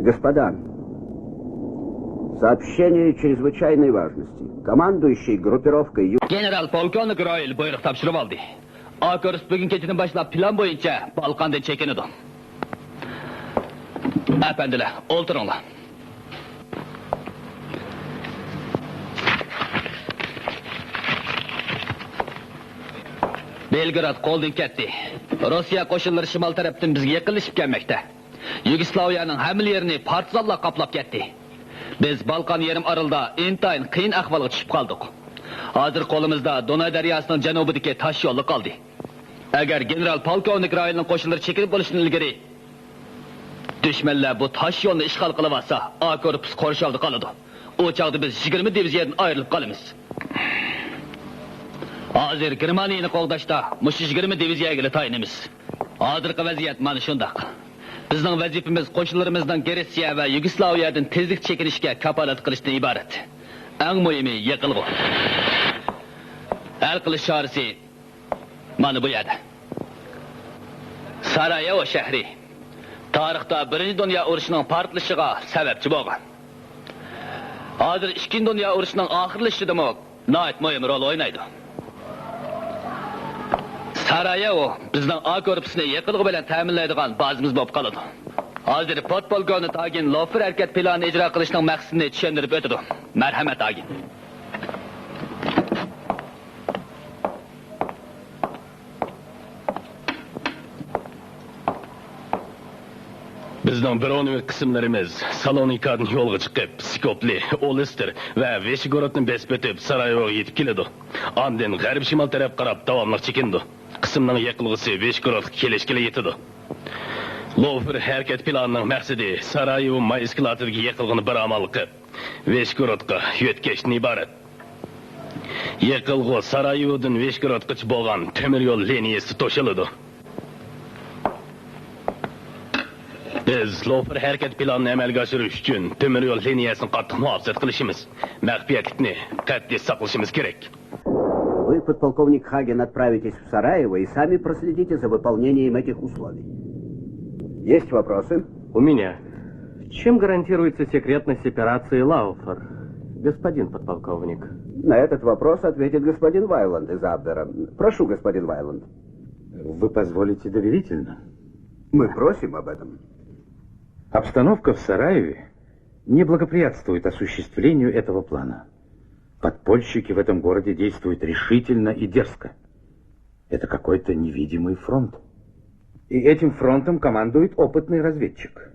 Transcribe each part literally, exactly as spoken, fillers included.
Господа, сообщение чрезвычайной важности. Командующий группировкой Ю- گېنېرال پولكوۋنىك رايل بۇيرۇق تاپشۇرۇۋالدى. ئا گۇرۇپپىسى بۈگۈن كېچىدىن باشلاپ پىلان بويىچە بالقاندىن چېكىنىدۇ. ئەپەندىلەر، ئولتۇرۇڭلار. بېلگراد قولدىن كەتتى. روسىيە قوشۇنلىرى شىمال تەرەپتىن بىزگە يېقىنلىشىپ كەلمەكتە. يۇگوسلاۋىيەنىڭ ھەممىلا يېرىنى پارتىزانلار قاپلاپ كەتتى. بىز بالقان يېرىم ئارىلىدا ئىنتايىن قىيىن ئەھۋالغا چۈشۈپ قالدۇق. ھازىر قولىمىزدا دوناي دەرياسىنىڭ جەنۇبىدىكى تاش يوللا قالدى. ئەگەر گېنېرال پولكوۋنىك رايلنىڭ قوشۇنلىرى چېكىنىپ بولۇشتىن ئىلگىرى دۈشمەنلەر بۇ تاش يولنى ئىشغال قىلىۋالسا، ئا گۇرۇپپىسى قورشاۋدا قالىدۇ. ئۇ چاغدا بىز يىگىرمە دىۋىزىيەدىن ئايرىلىپ قالىمىز. ھازىر گېرمانىيەنى قوغداشتا مۇشۇ يىگىرمە دىۋىزىيەگىلا تايىنىمىز. ھازىرقى ۋەزىيەت مانا شۇنداق. بىزنىڭ ۋەزىپىمىز قوشۇنلىرىمىزنىڭ گرېتسىيە ۋە يۇگوسلاۋىيەدىن تېزلىكتە چېكىنىشىگە كاپالەتلىك قىلىشتىن ئىبارەت. ئەڭ مۇھىمى يېقىلغۇ. ھەل قىلىش چارىسى مانا بۇ يەردە. سارايېۋو شەھىرى تارىختا بىرىنچى دۇنيا ئۇرۇشىنىڭ پارتلىشىغا سەۋەبچى بولغان. ھازىر ئىككىنچى دۇنيا ئۇرۇشىنىڭ ئاخىرلىشىشىدىمۇ ناھايىتى مۇھىم رول ئوينايدۇ. سارايېۋو بىزنىڭ ئا گۇرۇپپىسىنى يېقىلغۇ بىلەن تەمىنلەيدىغان بازىمىز بولۇپ قالىدۇ. ھازىر پودپولكوۋنىك ھاگېن لوفېر ھەرىكەت پىلانىنى ئىجرا قىلىشنىڭ مەقسىتىنى چۈشەندۈرۈپ ئۆتىدۇ. مەرھەمەت، ھاگېن. بىزنىڭ برونېۋىك قىسىملىرىمىز سالونىكادىن يولغا چىقىپ، سكوپلى، ئولېستېر ۋە ۋىشېگرودنى بېسىپ ئۆتۈپ، سارايېۋوغا يېتىپ كېلىدۇ. ئاندىن غەربىي شىمال تەرەپ قاراپ داۋاملىق چېكىنىدۇ. قىسىمنىڭ يېقىلغۇسى ۋىشېگرودقا كېلىشكىلا يېتىدۇ. لوفېر ھەرىكەت پىلانىنىڭ مەقسىتى سارايېۋو ماي ئىسكىلاتىدىكى يېقىلغۇنى بىر ئامال قىلىپ، ۋىشېگرودقا يۆتكەشتىن ئىبارەت. يېقىلغۇ سارايېۋودىن ۋىشېگرودقىچە بولغان تۆمۈر يول لىنىيىسى توشۇلىدۇ. بىز لوفېر ھەرىكەت پىلانىنى ئەمەلگە ئاشۇرۇش ئۈچۈن تۆمۈر يول لىنىيەسىنى قاتتىق مۇھاپىزەت قىلىشىمىز، مەخپىيەتلىكنى قەتئىي ساقلىشىمىز كېرەك. Вы, подполковник Хаген, отправитесь в Сараево и сами проследите за выполнением этих условий. Есть вопросы? У меня. Чем гарантируется секретность операции Лауфер, господин подполковник? На этот вопрос ответит господин Вайланд из Абвера. Прошу, господин Вайланд. Вы позволите доверительно? Мы просим об этом. Обстановка в Сараеве не благоприятствует осуществлению этого плана. Подпольщики в этом городе действуют решительно и дерзко. Это какой-то невидимый фронт. И этим фронтом командует опытный разведчик.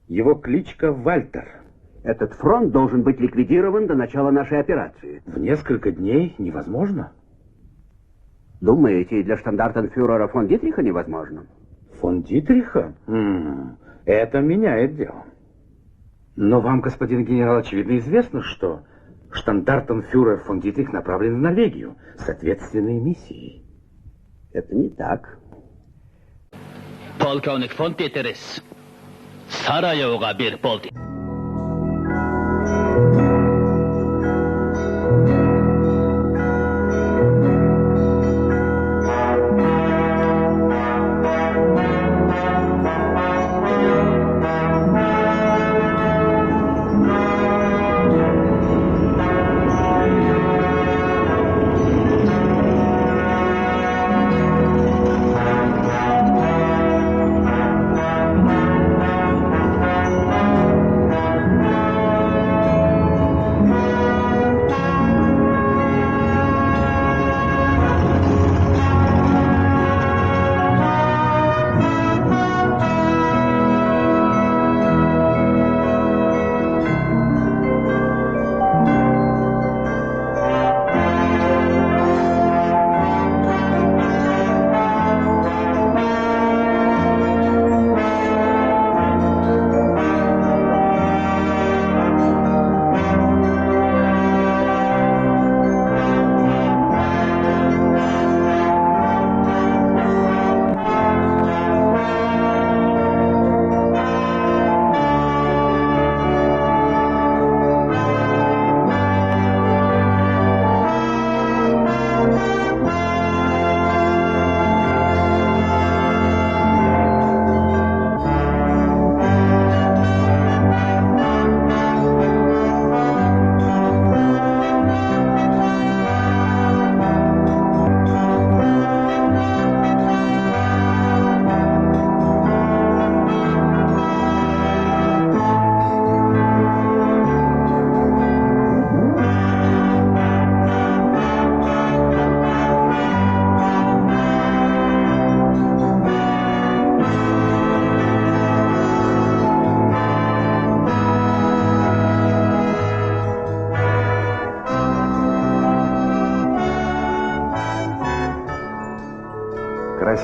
Его кличка Вальтер. Этот фронт должен быть ликвидирован до начала нашей операции. В несколько дней невозможно. Думаете, для штандартенфюрера фон Дитриха невозможно? Фон Дитриха? М, это меняет дело. Но вам, господин генерал, очевидно известно, что штандартенфюрер фон Дитрих направлен в Норвегию с ответственной миссией. Это не так. پولكوۋنىك فون دىترىس سارايېۋوغا بېرىپ بولدى.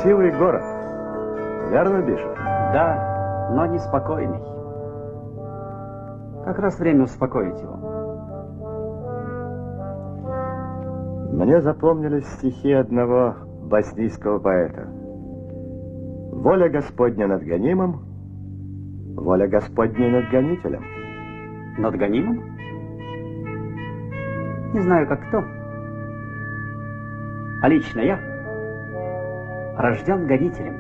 Красивый город. Верно, Биша? Да, но неспокойный. Как раз время успокоить его. Мне запомнились стихи одного боснийского поэта. Воля Господня над гонимым, воля Господня над гонителем. Над гонимым? Не знаю, как кто. А лично я рождён гонителем.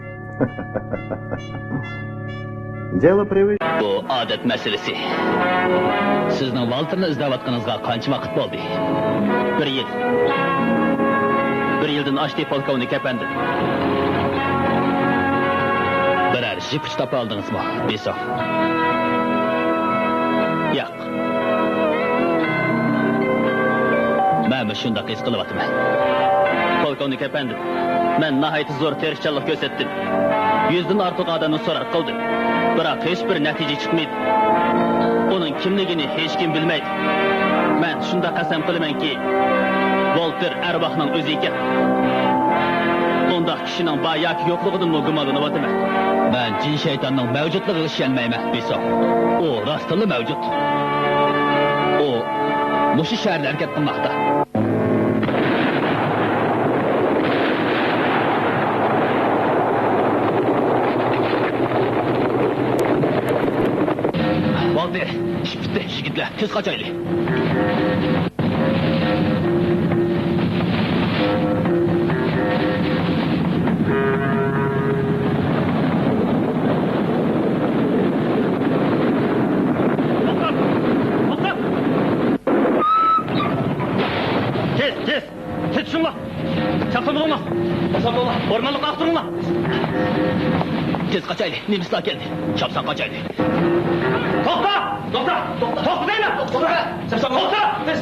Дело привычное. بۇ ئادەت مەسىلىسى. سىزنىڭ ۋالتېرنى ئىزدەۋاتقىنىڭىزغا قانچە ۋاقىت بولدى؟ بىر يىل. بىر يىلدىن ئاشتى، پولكوۋنىك ئەپەندىم. بىرەر جىپ ئۇچى تاپالدىڭىزمۇ، بىسوف؟ ياق. مەنمۇ شۇنداق ھېس قىلىۋاتىمەن. پولكوۋنىك ئەپەندىم، مەن ناھايىتى زور تىرىشچانلىق كۆرسەتتىم. يۈزدىن ئارتۇق ئادەمنى سوراق قىلدىم. بىراق ھېچبىر نەتىجە چىقمىدى. ئۇنىڭ كىملىكىنى ھېچكىم بىلمەيدۇ. مەن شۇنداق قەسەم قىلىمەنكى، ۋولتېر ئەرۋاھنىڭ ئۆزى ئىكەن. ئۇنداق كىشىنىڭ بار ياكى يوقلۇقىدىنمۇ گۇمانلىنىۋاتىمەن. مەن جىن شەيتاننىڭ مەۋجۇتلۇقىغا ئىشەنمەيمەن، بىسوف. ئۇ راستتىنلا مەۋجۇت. ئۇ مۇشۇ شەھەردە ھەرىكەت قىلماقتا. بولدى، ئىش پۈتتى. يىگىتلەر، تېز قاچايلى. توختاپ! توختاپ! تېز، تېز! تېز چۈشۈڭلار! چاقسان بولۇڭلار! چاقسان بولۇڭلار! ئورمانلىققا ئاختۇرۇڭلار! تېز قاچايلى، نېمىسلار كەلدى! چاپسان قاچايلى! توختا! توختا! توختا! توختا دەيمەن! توختا! توختا!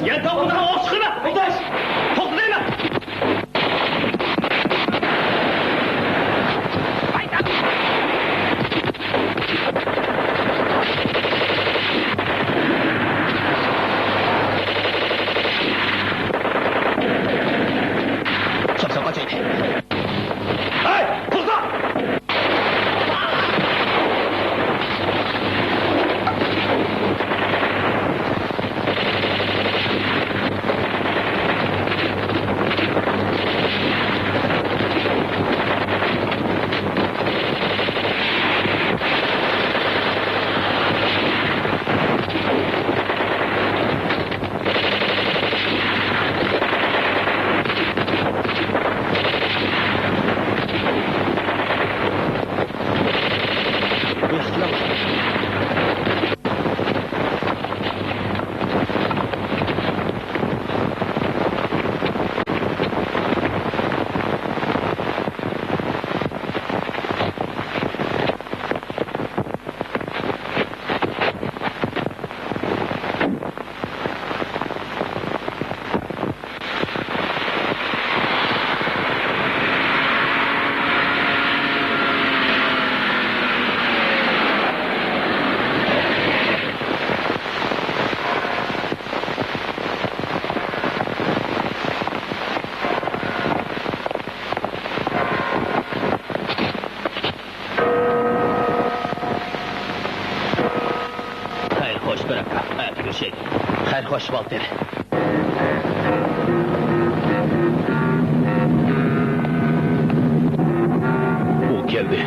يەنە توختىمىساڭ ئوق چىقىرىمەن! توختا! توختا دەيمەن! چاپسان قاچايلى! ھەي، توختا! خەير خوش، بىر ئاكا. ئەتە كۆرۈشەيلى. خەير خوش، ۋالتېر. ئۇ كەلدى.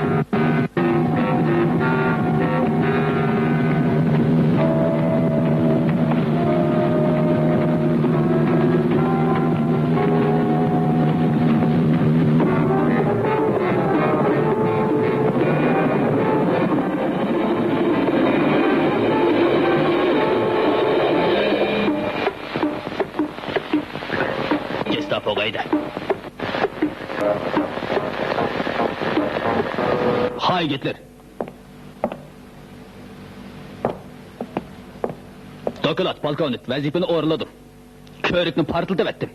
گېستاپوغا ھەيدە. خاھىي گىتلېر. دوكلات، پولكوۋنىك، ۋەزىپىنى ئورۇنلىدىم. كۆۋرۈكنى پارتلىتىۋەتتىم.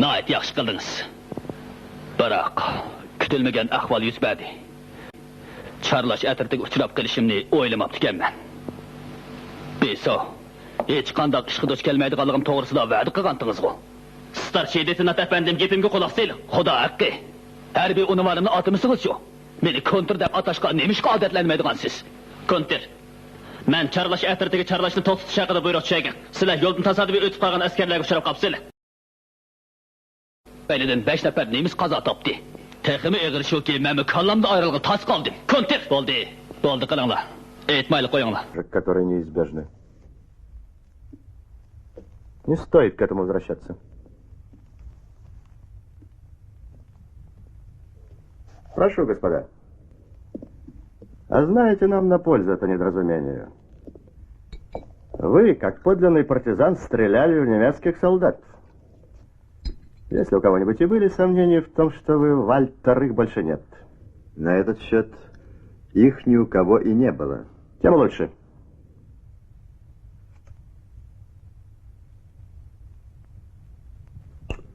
ناھايىتى ياخشى قىلدىڭىز. بىراق، كۈتۈلمىگەن ئەھۋال يۈز بەردى. چارلاش ئەترىتىگە ئۇچراپ قېلىشىمنى ئويلىماپتىكەنمەن. بىسو، ھېچقانداق ئىشقا دۇچ كەلمەيدىغانلىقىم توغرىسىدا ۋەدە قىلغانتىڭىزغۇ؟ ستارشىي لېيتېنانت ئەپەندىم، گېپىمگە قۇلاق سېلىڭ. خۇدا ھەققى. ھەربىي ئۇنۋانىمنى ئاتىمىسىڭىزچۇ؟ مېنى كونتىر دەپ ئاتاشقا نېمىشقا ئادەتلەنمەيدىغانسىز؟ كونتر، مەن چارلاش ئەترىتىگە چارلاشنى توختىتىش ھەققىدە بۇيرۇق چۈشۈرگەن. سىلەر يولدىن تاسادىپىي ئۆتۈپ قالغان ئەسكەرلەرگە ئۇچراپ قاپسىلەر. تۈپەيلىدىن بەش نەپەر نېمىس قازا تاپتى. تېخىمۇ ئېغىرى شۇكى، مەنمۇ كاللامدا ئايرىلغىلى تاس قالدىم. كونتر! بولدى، بولدى، قىلىڭلار. ئېيتمايلى قويۇڭلار. Которые неизбежны. Не стоит к этому возвращаться. Прошу, господа. А знаете, нам на пользу это недоразумение. Вы, как подлинный партизан, стреляли в немецких солдат. Если у кого-нибудь и были сомнения в том, что вы Вальтер, их больше нет. На этот счёт их ни у кого и не было. Тем лучше.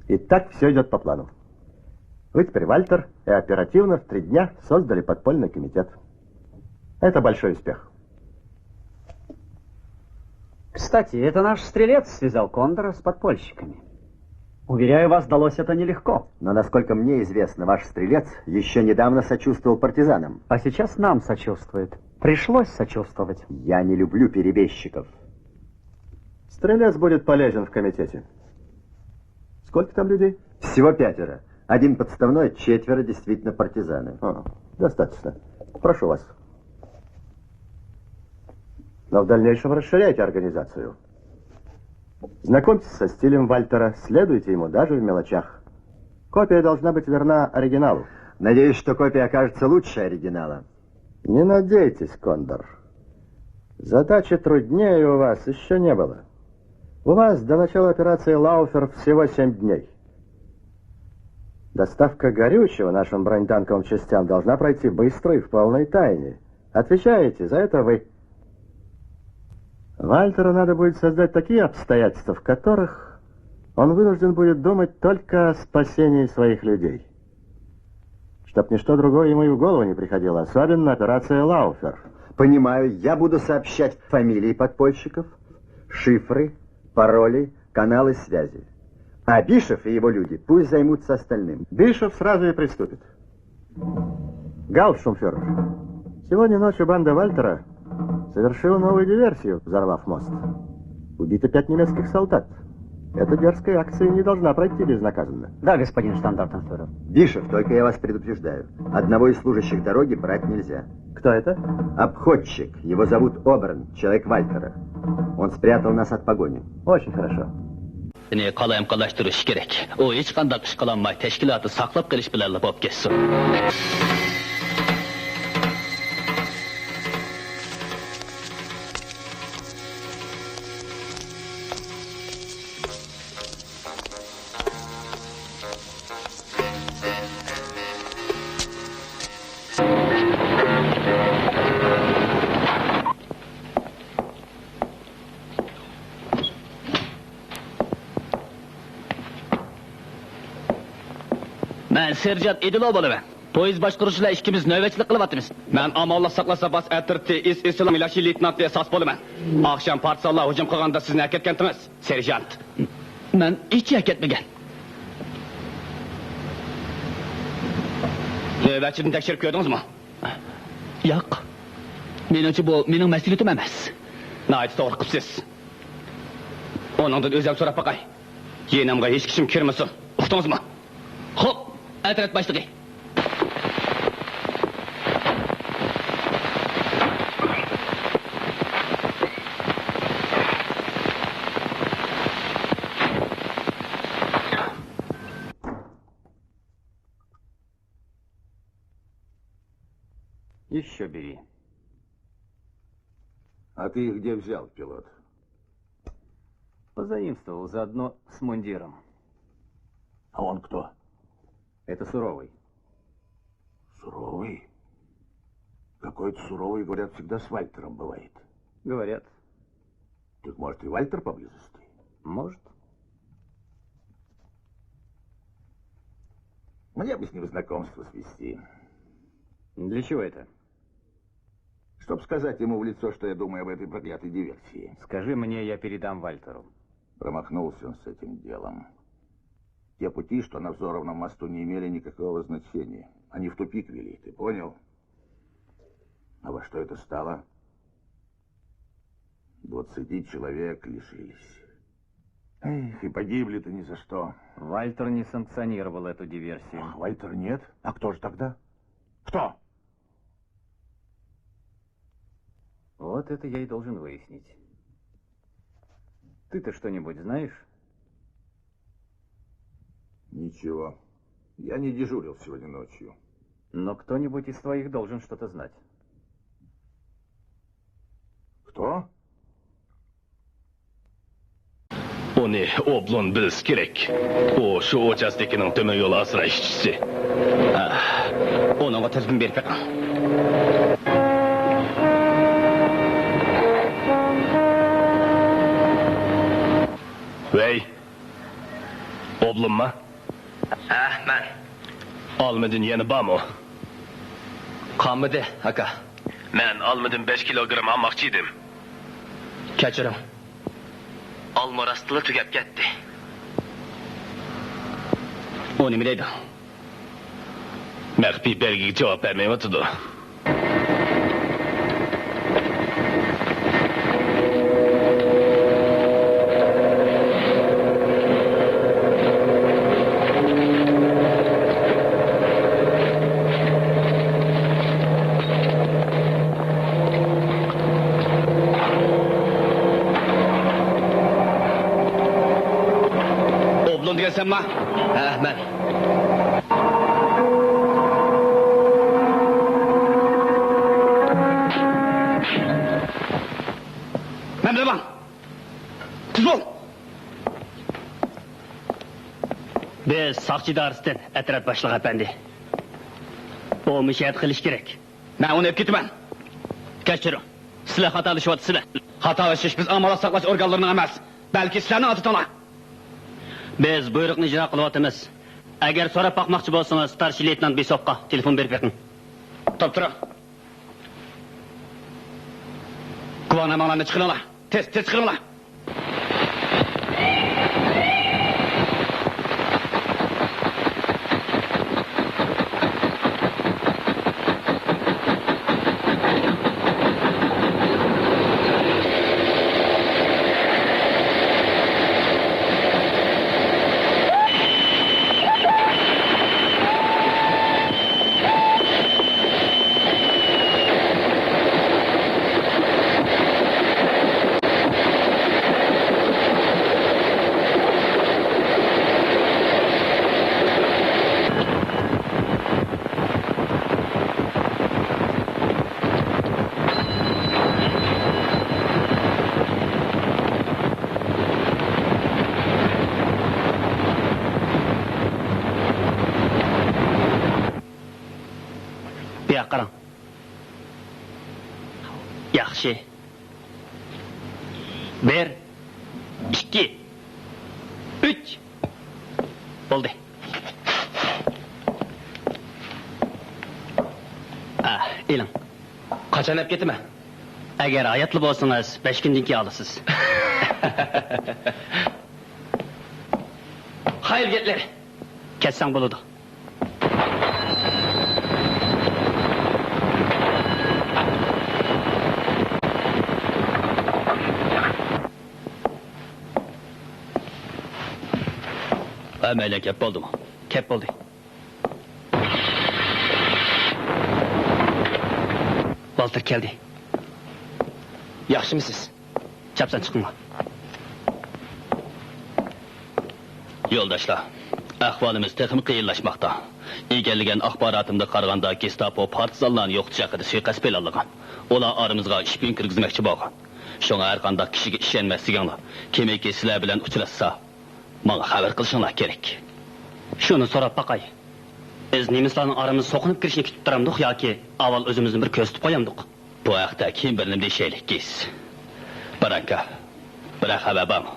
Итак, всё идёт по плану. Вы теперь Вальтер и оперативно в три дня создали подпольный комитет. Это большой успех. Кстати, это наш стрелец связал Кондора с подпольщиками. Уверяю вас, далось это нелегко. Но, насколько мне известно, ваш стрелец ещё недавно сочувствовал партизанам. А сейчас нам сочувствует. Пришлось сочувствовать. Я не люблю перебежчиков. Стрелец будет полезен в комитете. Сколько там людей? Всего пятеро. Один подставной, четверо действительно партизаны. А, достаточно. Прошу вас. Но в дальнейшем расширяйте организацию. Знакомьтесь со стилем Вальтера, следуйте ему даже в мелочах. Копия должна быть верна оригиналу. Надеюсь, что копия окажется лучше оригинала. Не надейтесь, Кондор. Задачи труднее у вас ещё не было. У вас до начала операции «Лауфер» всего семь дней. Доставка горючего нашим бронетанковым частям должна пройти быстро и в полной тайне. Отвечаете за это вы. Вальтеру надо будет создать такие обстоятельства, в которых он вынужден будет думать только о спасении своих людей. Чтоб ничто другое ему и в голову не приходило, особенно операция «Лауфер». Понимаю, я буду сообщать фамилии подпольщиков, шифры, пароли, каналы связи. А Бишев и его люди пусть займутся остальным. Бишев сразу и приступит. Гауптштурмфюрер, сегодня ночью банда Вальтера совершила новую диверсию, взорвав мост. Убито пять немецких солдат. Эта дерзкая акция не должна пройти безнаказанно. Да, господин штандартенфюрер. Бишев, только я вас предупреждаю. Одного из служащих дороги брать нельзя. Кто это? Обходчик. Его зовут Оберн, человек Вальтера. Он спрятал нас от погони. Очень хорошо. قالايمىقانلاشتۇرۇش كېرەك. ئۇ ھېچقانداق ئىش قىلالماي، تەشكىلاتنى ساقلاپ قېلىش بىلەنلا بولۇپ كەتسۇن. مەن سېرژانت ئىدىلوۋ بولىمەن. پويىز باشقۇرغۇچى بىلەن ئىككىمىز نۆۋەتچىلىك قىلىۋاتىمىز. مەن ئامانلىق ساقلاش زاپاس ئەترىتى ئىس ئېسىلىڭ مىلاشى لېيتېنانتى ساس بولىمەن. ئاخشام پارتىزانلار ھۇجۇم قىلغاندا سىزنى ئەكەتكەنتىڭىز، سېرژانت. مەن ھېچ ئەكەتمىگەن. نۆۋەتچىدىن تەكشۈرۈپ كۆردىڭىزمۇ؟ ياق. مېنىڭچە، بۇ مېنىڭ مەسئۇلىيىتىم ئەمەس. ناھايىتى توغرا قىپسىز. ئۇنىڭدىن ئۆزۈم سوراپ باقاي. يېنىمغا ھېچ كىشىم كىرمىسۇن. ئۇقتىڭىزمۇ؟ خوپ، ئەترەت باشلىقى. Ещё бери. А ты их где взял, пилот? Позаимствовал заодно с мундиром. А он кто? Это Суровый. Суровый? Какой-то Суровый, говорят, всегда с Вальтером бывает. Говорят. Так, может, и Вальтер поблизости? Может. Мне бы с ним знакомство свести. Для чего это? Чтоб сказать ему в лицо, что я думаю об этой проклятой диверсии. Скажи мне, я передам Вальтеру. Промахнулся он с этим делом. Те пути, что на Взоровном мосту, не имели никакого значения. Они в тупик вели, ты понял? А во что это стало? Двадцати человек лишились. Эх, и погибли-то ни за что. Вальтер не санкционировал эту диверсию. Ах, Вальтер нет? А кто же тогда? Кто? Вот это я и должен выяснить. Ты-то что-нибудь знаешь? Ничего. Я не дежурил сегодня ночью. Но кто-нибудь из твоих должен что-то знать. Кто? ئۇنى ئوبلون بىلسە كېرەك. ئۇ شۇ ئۇچاستكىنىڭ تۆمۈر يول ئاسراش ئىشچىسى. ھە، ئۇنىڭغا تېلېفون بېرىپ بېقىڭ. ۋەي، ئوبلونما؟ ھە، مەن. ئالمىدىن يەنە بارمۇ؟ قالمىدى، ئاكا. مەن ئالمىدىن بەش كىلوگرام ئالماقچى ئىدىم. كەچۈرۈڭ. ئالما راستلا تۈگەپ كەتتى. ئۇ نېمە دەيدۇ؟ مەخپىي بەلگىگە جاۋاب بەرمەيۋاتىدۇ. ئوبلون دېگەن سەنما؟ ھە، مەن. مەن بىلەن بار. تېز بول! بىز ساقچى ئىدارىسىدىن، ئەترەت باشلىقى ئەپەندى. ئۇ مۇشۇ يەردە قېلىشى كېرەك. مەن ئۇنى ئېلىپ كېتىمەن. كەچۈرۈڭ. سىلەر خاتالىشىۋاتىسىلەر. خاتالىشىش بىز ئامانەت ساقلاش ئورگانلىرىنىڭ ئەمەس، بەلكى سىلەرنىڭ ئادىتىڭلار. بىز بۇيرۇقنى ئىجرا قىلىۋاتىمىز. ئەگەر سوراپ باقماقچى بولسىڭىز، ستارشىي لېيتېنانت بىسوفقا تېلېفون بېرىپ بېقىڭ. توپ تۇرۇڭ. گۇۋاھنامىڭلارنى چىقىرىڭلار. تېز، تېز چىقىرىڭلار. بۇياققا قاراڭ. ياخشى. بىر، ئىككى، ئۈچ. بولدى. ئا، ئېلىڭ. قاچان ئەپ كېتىمەن؟ ئەگەر ھاياتلا بولسىڭىز، بەش كۈندىن كېيىن ئالىسىز. خەير گەپلەر. كەتسەڭ بولىدۇ. ھەممەيلەن كەپ بولدىمۇ؟ كەپ بولدى. ۋالتېر كەلدى. ياخشىمۇسىز؟ چاپسان چىقىڭلار. يولداشلار، ئەھۋالىمىز تېخىمۇ قىيىنلاشماقتا. ئىگىلىگەن ئاخباراتىمدىن قارىغاندا، گېستاپو پارتىزانلارنى يوقىتىش ھەققىدە سۇيىقەست پىلانلىغان. ئۇلار ئارىمىزغا ئىشپىن كىرگۈزمەكچى بولغان. شۇڭا ھەرقانداق كىشىگە ئىشەنمەسلىكىڭلار، كىمكى سىلەر بىلەن ئۇچراشسا، ماڭا خەۋەر قىلىشىڭلار كېرەك. شۇنى سوراپ باقاي. بىز نېمىسلارنىڭ ئارىمىزغا سوقۇنۇپ كىرىشىنى كۈتۈپ تۇرامدۇق ياكى ئاۋۋال ئۆزىمىزنى بىر كۆرسىتىپ قويامدۇق؟ بۇ ھەقتە كېيىن بىر نېمە دېيىشەيلى، گېس. برانكا، بىرەر خەۋەر بارمۇ؟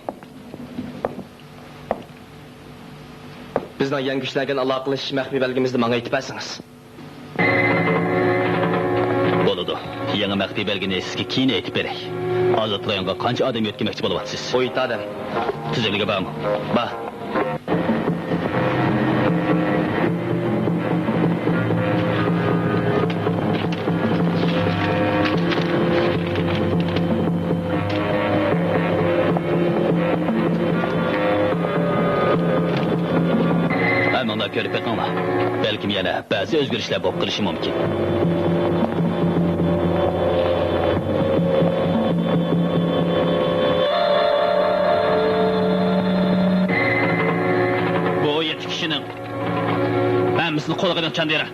بىزنىڭ يەڭگۈشلەرگە ئالاقىلىشىش مەخپىي بەلگىمىزنى ماڭا ئېيتىپ بەرسىڭىز. بولىدۇ. يېڭى مەخپىي بەلگىنى سىزگە كېيىن ئېيتىپ بېرەي. ھازىر رايونغا قانچە ئادەم يۆتكىمەكچى بولۇۋاتىسىز؟ ئون يەتتە ئادەم. تىزىملىكى بارمۇ؟ بار. يەنە بەزى ئۆزگىرىشلەر بولۇپ قېلىشى مۇمكىن. بۇ يەتتە كىشىنىڭ ھەممىسىنى قولىغا ئېلىڭ، چاندىرا.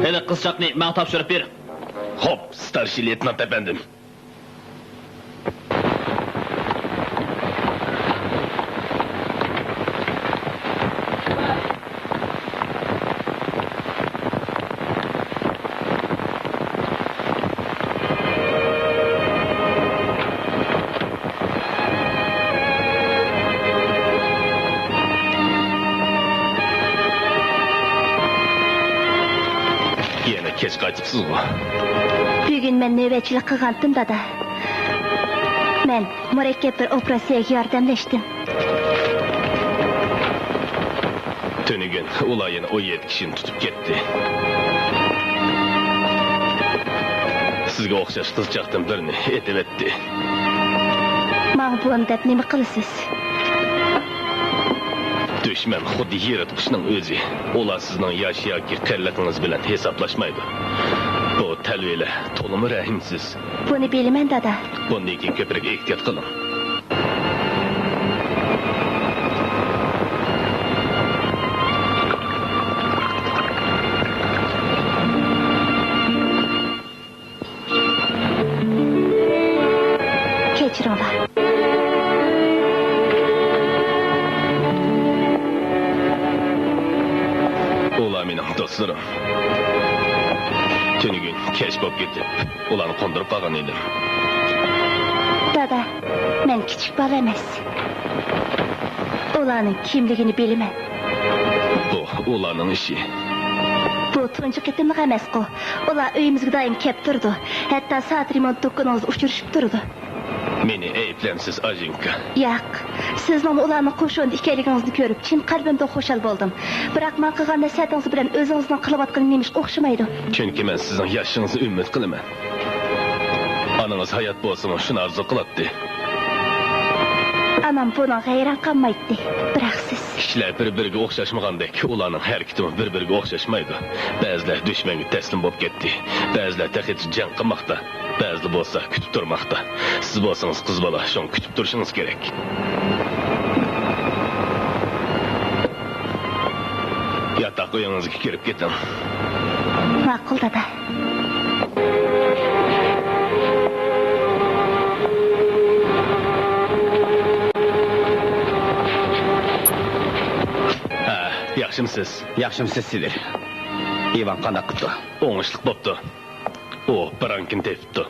ھېلىقى قىزچاقنى ماڭا تاپشۇرۇپ بېرىڭ. خوپ، ستارشىي لېيتېنانت ئەپەندىم. يەنە كەچ قايتىپسىزغۇ؟ بۈگۈن مەن نۆۋەتچىلىك قىلغانتىم، دادا. مەن مۇرەككەپ بىر ئوپېراتسىيەگە ياردەملەشتىم. تۈنۈگۈن ئۇلار يەنە ئون يەتتە كىشىنى تۇتۇپ كەتتى. سىزگە ئوخشاش قىزچاقتىن بىرنى ئېتىۋەتتى. ماڭا بۇنى دەپ نېمە قىلىسىز؟ دۈشمەن خۇددى يىرتقۇچنىڭ ئۆزى. ئۇلار سىزنىڭ ياش ياكى قېرىلىقىڭىز بىلەن ھېسابلاشمايدۇ. بۇ تەلۋىلەر تولىمۇ رەھىمسىز. بۇنى بىلىمەن، دادا. بۇندىن كېيىن كۆپرەك ئېھتىيات قىلىڭ. كەچۈرۈڭلار. ئۇلار مېنىڭ دوستلىرىم. تۈنۈگۈن كەچ بولۇپ كېتىپ، ئۇلارنى قوندۇرۇپ قالغان ئىدىم. دادا، مەن كىچىك بالا ئەمەس. ئۇلارنىڭ كىملىكىنى بىلىمەن. بۇ ئۇلارنىڭ ئىشى. بۇ تۇنجى قېتىملىق ئەمەسقۇ. ئۇلار ئۆيىمىزگە دائىم كەپ تۇرىدۇ. ھەتتا سائەت رېمونت دۇكىنىڭىزدا ئۇچرىشىپ تۇرىدۇ. مېنى ئەيىبلەمسىز، ئاژېنكا. ياق، سىزنىڭمۇ ئۇلارنىڭ قوشۇنىدا ئىكەنلىكىڭىزنى كۆرۈپ، چىن قەلبىمدىن خۇشال بولدۇم. بىراق ماڭا قىلغان نەسىھەتىڭىز بىلەن ئۆزىڭىزنىڭ قىلىۋاتقىنى نېمىشقا ئوخشىمايدۇ؟ چۈنكى مەن سىزنىڭ ياشىشىڭىزنى ئۈمىد قىلىمەن. ئانىڭىز ھايات بولسىمۇ شۇنى ئارزۇ قىلاتتى. ئانام بۇنىڭغا ھەيران قالمايتتى، بىراق سىز. كىشىلەر بىر-بىرىگە ئوخشاشمىغاندەك، ئۇلارنىڭ ھەرىكىتىمۇ بىر-بىرىگە ئوخشاشمايدۇ. بەزىلەر دۈشمەنگە تەسلىم بولۇپ كەتتى، بەزىلەر تېخىچە جەڭ قىلماقتا، بەزىلەر بولسا كۈتۈپ تۇرماقتا. سىز بولسىڭىز قىز بالا، شۇڭا كۈتۈپ تۇرۇشىڭىز كېرەك. ياتاق ئۆيىڭىزگە كىرىپ كېتىڭ. ماقۇل، دادا. ھە، ياخشىمۇسىز؟ ياخشىمۇسىز، سىدىر؟ ئىۋان قانداق قىپتۇ؟ ئوڭۇشلۇق بوپتۇ. ئۇ برانكىنى تېپىپتۇ.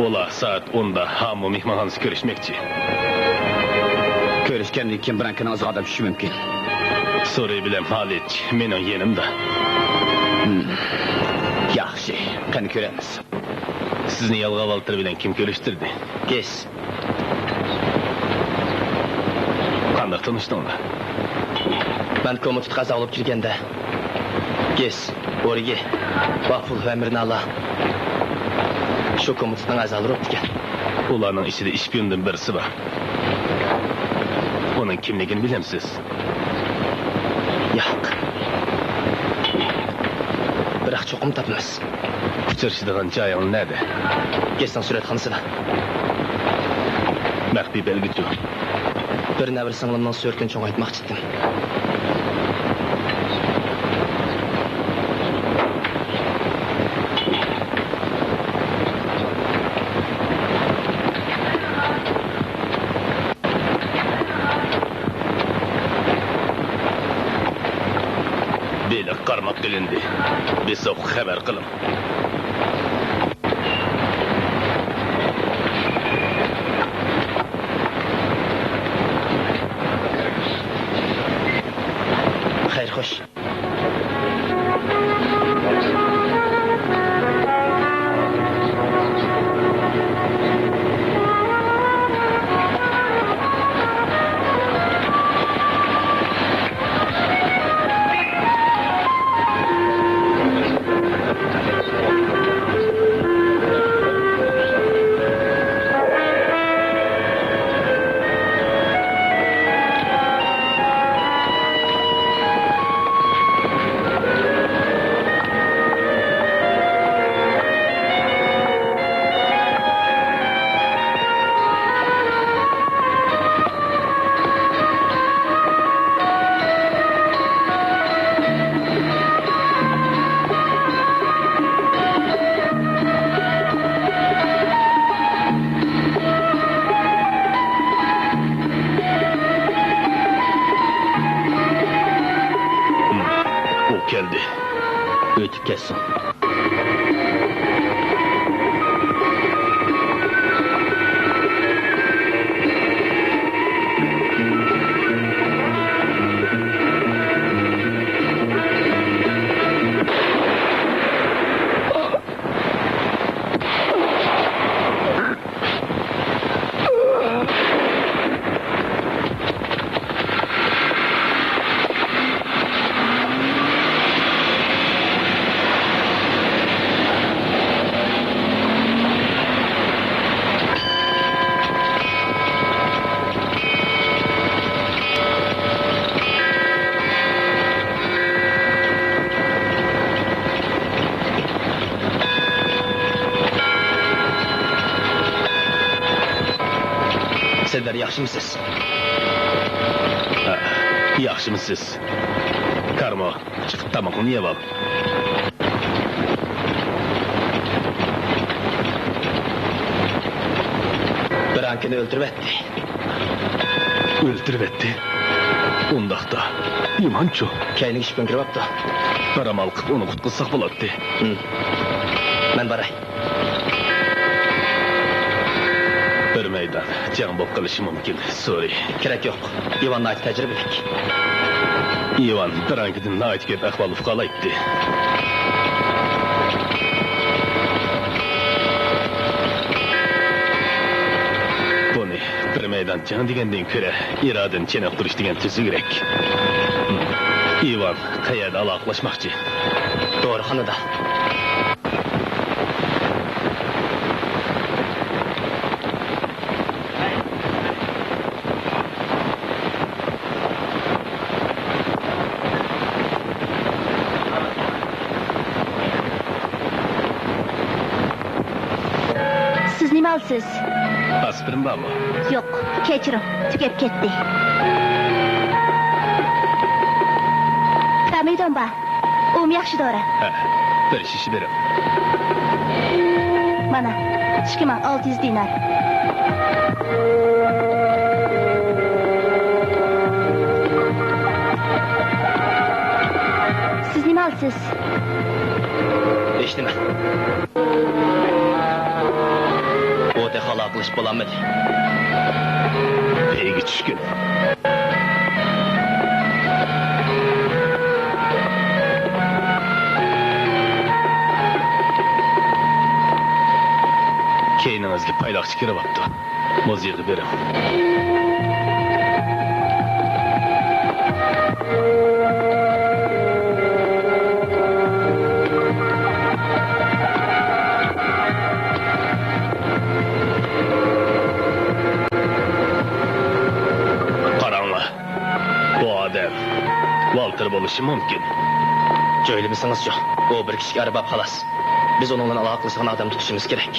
ئۇلار سائەت ئوندا ھامۇ مېھمانخانىسىدا كۆرۈشمەكچى. كۆرۈشكەندىن كېيىن برانكىنىڭ ئىزىغا ئادەم چۈشۈشى مۇمكىن. سورى بىلەن مالىچ مېنىڭ يېنىمدا. ھىم. ياخشى، قېنى كۆرەمىز. سىزنى يالغاۋالتىر بىلەن كىم كۆرۈشتۈردى؟ گېس. قانداق تونۇشتۇڭلار؟ مەن كومىتېتقا ئەزا بولۇپ كىرگەندە، گېس، ئورگى، ۋاپۇل ۋە مىرنالا شۇ كومىتېتنىڭ ئەزالىرى بوپتىكەن. ئۇلارنىڭ ئىچىدە ئىشپىيوندىن بىرسى بار. ئۇنىڭ كىملىكىنى بىلەمسىز؟ ياق. بىراق چوقۇم تاپىمىز. ئۇچرىشىدىغان جايىڭ نەدە؟ گېسنىڭ سۈرەتخانىسىدا. مەخپىي بەلگىچۇ؟ بىر نەۋرە سىڭلىمنىڭ سۈرىتىنى چوڭايتماقچى ئىدىم. بېلىق قارماققا ئېلىندى. بېسىققا خەۋەر قىلىڭ. خەير، خوش. ياخشىمۇسىز؟ ھە، ياخشىمۇسىز؟ كارمو، چىقىپ تامىقىڭنى يەۋال. بىرانكىنى ئۆلتۈرۈۋەتتى. ئۆلتۈرۈۋەتتى؟ ئۇنداقتا، ئىۋانچۇ؟ كەينىگە ئىشىكتىن كىرىۋاپتۇ. بىر ئامال قىلىپ ئۇنى قۇتقۇزساق بولاتتى. ھىم. مەن باراي. بىر مەيدان جەڭ بولۇپ قېلىشى مۇمكىن، سورى. كېرەك يوق. ئىۋان ناھايىتى تەجرىبىلىك. ئىۋان بىرانكىدىن ناھايىتى كۆپ ئەھۋال ئۇقالايتتى. بۇنى بىر مەيدان جەڭ دېگەندىن كۆرە، ئىرادىنى چېنىقتۇرۇش دېگەن تۈزۈكرەك. ئىۋان قەيەردە ئالاقىلەشمەكچى؟ دورىخانىدا. سىز نېمە ئالىسىز؟ ئاسپىرىن بارمۇ؟ يوق، كەچۈرۈڭ، تۈگەپ كەتتى. كامىدون بار. ئۇمۇ ياخشى دورا. ھە، بىر شىشە بېرىڭ. مانا، ئىككى مىڭ ئالتە يۈز دىنار. سىز نېمە ئالىسىز؟ ھېچنېمە. ئۇ تېخى ئالاقىلىشىپ بولالمىدى. پەيگە چۈشكىن. كەينىڭىزگە پايلاقچى كىرىۋاپتۇ. مۇزېيغا بېرىڭ. قاراڭلار، بۇ ئادەم ۋالتېر بولۇشى مۇمكىن. جۆيلىمىسىڭىزچۇ، ئۇ بىر كىچىك ئەرباب خالاس. بىز ئۇنىڭ بىلەن ئالاقىلىشىدىغان ئادەم تۇتۇشىمىز كېرەك.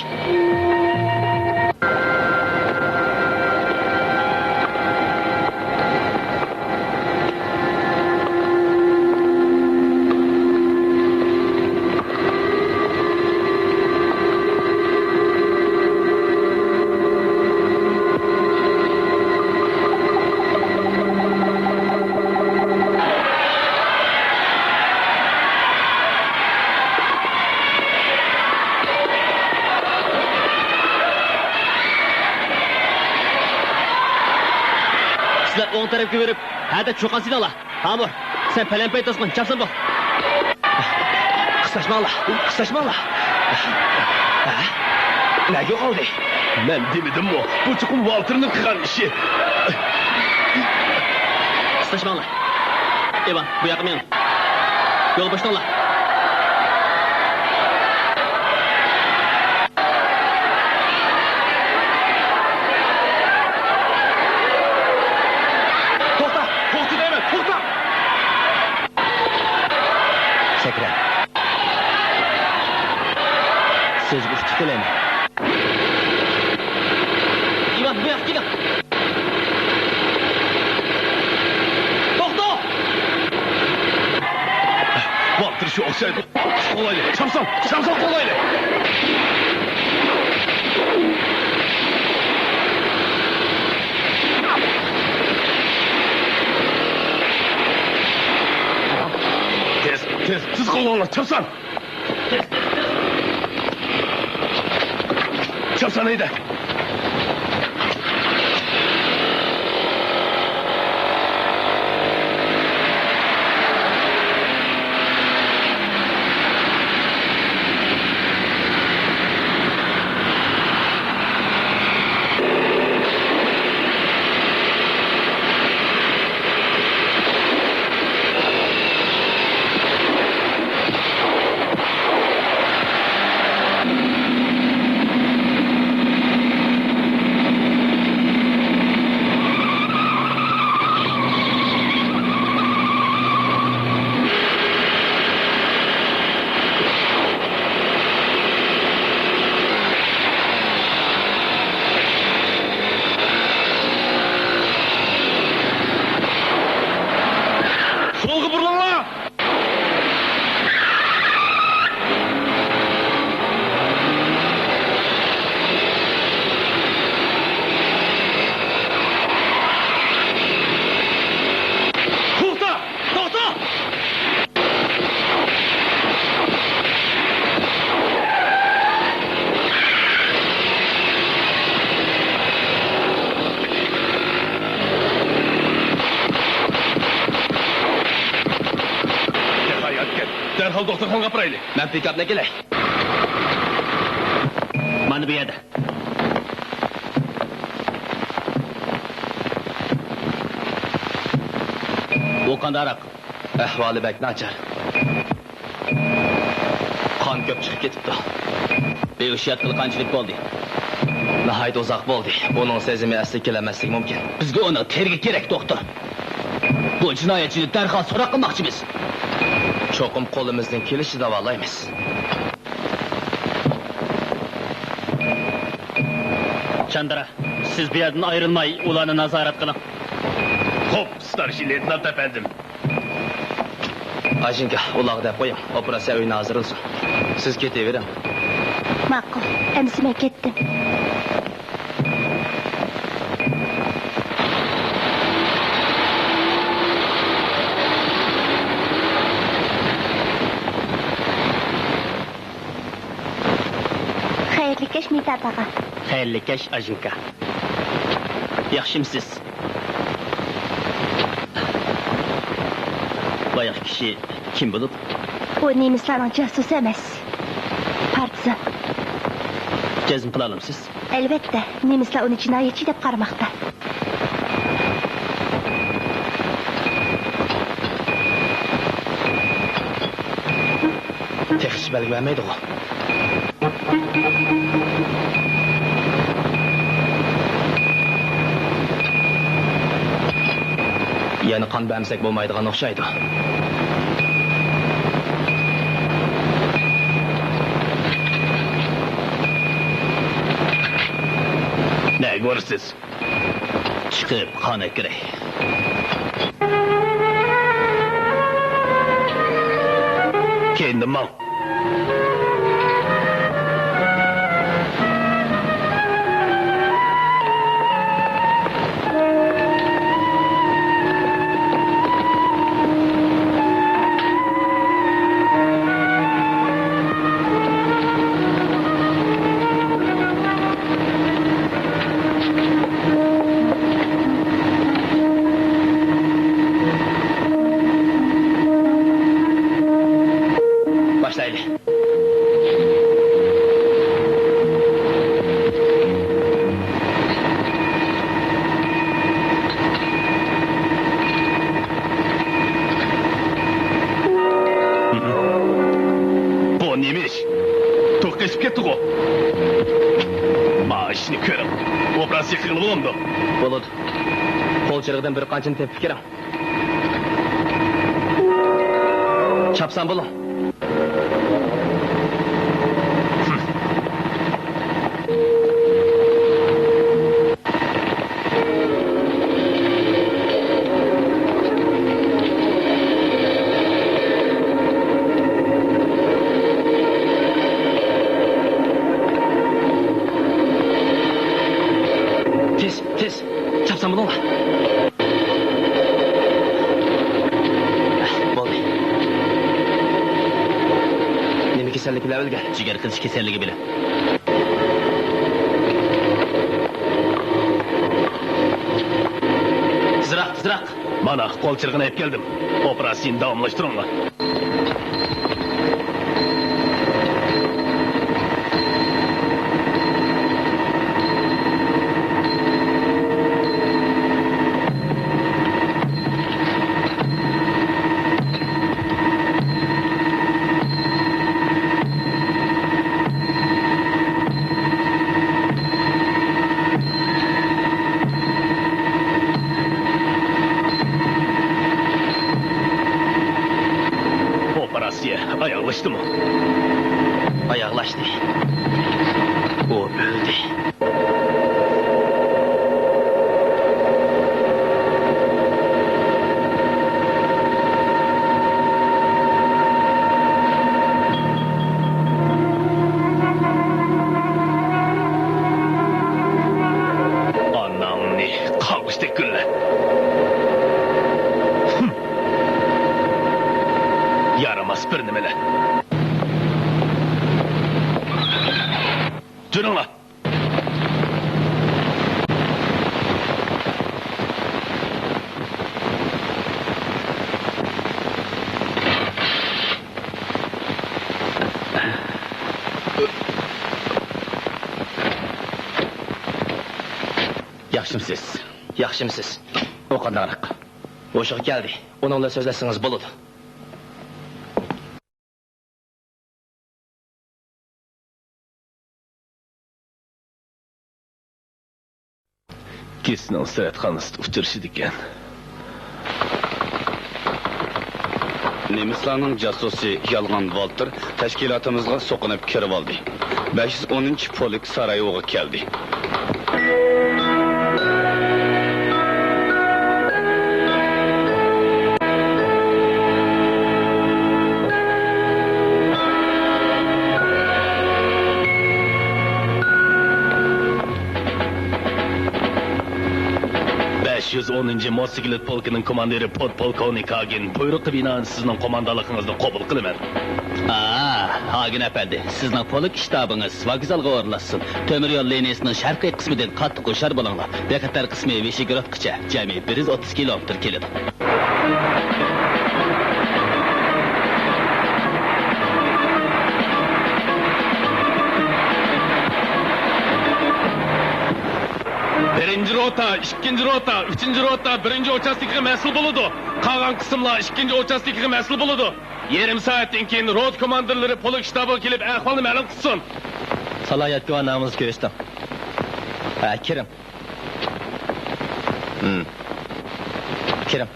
سىلەر ئوڭ تەرەپكە بېرىپ، ھەدە چۇقان سېلىڭلار. ھامۇر، سەن پەلەمپەي توسقىن، چاپسان بول. قىستاشماڭلار، قىستاشماڭلار. ھە؟ نەگە يوقالدى؟ مەن دېمىدىممۇ، بۇ چوقۇم ۋالتېرنىڭ قىلغان ئىشى. قىستاشماڭلار. ئىۋان، بۇ ياققا مېڭىڭ. يول بوشىتىڭلار. توختا! توختا دەيمەن! توختا! سەكرە. سىزگە ئۇتۇق تىلەيمەن. ئىۋان، بۇ ياققا كېلىڭ. توختا! ۋاقتىدا شۇ ئوخشايدۇ. قوغلايلى، چاپسان، چاپسان قوغلايلى. تېز، تېز، تېز قوغلاڭلار، چاپسان. چاپسان ھەيدە. ئاپىرايلى. مەن پىكاپنى ئەكېلەي. مانا بۇ يەردە. ئۇ قانداقراق؟ ئەھۋالى بەك ناچار. قان كۆپ چىقىپ كېتىپتۇ. بىھوشىيەت قىلغانچىلىك بولدى. ناھايىتى ئۇزاق بولدى. ئۇنىڭ سېزىمى ئەسلىگە كېلەلمەسلىكى مۇمكىن. بىزگە ئۇنىڭ تېرىگى كېرەك، دوختۇر. بۇ جىنايەتچىنى دەرھال سوراق قىلماقچىمىز. چوقۇم قولىمىزدىن كېلىشىچە داۋالايمىز. چاندىرا، سىز بۇ يەردىن ئايرىلماي، ئۇلارنى نازارەت قىلىڭ. خوپ، ستارشىي لېيتېنانت ئەپەندىم. ئاژىنكا، ئۇلارغا دەپ قويۇڭ، ئوپېراتسىيە ئۆيىنى ھازىرلىسۇن. سىز كېتىۋېرىڭ. ماقۇل، ئەمىسە مەن كەتتىم. خەيرلىك كەچ، مىتات ئاغا. خەيرلىك كەچ، ئاژىنكا. ياخشىمۇسىز؟ بايىقى كىشى كىم بولۇپ؟ ئۇ نېمىسلارنىڭ جاسۇسى ئەمەس. پارتىزان. جەزم قىلالامسىز؟ ئەلۋەتتە، نېمىسلار ئۇنى جىنايەتچى دەپ قارىماقتا. تېخىچە بەلگە بەرمەيدىغۇ؟ يەنە قان بەرمىسەك بولمايدىغان ئوخشايدۇ. نەگە بارىسىز؟ چىقىپ قان ئەكىرەي. كەينىدىن ماڭ. باشلايلى. بۇ نېمە ئىش؟ توك قېچىپ كەتتىغۇ؟ ما ئىشنى كۆرۈڭ. ئوپېراتسىيە قىلغىلى بولامدۇ؟ بولىدۇ. قول چىرىغىدىن بىر قانچىنى تېپىپ كىرىڭ. چاپسان بولۇڭ. تېز، تېز. چاپسان بولۇڭلار. بولدى. نېمە كېسەللىكلەر ئۆلگەن؟ جىگەر قېزىش كېسەللىكى بىلەن. تېزراق، تېزراق. مانا، قول چىرىغىنى ئېلىپ كەلدىم. ئوپېراتسىيىنى داۋاملاشتۇرۇڭلار. ئوپېراتسىيە ئاياغلاشتىمۇ؟ ئاياغلاشتى. ئۇ ئۆلدى. ئاناڭنى قاغۇچتەك گۈللە. ھىم. يارىماس بىر نېمىلەر. جۈرۈڭلار. ياخشىمسىز؟ ياخشىمسىز؟ ئۇ قانداقراق؟ ھوشىغا كەلدى. ئۇنىڭ بىلەن سۆزلەشسىڭىز بولىدۇ. كېسىنىڭ سىرەتخانىسىدا ئۇچرىشىدىكەن. نېمىسلارنىڭ جاسۇسى يالغان ۋالتېر تەشكىلاتىمىزغا سوقۇنۇپ كىرىۋالدى. بەش يۈز ئونىنچى پولك سارايېۋوغا كەلدى. بەش يۈز ئونىنچى موتوسىكلىت پولكىنىڭ كوماندىرى پودپولكوۋنىك ھاگېن، بۇيرۇققا بىنائەن سىزنىڭ قوماندانلىقىڭىزنى قوبۇل قىلىمەن. ئا، ھاگېن ئەپەندى، سىزنىڭ پولك شتابىڭىز ۋوگزالغا ئورۇنلاشسۇن. تۆمۈر يول لىنىيىسىنىڭ شەرقىي قىسمىدىن قاتتىق ھوشيار بولۇڭلار. بېكەتلەر قىسمى ۋىشېگرادقىچە جەمئىي بىر يۈز ئوتتۇز كىلومېتىر كېلىدۇ. بىرىنچى روتا، ئىككىنچى روتا، ئۈچىنچى روتا بىرىنچى ئۇچاستكىغا مەسئۇل بولىدۇ. قالغان قىسىملار ئىككىنچى ئۇچاستكىغا مەسئۇل بولىدۇ. يېرىم سائەتتىن كېيىن روتا كوماندىرلىرى پولك شتابىغا كېلىپ ئەھۋالنى مەلۇم قىلسۇن. سالاھىيەت گۇۋاھنامىڭىزنى كۆرسىتىڭ. ھە، كىرىڭ. ھىم. كىرىڭ.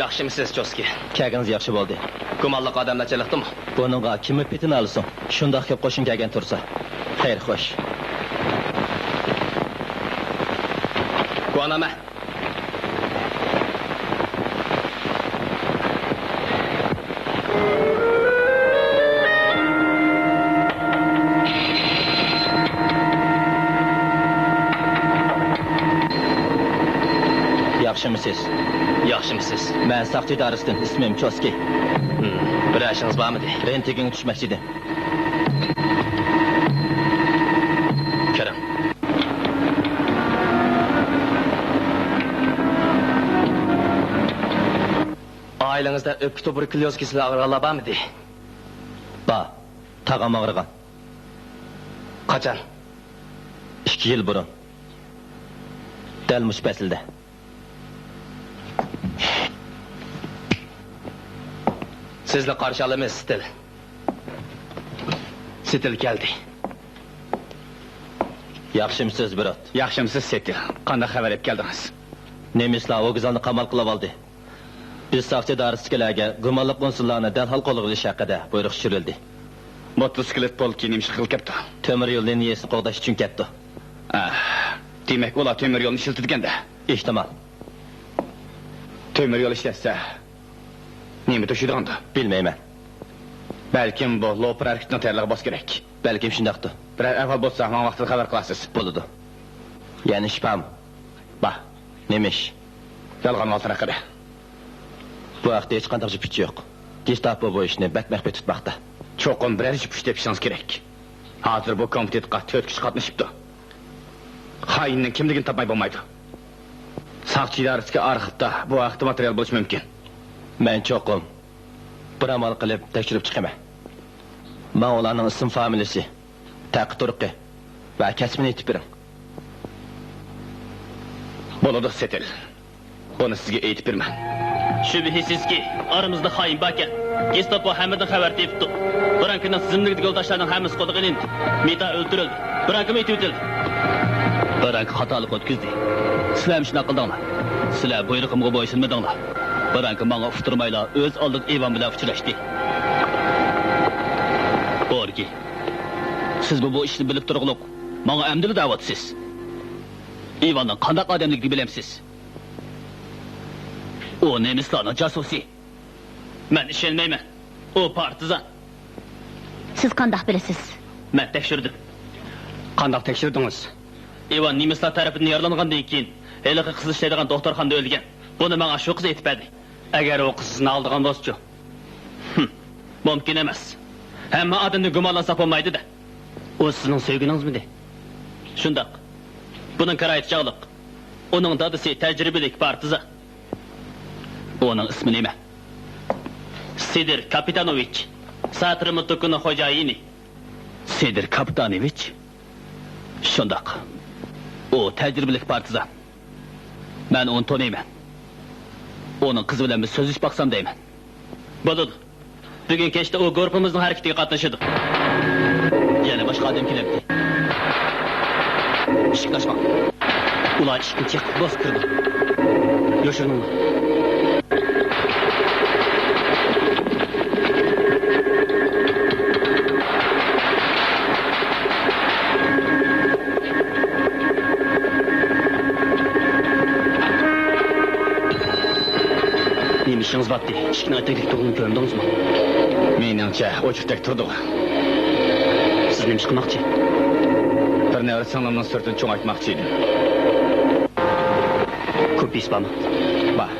ياخشىمۇسىز، چوسكى؟ كەلگىنىڭىز ياخشى بولدى. گۇمانلىق ئادەملەر چېلىقتىمۇ؟ بۇنىڭغا كىممۇ پېتىنى ئالسۇن، شۇنداق كۆپ قوشۇن كەلگەن تۇرسا. خەير، خوش. گۇۋاھنامە. ياخشىمۇسىز؟ ياخشىمۇسىز؟ مەن ساقچى ئىدارىسىدىن، ئىسمىم چوسكى. ھىم، بىر ئىشىڭىز بارمىدى؟ رېنتگېنگە چۈشمەكچىدىم. كىرىڭ. ئائىلىڭىزدە ئۆپكە تۇبېركۇليوز كېسىلى ئاغرىغانلار بارمىدى؟ بار. تاغام ئاغرىغان. قاچان؟ ئىككى يىل بۇرۇن. دەل مۇشۇ پەسىلدە. سىزنى قارشى ئالىمىز، ستىل. ستىل كەلدى. ياخشىمسىز، برات؟ ياخشىمسىز، ستىل؟ قانداق خەۋەر ئېلىپ كەلدىڭىز؟ نېمىسلار ۋوگزالنى قامال قىلىۋالدى. بىز ساقچى ئىدارىسىدىكىلەرگە گۇمانلىق ئۇنسۇرلارنى دەرھال قولغا ئېلىش ھەققىدە بۇيرۇق چۈشۈرۈلدى. موتوسىكلىت پولكى نېمە ئىش قىلىپ كەپتۇ؟ تۆمۈر يول لىنىيەسىنى قوغداش ئۈچۈن كەپتۇ. ئاھ، دېمەك، ئۇلار تۆمۈر يولنى ئىشلىتىدىكەن-دە. ئېھتىمال. تۆمۈر يول ئىشلەتسە، نېمە توشۇيدىغاندۇ؟ بىلمەيمەن. بەلكىم بۇ لوپۇر ھەرىكىتىنىڭ تەييارلىقى بولسا كېرەك. بەلكىم شۇنداقتۇ. بىرەر ئەھۋال بولسا، ماڭا ۋاقتىدا خەۋەر قىلارسىز. بولىدۇ. يەنە شۈبھەم؟ بار. نېمە ئىش؟ يالغان ۋالتېر ھەققىدە. بۇ ھەقتە ھېچقانداق جىپ ئۇچى يوق. گېستاپو بۇ ئىشنى بەك مەخپىي تۇتماقتا. چوقۇم بىرەر جىپ ئۇچ تېپىشىڭىز كېرەك. ھازىر بۇ كومىتېتقا تۆت كىشى قاتنىشىپتۇ. خائىننىڭ كىملىكىنى تاپماي بولمايدۇ. ساقچى ئىدارىسىدىكى ئارخىپتا بۇ ھەقتە ماتېرىيال بولۇشى مۇمكىن. مەن چوقۇم بىر ئامال قىلىپ تەكشۈرۈپ چىقىمەن. ماڭا ئۇلارنىڭ ئىسىم فامىلىسى، تەقى تۇرقى ۋە كەسپىنى ئېيتىپ بېرىڭ. بولىدۇ، ستىل. بۇنى سىزگە ئېيتىپ بېرىمەن. شۈبھىسىزكى، ئارىمىزدا خائىن باركەن. گېستاپو ھەممىدىن خەۋەر تېپىپتۇ. برانكىنىڭ تىزىملىكىدىكى يولداشلارنىڭ ھەممىسى قولغا ئېلىندى. مىتا ئۆلتۈرۈلدى. برانكىمۇ ئېتىۋېتىلدى. برانكا خاتالىق ئۆتكۈزدى. سىلەرمۇ شۇنداق قىلدىڭلار. سىلەر بۇيرۇقۇمغا بويسۇنمىدىڭلار. برانكا ماڭا ئۇقتۇرمايلا ئۆز ئالدىغا ئىۋان بىلەن ئۇچراشتى. بورگى، سىزمۇ بۇ ئىشنى بىلىپ تۇرغۇلۇق ماڭا ئەمدىلا دەۋاتىسىز. ئىۋاننىڭ قانداق ئادەملىكىنى بىلەمسىز؟ ئۇ نېمىسلارنىڭ جاسۇسى. مەن ئىشەنمەيمەن. ئۇ پارتىزان. سىز قانداق بىلىسىز؟ مەن تەكشۈردۈم. قانداق تەكشۈردىڭىز؟ ئىۋان نېمىسلار تەرىپىدىن يارىلانغاندىن كېيىن، ھېلىقى قىز ئىشلەيدىغان دوختۇرخانىدا ئۆلگەن. بۇنى ماڭا شۇ قىز ئېيتىپ بەردى. ئەگەر ئۇ قىز سىزنى ئالدىغان بولسىچۇ؟ ھىم، مۇمكىن ئەمەس. ھەممە ئادەمدىن گۇمانلانساق بولمايدۇ-دە. ئۇ سىزنىڭ سۆيگىنىڭىزمىدى؟ شۇنداق. بۇنىڭ كارايتى چاغلىق. ئۇنىڭ دادىسى تەجرىبىلىك پارتىزان. ئۇنىڭ ئىسمى نېمە؟ سىدىر كاپىتانوۋىچ، ساترىمىتوكنىڭ خوجايىنى. سىدىر كاپىتانوۋىچ؟ شۇنداق. ئۇ تەجرىبىلىك پارتىزان. مەن ئۇنى تونۇيمەن. ئۇنىڭ قىزى بىلەن بىر سۆزلىشىپ باقسام دەيمەن. بولىدۇ. بۈگۈن كەچتە ئۇ گۇرۇپپىمىزنىڭ ھەرىكىتىگە قاتنىشىدۇ. يەنە باشقا ئادەم كېلەمدۇ؟ ئىشىكنى ئاچماڭ. ئۇلار ئىشىكنى چېقىپ باسىپ كىرىدۇ. يوشۇرۇنۇڭلار. نېمە ئىشىڭىز بارتتى؟ ئىشىكنىڭ ئەتىكىدىكى تۇغنىنى كۆردىڭىزمۇ؟ مېنىڭچە، ئوچۇقتەك تۇرىدۇ. سىز نېمە ئىش قىلماقچى؟ بىر نەۋرە سىڭلىمنىڭ سۈرىتىنى چوڭايتماقچى ئىدىم. كوپىيىسى بارمۇ؟ بار.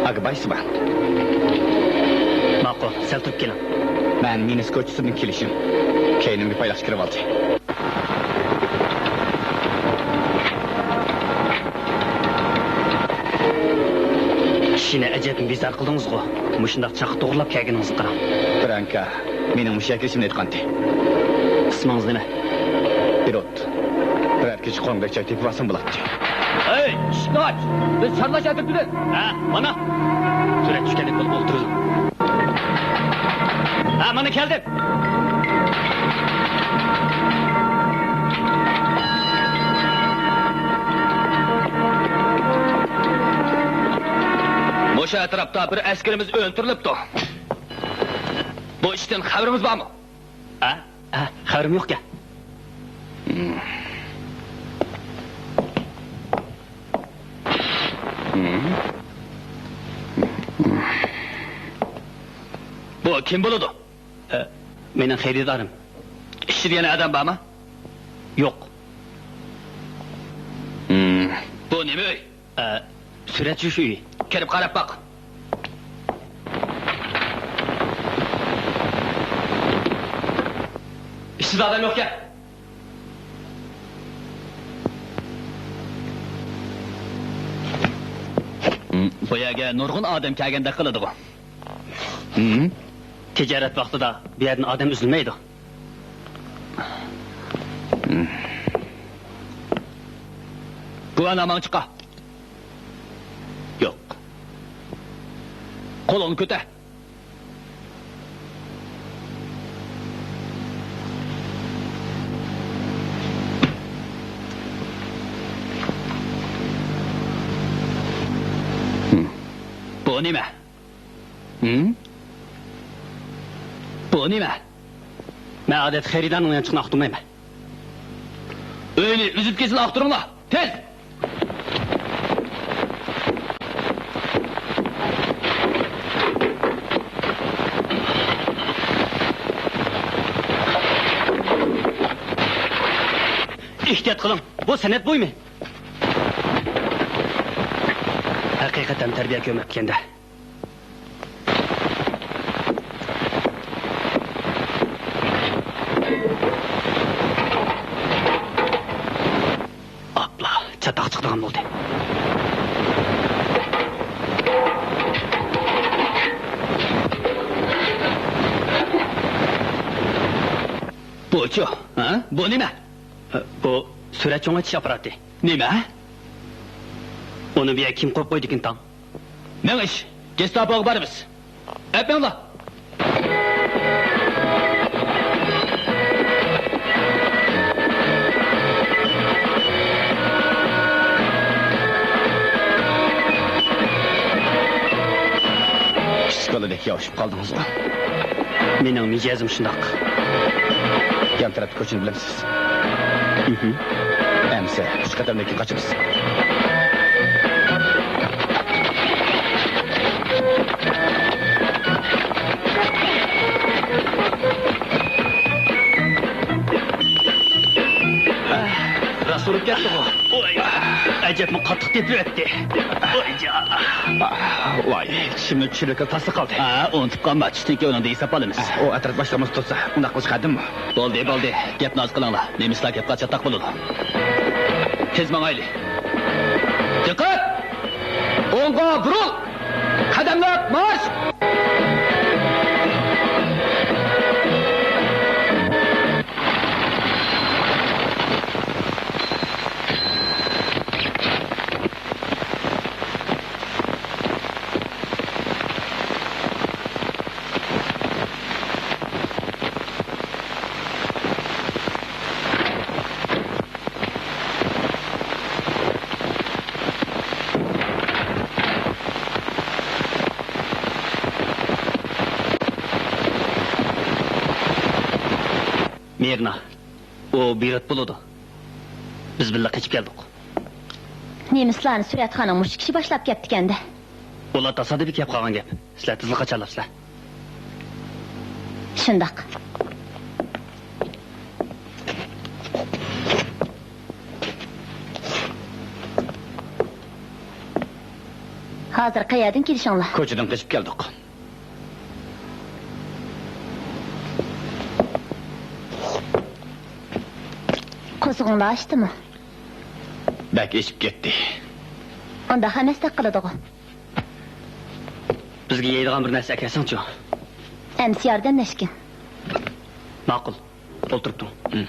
ئاكا، بايسى بار. ماقۇل، سەل تۇرۇپ كېلىڭ. مەن مىنىسك كوچىسىدىن كېلىشىم. كەينىمگە پايلاقچە كىرىۋالدى. كىشىنى ئەجەبمۇ بىزار قىلدىڭىزغۇ، مۇشۇنداق چاققا توغرىلاپ كەلگىنىڭىزگە قاراڭ. برانكا مېنىڭ مۇشۇ يەرگە كېلىشىمنى ئېيتقانتى. ئىسمىڭىز نېمە؟ بىرۇت. بىرەر كېچە قوڭدەك چاي تېپىۋالسام بولاتتى. ھەي، ئىشىكنى ئاچ! بىز شارلاش ئەترىتىدىن. ھە، مانا. سۈرەت چۈشكەندەك بولۇپ ئولتۇرىدۇ. ھە، مانا كەلدىم. مۇشۇ ئەتراپتا بىر ئەسكىرىمىز ئۆلتۈرۈلۈپتۇ. بۇ ئىشتىن خەۋىرىڭىز بارمۇ؟ ھە؟ ھە، خەۋىرىم يوقكەن. بۇ كىم بولىدۇ؟ ئە، مېنىڭ خېرىدارىم. ئىچىدە يەنە ئادەم بارمۇ؟ يوق. بۇ نېمە ئۆي؟ ئە، سۈرەتچى ئۆيى. كىرىپ قاراپ باق. ئىچىدە ئادەم يوقكەن. بۇ يەرگە نۇرغۇن ئادەم كەلگەندەك قىلىدىغۇ. تىجارەت ۋاقتىدا بۇ يەردىن ئادەم ئۈزۈلمەيدۇ. بۇ ئەنە ماڭا چىقا. يوق. قولۇڭنى كۆتەر. بۇ نېمە؟ ھىم؟ بۇ نېمە؟ مەن ئادەتتە خېرىدارنىڭ يانچۇقىنى ئاختۇرمايمەن. ئۆينى ئۈزۈپ كېسىل ئاختۇرۇڭلار، تېز! ئېھتىيات قىلىڭ، بۇ سەنئەت بۇيۇمى. ھەقىقەتەن تەربىيە كۆرمەپتىكەن-دە. ئاپلا، چاتاق چىقىدىغان بولدى. بۇچۇ؟ ھە؟ بۇ نېمە؟ بۇ سۈرەت چوڭايتىش ئاپپاراتى. نېمە؟ ئۇنى بۇ يەرگە كىم قويۇپ قويدىكىن تاڭ؟ مېڭىش، گېستاپوغا بارىمىز. ئەپمەڭلار. كىچىك بالىدەك ياۋشىپ قالدىڭىزغۇ؟ مېنىڭ مىجەزىم شۇنداق. يان تەرەپتە كوچىنى بىلەمسىز؟ ئەمىسە ئۈچ قەدەمدىن كېيىن قاچىمىز. راست ئۇرۇپ كەتتىغۇ. ئەجەبمۇ قاتتىق تېپىۋەتتى. ۋاي جان. ۋاي، چىشىمنى چۈشۈرۈۋېتىپ تاسلا قالدى. ھە، ئۇنتۇپ قالما، چۈشتىن كېيىن ئۇنىڭ دېيىسى ئاپ ئالىمىز. ئۇ ئەتراپ باشلىقىمىز تۇرسا، ئۇنداق قىلىش قەدىممۇ؟ بولدى، بولدى. گەپنى ئاز قىلىڭلار. نېمىشلار گەپ قاچاتاق بولىدۇ. تېز ماڭايلى. دىققەت! ئوڭغا بۇرۇل! قەدەملەپ مارش! مىرنا، ئۇ بىرات بولىدۇ. بىز بىللە قېچىپ كەلدۇق. نېمىسلارنى سۈرەتخانىغا مۇشۇ كىشى باشلاپ كەپتىكەن-دە. ئۇلار تاسادىپىي كەپ قالغان گەپ. سىلەر تېزلا قاچالاپسىلەر. شۇنداق. ھازىر قەيەردىن كېلىشىڭلار؟ كوچىدىن قېچىپ كەلدۇق. قورسىقىڭلار ئاچتىمۇ؟ بەك ئېچىپ كەتتى. ئۇنداق ئەمەستەك قىلىدىغۇ. بىزگە يەيدىغان بىر نەرسە ئەكەلسەڭچۇ؟ ئەمىسە ياردەملەشكىن. ماقۇل. ئولتۇرۇپ تۇرۇڭ.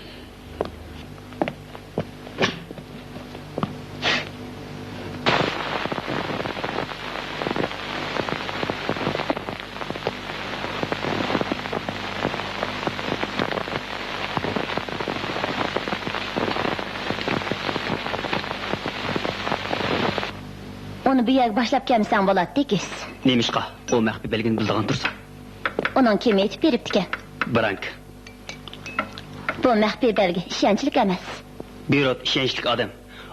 ئۇنى بۇ يەرگە باشلاپ كەلمىسەڭ بولاتتى، ئېكىس. نېمىشقا؟ ئۇ مەخپىي بەلگىنى بىلىدىغان تۇرسا. ئۇنىڭ كىمى ئېيتىپ بېرىپتىكەن؟ برانك. بۇ مەخپىي بەلگە، ئىشەنچلىك ئەمەس. بىرود ئىشەنچلىك ئادەم.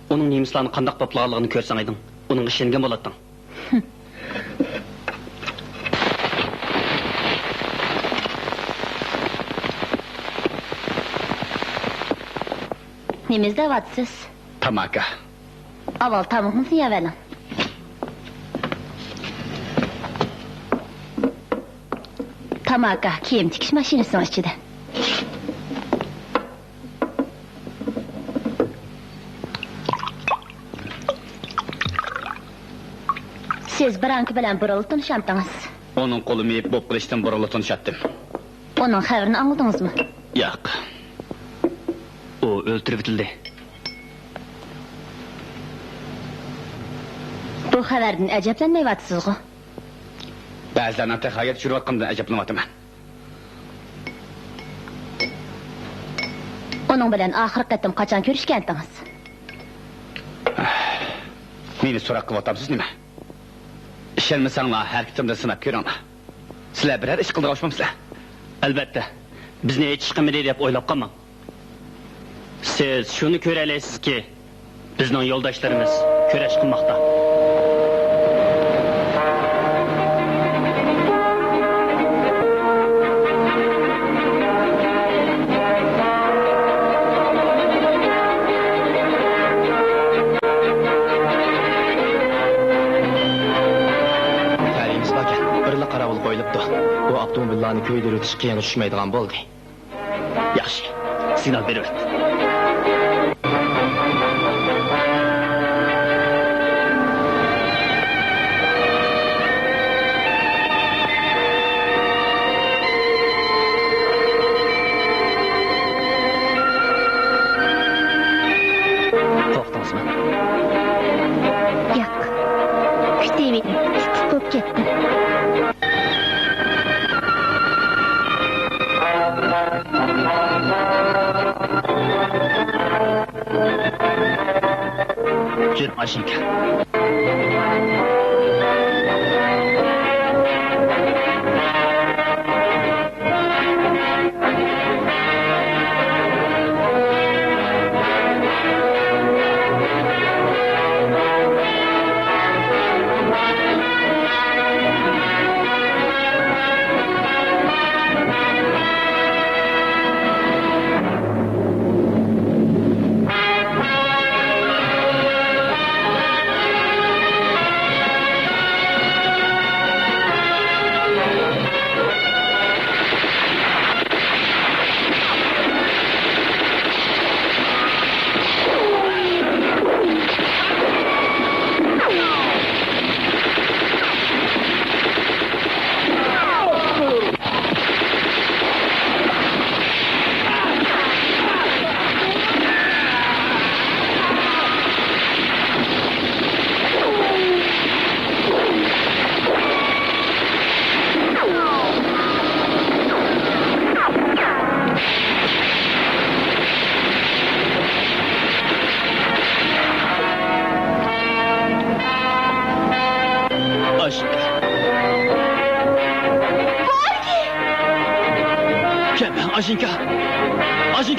ئۇنىڭ نېمىسلارنى قانداق باپلىغانلىقىنى كۆرسەڭ ئىدىڭ، ئۇنىڭغا ئىشەنگەن بولاتتىڭ. نېمە ئىزدەۋاتىسىز؟ تاماكا. ئاۋۋال تامىقىڭىزنى يەۋېلىڭ. تاماكا كىيىم تىكىش ماشىنىسىنىڭ ئىچىدە. سىز برانكا بىلەن بۇرۇنلا تونۇشامتىڭىز؟ ئۇنىڭ قولى مېيىپ بولۇپ قېلىشتىن بۇرۇنلا تونۇشاتتىم. ئۇنىڭ خەۋىرىنى ئاڭلىدىڭىزمۇ؟ ياق. ئۇ ئۆلتۈرۈۋېتىلدى. بۇ خەۋەردىن ئەجەبلەنمەيۋاتىسىزغۇ؟ بەزىلەرنىڭ تېخى ھايات يۈرۈۋاتقىنىدىن ئەجەبلىنىۋاتىمەن. ئۇنىڭ بىلەن ئاخىرقى قېتىم قاچان كۆرۈشكەنتىڭىز؟ مېنى سوراق قىلىۋاتامسىز نېمە؟ ئىشەنمىسەڭلار، ھەرىكىتىمدىن سىناپ كۆرۈڭلار. سىلەر بىرەر ئىش قىلىدىغان ئوخشىمامسىلەر؟ ئەلۋەتتە. بىزنى ھېچ ئىش قىلمىدى دەپ ئويلاپ قالماڭ. سىز شۇنى كۆرەلەيسىزكى، بىزنىڭ يولداشلىرىمىز كۈرەش قىلماقتا. تەلىيىمىز باركەن، بىرلا قاراۋۇل قويۇلۇپتۇ. بۇ ئاپتوموبىللارنى كۆيدۈرۈۋېتىش قىيىنغا چۈشمەيدىغان بولدى. ياخشى، سىگنال بېرىۋەت. قورقتىڭىزمۇ؟ ياق، كۈتۈۋىدىم، تىت-تىت بولۇپ كەتتىم. جۈت ماشىنكا.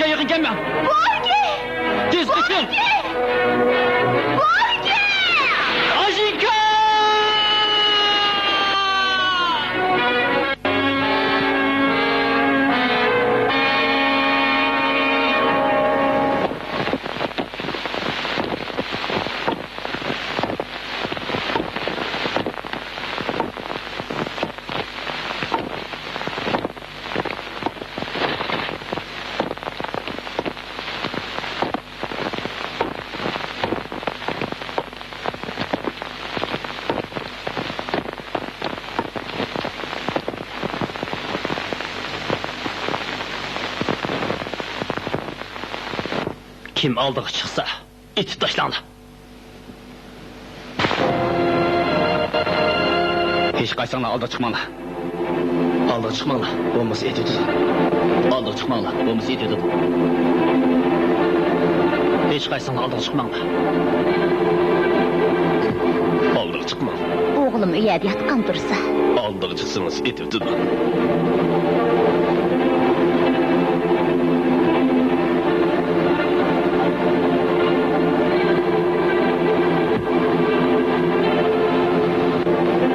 يېقىن كەلمەڭ. بوركى! تېز قېچىڭ! بوركى! بوركى! ئاژىكا! كىم ئالدىغا چىقسا، ئېتىپ تاشلاڭلار. ھېچقايسىڭلار ئالدىغا چىقماڭلار. ئالدىغا چىقماڭلار، بولمىسا ئېتىۋېتىدۇ. ئالدىغا چىقماڭلار، بولمىسا ئېتىۋېتىدۇ. ھېچقايسىڭلار ئالدىغا چىقماڭلار. ئالدىغا چىقماڭلار. ئوغلۇم ئۇ يەردە ياتقان تۇرسا. ئالدىغا چىقسىڭىز ئېتىۋېتىدۇ.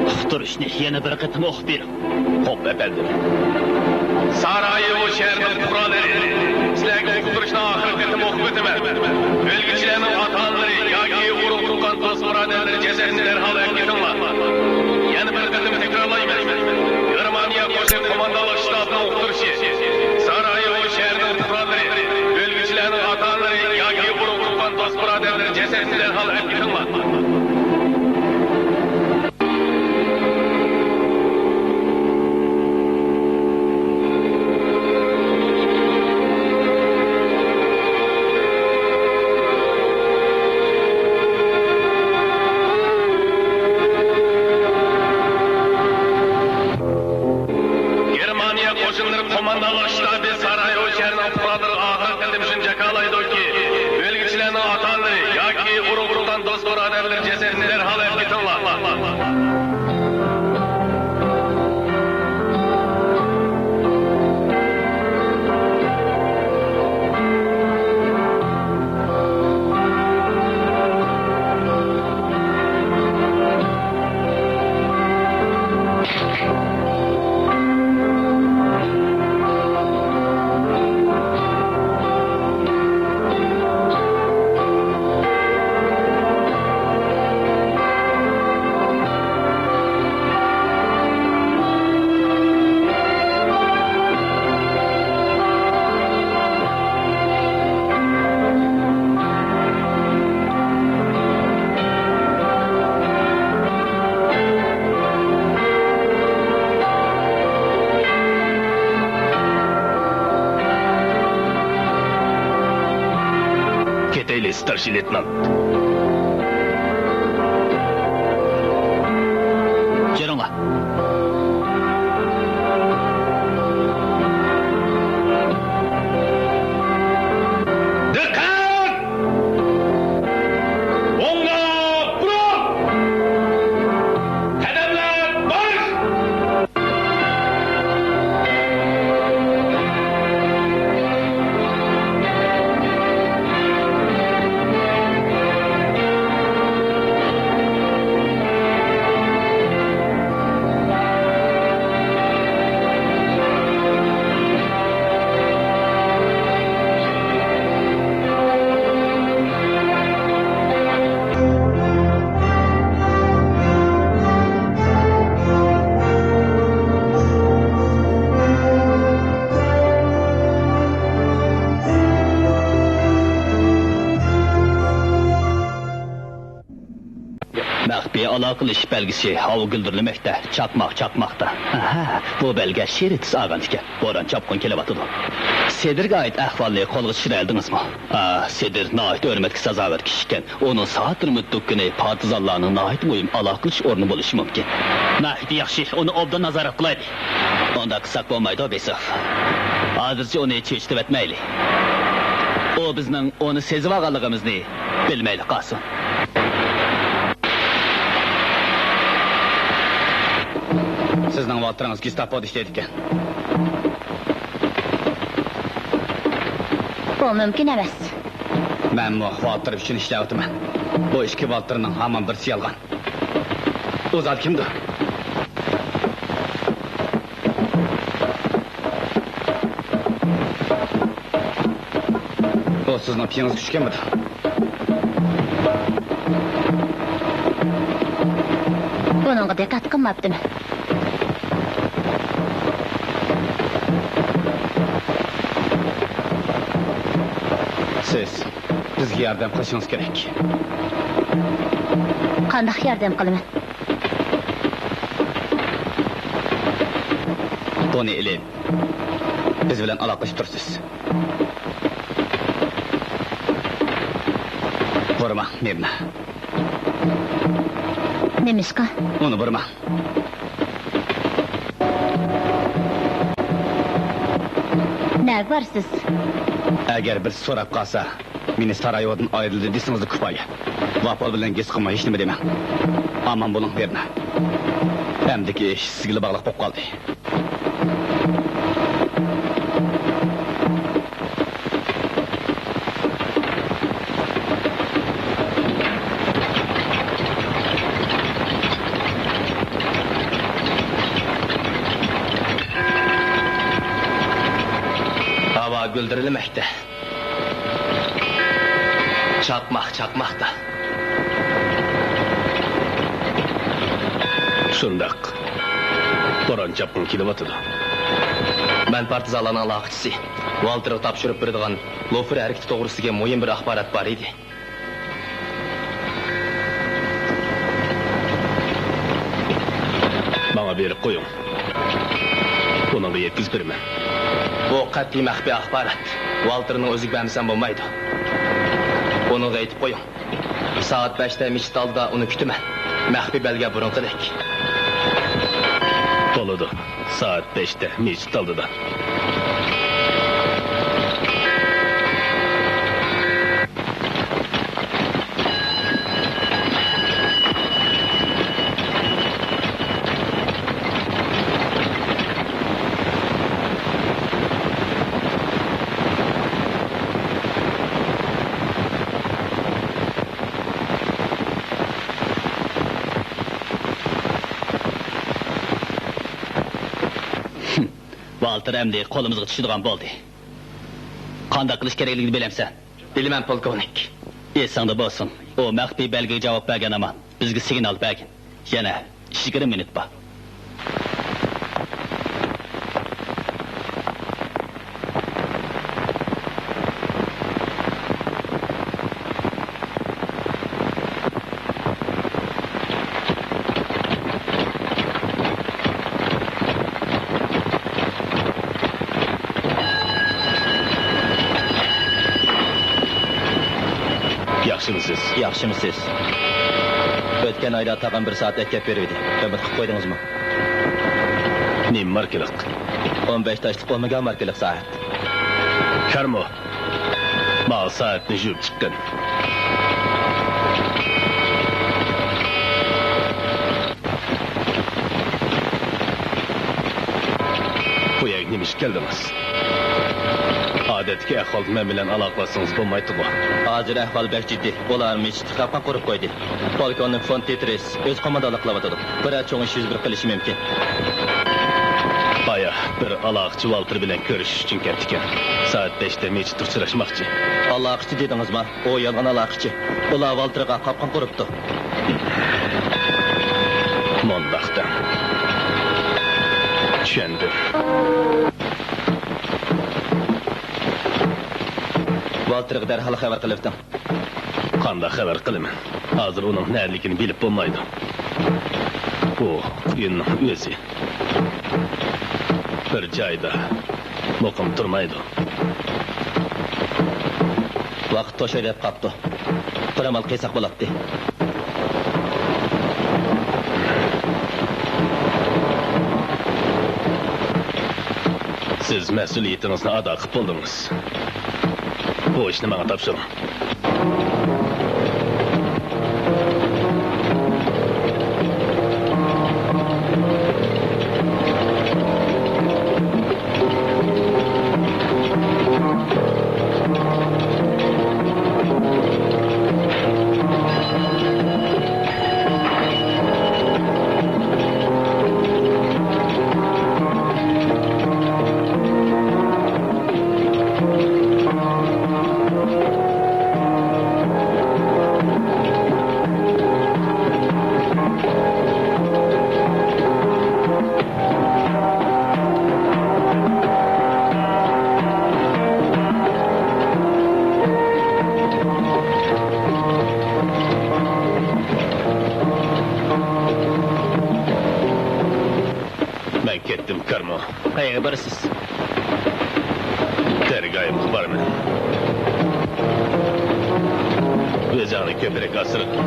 ئۇقتۇرۇشنى يەنە بىر قېتىم ئوقۇپ بېرىڭ. خوپ، ئەپەندىم. سارايېۋو شەھىرىنىڭ پۇقرالىرى، سىلەرگە ئۇقتۇرۇشنى ئاخىرقى قېتىم ئوقۇپ ئۆتىمەن. ئۆلگۈچىلەرنىڭ ئاتا-ئانىلىرى ياكى ئۇرۇق-تۇغقان، دوست-بۇرادەرلىرى جەسەتنى دەرھال ئەپ كېتىڭلار. يەنە بىر قېتىم تەكرارلايمەن. گېرمانىيە قوشۇن قوماندانلىق شتابىنىڭ ئۇقتۇرۇشى. سارايېۋو شەھىرىنىڭ پۇقرالىرى، ئۆلگۈچىلەرنىڭ ئاتا-ئانىلىرى ياكى ئۇرۇق-تۇغقان، دوست-بۇرادەرلىرى جەسەتنى دەرھال ئەپ كېتىڭلار. گېرمانىيە قوشۇنلىرى قوماندانلىق شتابى سارايېۋو شەھىرىنىڭ پۇقرالىرىغا ئاخىرقى قېتىم شۇنى جاكارلايدۇكى، ئۆلگۈچىلەرنىڭ ئاتا-ئانىلىرى ياكى ئۇرۇق-تۇغقان، دوست-بۇرادەرلىرى جەسەتنى دەرھال ئەپ كېتىڭلار. كېتەيلى، ستارشىي لېيتېنانت. يۈرۈڭلار. دىققەت! ئوڭغا بۇرۇل! قەدەملەر مارش! مەخپىي ئالاقىلىشىش بەلگىسى ھاۋا گۈلدۈرلىمەكتە، چاقماق چاقماقتا. ئەھە، بۇ بەلگە شېرى تېز ئالغان ئىكەن. بوران چاپقۇن كېلىۋاتىدۇ. سېدىرگە ئائىت ئەھۋالنى قولغا چۈشۈرەلىدىڭىزمۇ؟ ئا، سېدىر ناھايىتى ھۆرمەتكە سازاۋەر كىشىكەن. ئۇنىڭ سائەتلىرىمۇ دۇكىنى پارتىزانلارنىڭ ناھايىتى مۇھىم ئالاقىلىشىش ئورنى بولۇشى مۇمكىن. ناھايىتى ياخشى، ئۇنى ئوبدان نازارەت قىلايلى. ئۇنداق قىلساق بولمايدۇ، بېسوف. ھازىرچە ئۇنى چۆچۈتۈۋەتمەيلى. ئۇ بىزنىڭ ئۇنى سېزىۋالغانلىقىمىزنى بىلمەيلا قالسۇن. سىزنىڭ ۋاكتىرىڭىز گېستاپودا ئىشلەيدىكەن. بۇ مۇمكىن ئەمەس. مەنمۇ ۋالتېر ئۈچۈن ئىشلەۋاتىمەن. بۇ ئىككى ۋالتېرنىڭ ھامان بىرسى يالغان. ئۇ زادى كىمدۇ؟ ئۇ سىزنىڭ پېيىڭىزگە چۈشكەنمىدى؟ بۇنىڭغا دىققەت قىلماپتىمەن. سىز بىزگە ياردەم قىلىشىڭىز كېرەك. قانداق ياردەم قىلىمەن؟ بۇنى ئېلىپ، بىز بىلەن ئالاقىلىشىپ تۇرىسىز. بۇرىماڭ، مىرنا. نېمىشقا؟ ئۇنى بۇرىماڭ. نەگە بارىسىز؟ ئەگەر بىرسى سوراپ قالسا، مېنى سارايېۋودىن ئايرىلدى دېسىڭىزلا كۇپايە. ۋاپال بىلەن گېسقىمۇ ھېچنېمە دېمەڭ. ئامان بولۇڭ، مىرنا. ئەمدىكى ئىش سىزگىلا باغلىق بولۇپ قالدى. ھاۋا گۈلدۈرلىمەكتە. چاقماق چاقماقتا. شۇنداق. بوران چاپقۇن كېلىۋاتىدۇ. مەن پارتىزانلارنىڭ ئالاقىچىسى. ۋالتېرغا تاپشۇرۇپ بېرىدىغان لوفېر ھەرىكىتى توغرىسىدىكى مۇھىم بىر ئاخبارات بار ئىدى. ماڭا بېرىپ قويۇڭ. ئۇنىڭغا يەتكۈزۈپ بېرىمەن. بۇ قەتئىي مەخپىي ئاخبارات. ۋالتېرنىڭ ئۆزىگە بەرمىسەم بولمايدۇ. ئۇنىڭغا ئېيتىپ قويۇڭ. سائەت بەشتە مىچىت ئالدىدا ئۇنى كۈتىمەن. مەخپىي بەلگە بۇرۇنقىدەك. بولىدۇ. سائەت بەشتە مىچىت ئالدىدا. ۋالتېر ئەمدى قولىمىزغا چۈشىدىغان بولدى. قانداق قىلىش كېرەكلىكىنى بىلەمسەن؟ بىلىمەن، پولكوۋنىك. ئېسىڭدە بولسۇن، ئۇ مەخپىي بەلگىگە جاۋاب بەرگەن ھامان، بىزگە سىگنال بەرگىن. يەنە يىگىرمە مىنۇت بار. ياخشىمۇسىز؟ ياخشىمۇسىز؟ ئۆتكەن ئايدا تاغام بىر سائەت ئەكەپ بېرىۋىدى. ئۈمىد قىلىپ قويدىڭىزمۇ؟ نېمە ماركىلىق؟ ئون بەش تاشلىق ئومېگا ماركىلىق سائەت. كارمۇ؟ ماڭا سائەتنى يۇيۇپ چىققىن. بۇ يەرگە نېمە ئىش كەلدىڭىز؟ ئادەتتىكى ئەھۋالدا مەن بىلەن ئالاقىلەشسىڭىز بولمايتتىغۇ؟ ھازىر ئەھۋال بەك جىددىي. ئۇلار مىچىتقا قاپقان قۇرۇپ قويدى. پولكوۋنىك فون تېترېس ئۆزى قوماندانلىق قىلىۋاتىدۇ. بىرەر چوڭ ئىش يۈز بېرىپ قېلىشى مۇمكىن. بايا بىر ئالاقىچى ۋالتېر بىلەن كۆرۈشۈش ئۈچۈن كەپتىكەن. سائەت بەشتە مىچىتتا ئۇچراشماقچى. ئالاقىچى دېدىڭىزما؟ ئۇ يالغان ئالاقىچى. ئۇلار ۋالتېرغا قاپقان قۇرۇپتۇ. مۇنداق دەڭ. چۈشەندىم. ۋالتېرغا دەرھال خەۋەر قىلىۋېتىڭ. قانداق خەۋەر قىلىمەن؟ ھازىر ئۇنىڭ نەدىلىكىنى بىلىپ بولمايدۇ. ئۇ قۇيۇننىڭ ئۆزى. بىر جايدا مۇقىم تۇرمايدۇ. ۋاقىت توشاي دەپ قاپتۇ. بىر ئامال قىلساق بولاتتى. سىز مەسئۇلىيىتىڭىزنى ئادا قىلىپ بولدىڭىز. بۇ ئىشنى ماڭا تاپشۇرۇڭ. كارمۇ؟ قەيەرگە بارىسىز؟ دەرگاھىمغا بارىمەن. ئۆزۈڭنى كۆپرەك ئاسرىغىن.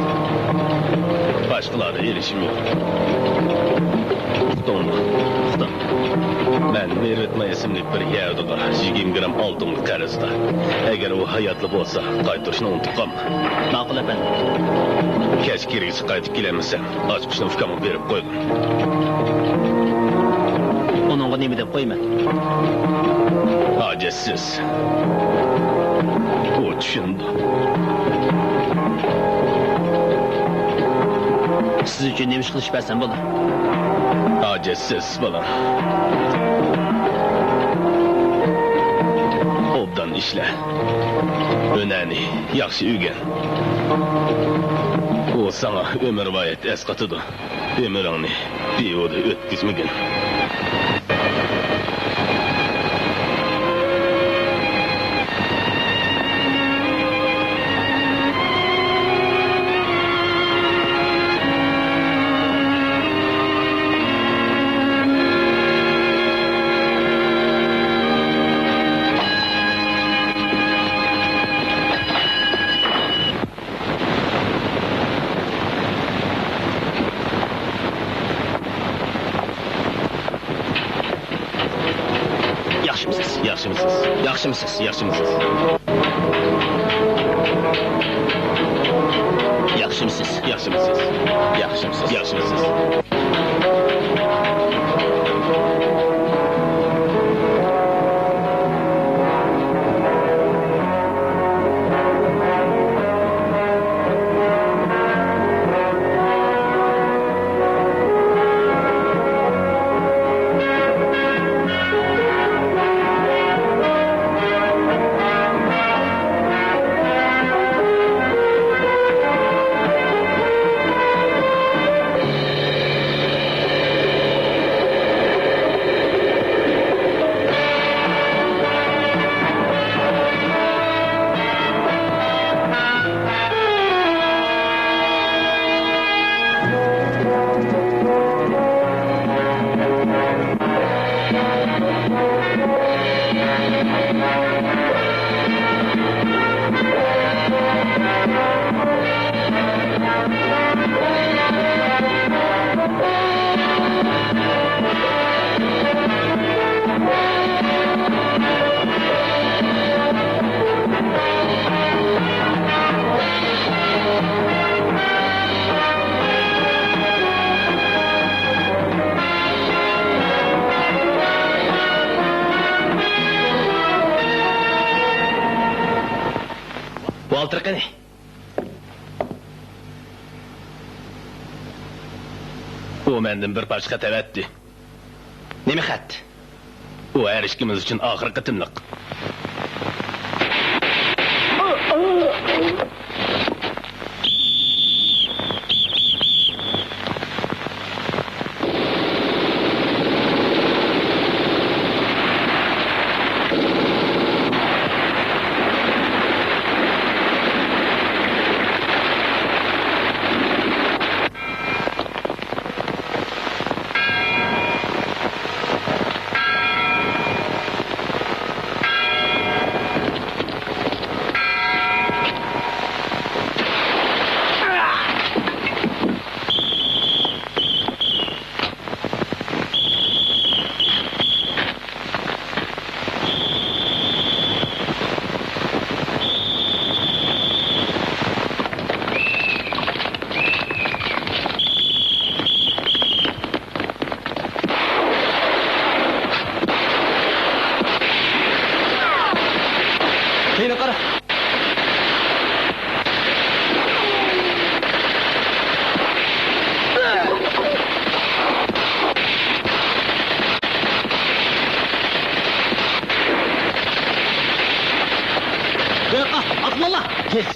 باشقىلاردا ئېلىشىم يوق. ئۇقتۇڭمۇ؟ ئۇقتۇم. مەن مېرىتما ئىسىملىك بىر يەھۇدىيغا يىگىرمە گرام ئالتۇنغا قەرزدار. ئەگەر ئۇ ھاياتلا بولسا، قايتۇرۇشنى ئۇنتۇپ قالما. ماقۇل، ئەپەندىم. كەچ كىرگۈچە قايتىپ كېلەلمىسەم، ئاچقۇچنى ئۇكامغا بېرىپ قويغىن. ئۇنىڭغا نېمە دەپ قويىمەن؟ ھاجەتسىز. ئۇ چۈشىنىدۇ. سىز ئۈچۈن نېمە ئىش قىلىشىپ بەرسەم بولىدۇ؟ ھاجەتسىز، بالام. ئوبدان ئىشلە. ھۈنەرنى ياخشى ئۆگەن. ئۇ ساڭا ئۆمۈرۋايەت ئەسقاتىدۇ. ئۆمرۈڭنى بىھۇدە ئۆتكۈزمىگىن. ياخشىمۇسىز؟ ياخشىمۇسىز؟ ياخشىمۇسىز؟ ياخشىمۇسىز؟ ياخشىمۇسىز؟ ياخشىمۇسىز؟ ياخشىمۇسىز؟ ياخشىمۇسىز؟ ۋالتېر قېنى؟ ئۇ مەندىن بىر پارچە خەت ئەۋەتتى. نېمە خەت؟ ئۇ ھەر ئىككىمىز ئۈچۈن ئاخىرقى قېتىملىق. كەينىڭگە قارا. ياققا ئاتلىنىڭلار، تېز!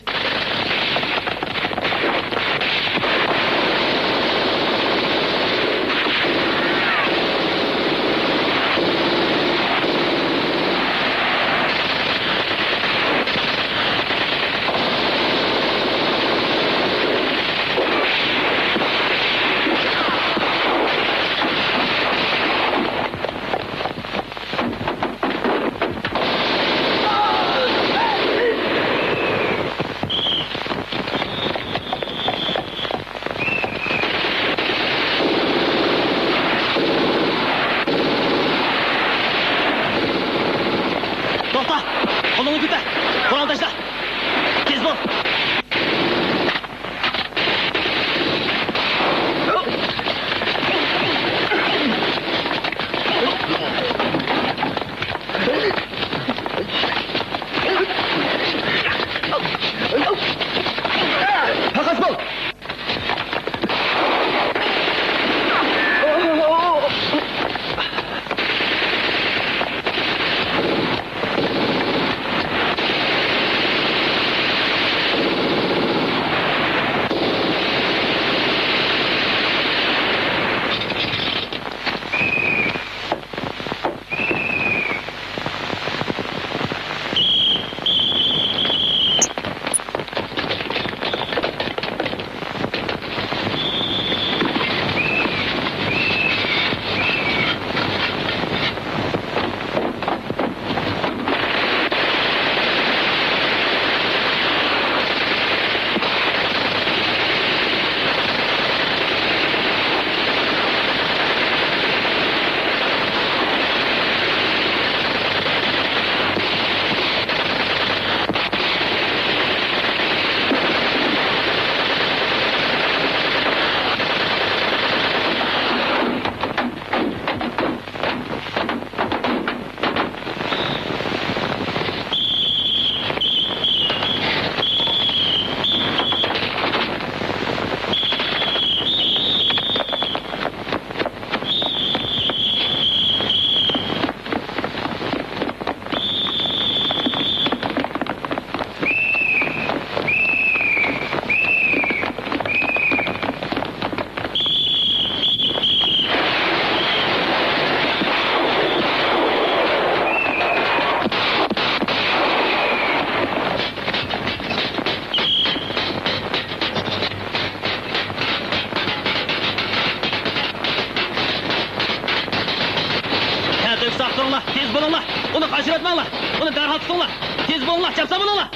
ئۇنى دەرھال تۇتۇڭلار! تېز بولۇڭلار، چاپسان بولۇڭلار!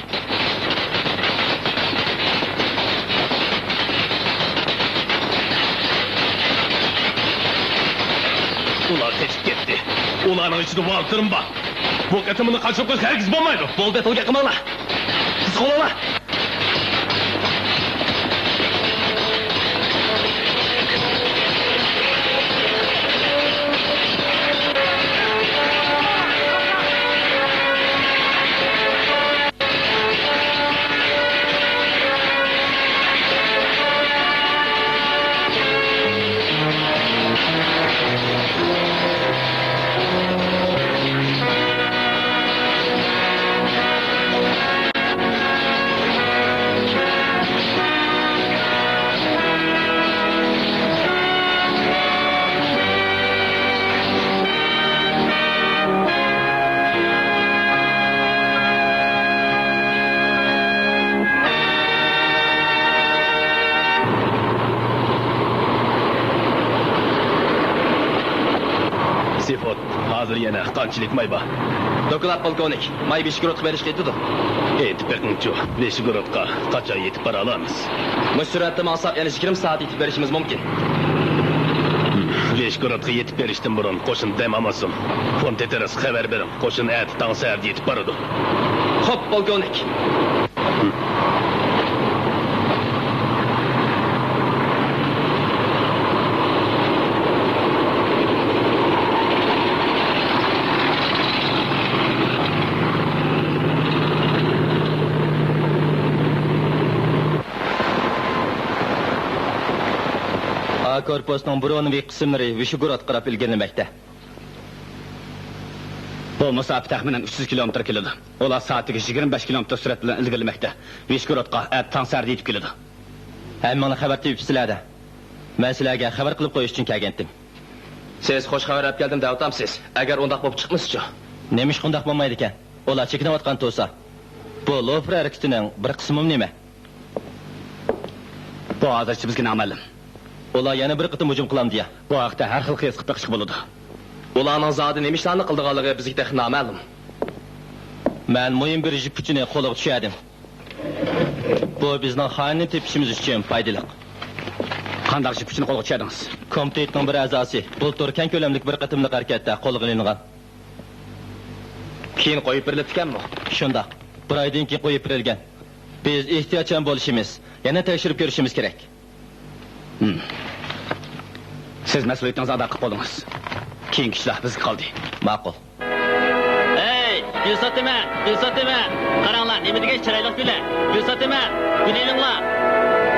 ئۇلار قېچىپ كەتتى. ئۇلارنىڭ ئىچىدە ۋالتېرمۇ بار. بۇ قېتىم ئۇنى قاچۇرۇپ قويسا ھەرگىز بولمايدۇ. بولدى، تولا گەپ قىلماڭلار. تېز قوغلىنىڭلار. سېفوت، ھازىر يەنە قانچىلىك ماي بار؟ دوكلات، پولكوۋنىك. ماي ۋىشېگرودقا بېرىشقا يېتىدۇ. ئېيتىپ بېقىڭچۇ، ۋىشېگرودقا قاچان يېتىپ بارالامىز؟ مۇشۇ سۈرئەتتە ماڭساق، يەنە يىگىرمە سائەت يېتىپ بېرىشىمىز مۇمكىن. ۋىشېگرودقا يېتىپ بېرىشتىن بۇرۇن قوشۇن دەم ئالماسۇن. فون تېتېرسقا خەۋەر بېرىڭ، قوشۇن ئەتە تاڭ سەھەردە يېتىپ بارىدۇ. خوپ، پولكوۋنىك. ئا كورپۇسنىڭ بۇرۇنىۋى قىسىملىرى ۋىشېگرودقا قاراپ ئىلگىرىلىمەكتە. بۇ مۇساپە تەخمىنەن ئۈچ يۈز كىلومېتىر كېلىدۇ. ئۇلار سائىتىگە يىگىرمە بەش كىلومېتىر سۈرئەت بىلەن ئىلگىرىلىمەكتە. ۋىشېگرودقا ئەتە تاڭ سەھەردە يېتىپ كېلىدۇ. ھەممىڭلار خەۋەر تېپىپسىلەر-دە. مەن سىلەرگە خەۋەر قىلىپ قويۇش ئۈچۈن كەلگەنتىم. سىز خوش خەۋەر ئەپ كەلدىم دەۋاتامسىز؟ ئەگەر ئۇنداق بوپ چىقمىسىچۇ؟ نېمىشقا ئۇنداق بولمايدىكەن؟ ئۇلار چېكىنىۋاتقان تۇرسا، بۇ لوفېر ھەرىكىتىنىڭ بىر قىسمىمۇ نېمە؟ بۇ ھازىرچە بىزگە نامەلۇم. ئۇلار يەنە بىر قېتىم ھۇجۇم قىلامدۇ يا؟ بۇ ھەقتە ھەر خىل قىياس قىلىپ بېقىشقا بولىدۇ. ئۇلارنىڭ زادى نېمە ئىشلارنى قىلىدىغانلىقى بىزگە تېخى نامەلۇم. مەن مۇھىم بىر جىپۈچىنى قولغا چۈشۈردۈم. بۇ بىزنىڭ خائىننى تېپىشىمىز ئۈچۈن پايدىلىق. قانداق جىپۈچىنى قولغا چۈشۈردىڭىز؟ كومىتېتنىڭ بىر ئەزاسى بۇلتۇر كەڭ كۆلەملىك بىر قېتىملىق ھەرىكەتتە قولغا ئېلىنغان. كېيىن قويۇپ بېرىلىپتىكەنمۇ؟ شۇنداق. بىر ئايدىن كېيىن قويۇپ بېرىلگەن. بىز ئېھتىياتچان بولۇشىمىز، يەنە تەكشۈرۈپ كۆرۈشىمىز كېرەك. ھىم. سىز مەسئۇلىيىتىڭىزنى ئادا قىلىپ بولدىڭىز. كېيىنكى ئىشلار بىزگە قالدى. ماقۇل. ھەي، گۈل ساتىمەن، گۈل ساتىمەن. قاراڭلار، نېمە دېگەن چىرايلىق گۈللەر. گۈل ساتىمەن، گۈل ئېلىڭلار.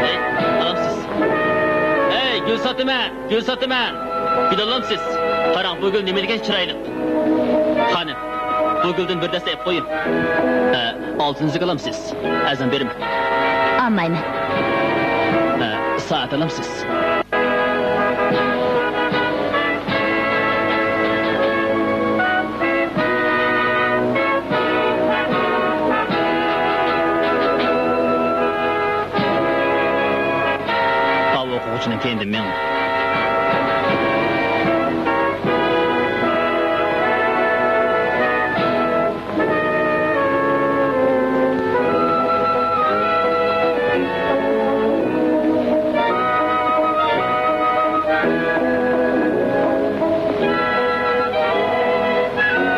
ھەي، ئالامسىز؟ ھەي، گۈل ساتىمەن، گۈل ساتىمەن. گۈل ئالامسىز؟ قاراڭ، بۇ گۈل نېمە دېگەن چىرايلىق. خانىم، بۇ گۈلدىن بىر دەستە ئېلىپ قويۇڭ. ئە، ئالتىنىزنى ئالامسىز؟ ئەرزان بېرىمەن. ئالمايمەن. ئە، سائەت ئالامسىز؟ ئاۋۇ ئوقۇغۇچىنىڭ كەينىدىن مېڭىڭ.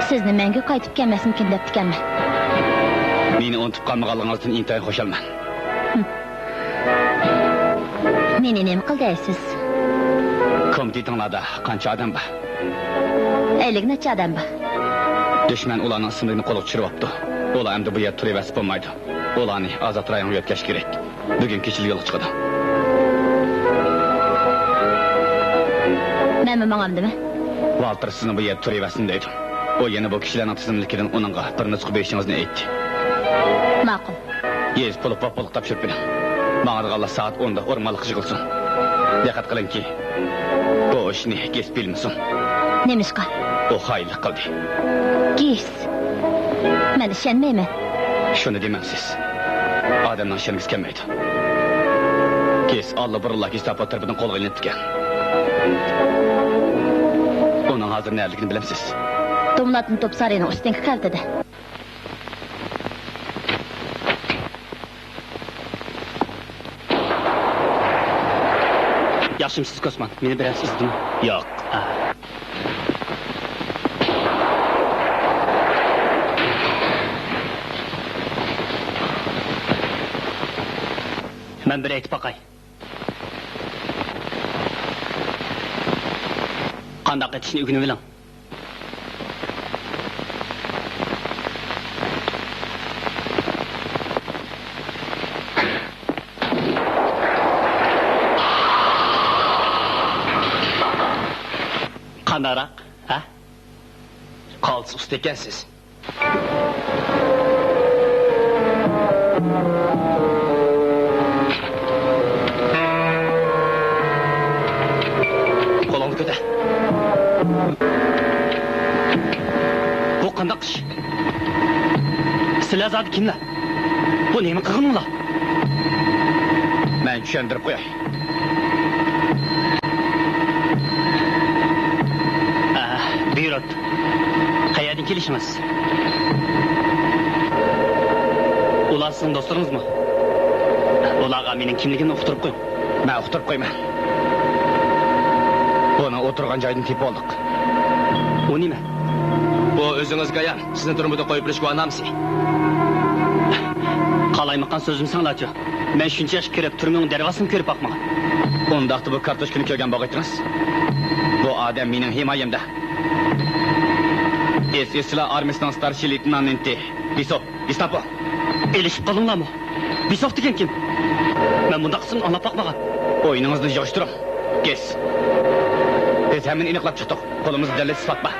سىزنى مەڭگۈ قايتىپ كەلمەسمىكىن دەپتىكەنمەن. مېنى ئۇنتۇپ قالمىغانلىقىڭىزدىن ئىنتايىن خۇشالمەن. ھىم. مېنى نېمە قىل دەيسىز؟ كومىتېتىڭلاردا قانچە ئادەم بار؟ ئەللىك نەچچە ئادەم بار. دۈشمەن ئۇلارنىڭ ئىسىملىرىنى قولغا چۈشۈرۈۋاپتۇ. ئۇلار ئەمدى بۇ يەردە تۇرۇۋەرسە بولمايدۇ. ئۇلارنى ئازاد رايونغا يۆتكەش كېرەك. بۈگۈن كېچىلا يولغا چىقىدۇ. مەنمۇ ماڭامدىمەن؟ ۋالتېر سىزنى بۇ يەردە تۇرۇۋەرسۇن دەيدۇ. ئۇ يەنە بۇ كىشىلەرنىڭ تىزىملىكىدىن ئۇنىڭغا بىر نۇسخا بېرىشىڭىزنى ئېيتتى. ماقۇل. يېزىپ بولۇپ، بوپ-بولۇق تاپشۇرۇپ بېرىڭ. ماڭىدىغانلار سائەت ئوندا ئورمانلىققا يىغىلسۇن. دىققەت قىلىڭكى، بۇ ئىشنى گېس بىلمىسۇن. نېمىشقا؟ ئۇ خائىنلىق قىلدى. گېس؟ مەن ئىشەنمەيمەن. شۇنى دېمەمسىز. ئادەمنىڭ ئىشەنگۈسى كەلمەيدۇ. گېس ئاللىبۇرۇنلا گېستاپو تەرىپىدىن قولغا ئېلىنىپتىكەن. ئۇنىڭ ھازىر نەدىلىكىنى بىلەمسىز؟ دوملاتنى توپ سارىيىنىڭ ئۈستۈنكى قەۋىتىدە. ياخشىمۇسىز، كوسمان؟ مېنى بىرەرسى ئىزدىدىمۇ؟ ياق. مەن بىر ئېيتىپ باقاي. قانداق ئېتىشنى ئۆگىنىۋېلىڭ. قانداقراق، ھە؟ قالتىس ئۇستا ئىكەنسىز. قولۇڭنى كۆتەر. بۇ قانداق ئىش؟ سىلەر زادى كىملەر؟ بۇ نېمە قىلغىنىڭلار؟ مەن چۈشەندۈرۈپ قوياي. ئە، بۇيرۇڭ. قەيەردىن كېلىشىڭىز؟ ئۇلار سىزنىڭ دوستلىرىڭىزمۇ؟ ئۇلارغا مېنىڭ كىملىكىمنى ئۇقتۇرۇپ قويۇڭ. مەن ئۇقتۇرۇپ قويىمەن. بۇنى ئولتۇرغان جايدىن تېپىۋالدۇق. ئۇ نېمە؟ بۇ ئۆزىڭىزگە ئايان، سىزنى تۈرمىدە قويۇپ بېرىش گۇۋاھنامىسى. قالايمىقان سۆزلىمىسەڭلارچۇ. مەن شۇنچە ياشقا كىرىپ، تۈرمىنىڭ دەرۋازىسىنى كۆرۈپ باقمىغان. ئۇنداقتا بۇ كارتوچكىنى كۆرگەن بولغايتىڭىز. بۇ ئادەم مېنىڭ ھىمايەمدە. ئېس ئېس ئېس ئارمىيىسىنىڭ ستارشىي لېيتېنانتى بىسوف، گېستاپو. ئېلىشىپ قالدىڭلارمۇ؟ بىسوف دېگەن كىم؟ مەن بۇنداق ئىسىمنى ئاڭلاپ باقمىغان. ئويۇنىڭىزنى يىغىشتۇرۇڭ. گېس. بىز ھەممىنى ئېنىقلاپ چىقتۇق. قولىمىزدا دەلىل ئىسپات بار.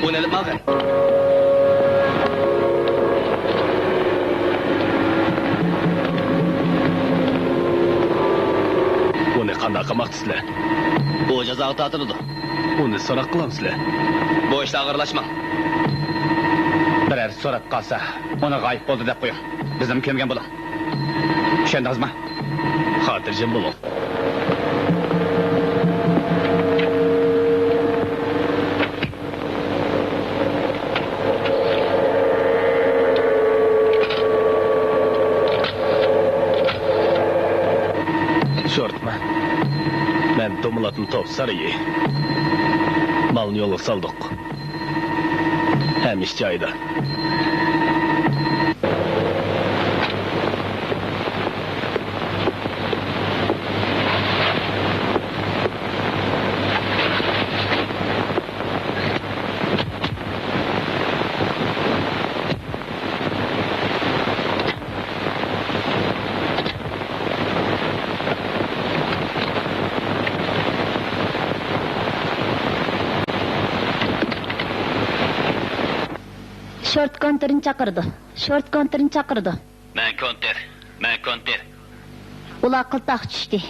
ئۇنى ئېلىپ ماڭغىن. ئۇنى قانداق قىلماقچىسىلەر؟ ئۇ جازاغا تارتىلىدۇ. ئۇنى سوراق قىلامسىلەر؟ بۇ ئىشلارغا ئارىلاشماڭ. بىرەر سوراپ قالسا، ئۇنى غايىب بولدى دەپ قويۇڭ. بىزنىمۇ كۆمگەن بولۇڭ. چۈشەندىڭىزمۇ؟ خاتىرجەم بولۇڭ. شورتما. مەن دومىلاتنى توپ سارىيى. مالنى يولغا سالدۇق. ھەممە ئىش جايىدا. شورت كونتىرنى چاقىرىدۇ. شورت كونتىرنى چاقىرىدۇ. مەن كونتىر. مەن كونتىر. ئۇلار قىلتاق چۈشتى.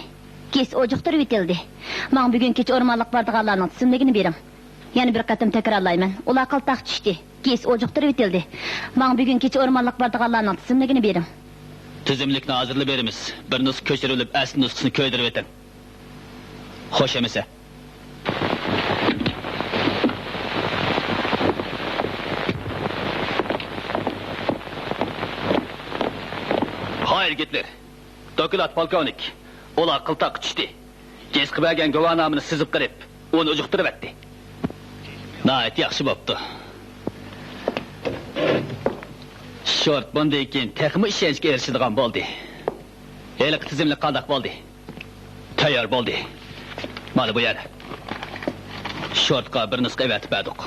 گېس ئۇجۇقتۇرۇۋېتىلدى. ماڭا بۈگۈن كېچە ئورمانلىققا بارىدىغانلارنىڭ تىزىملىكىنى بېرىڭ. يەنە بىر قېتىم تەكرارلايمەن. ئۇلار قىلتاق چۈشتى. گېس ئۇجۇقتۇرۇۋېتىلدى. ماڭا بۈگۈن كېچە ئورمانلىققا بارىدىغانلارنىڭ تىزىملىكىنى بېرىڭ. تىزىملىكنى ھازىرلا بېرىمىز. بىر نۇسخا كۆچۈرۈۋېلىپ، ئەسلى نۇسخىسىنى كۆيدۈرۈۋېتىڭ. خوش ئەمىسە. ھاي يىگىتلەر! دوكلات، پولكوۋنىك. ئۇلار قىلتاققا چۈشتى. گېسقا بەرگەن گۇۋاھنامىنى سىزىپ قىلىپ، ئۇنى ئۇجۇقتۇرۇۋەتتى. ناھايىتى ياخشى بوپتۇ. شورت بۇندىن كېيىن تېخىمۇ ئىشەنچكە ئېرىشىدىغان بولدى. ھېلىقى تىزىملىك قانداق بولدى؟ تەييار بولدى. مانا بۇ يەر. شورتقا بىر نۇسخا ئەۋەتىپ بەردۇق.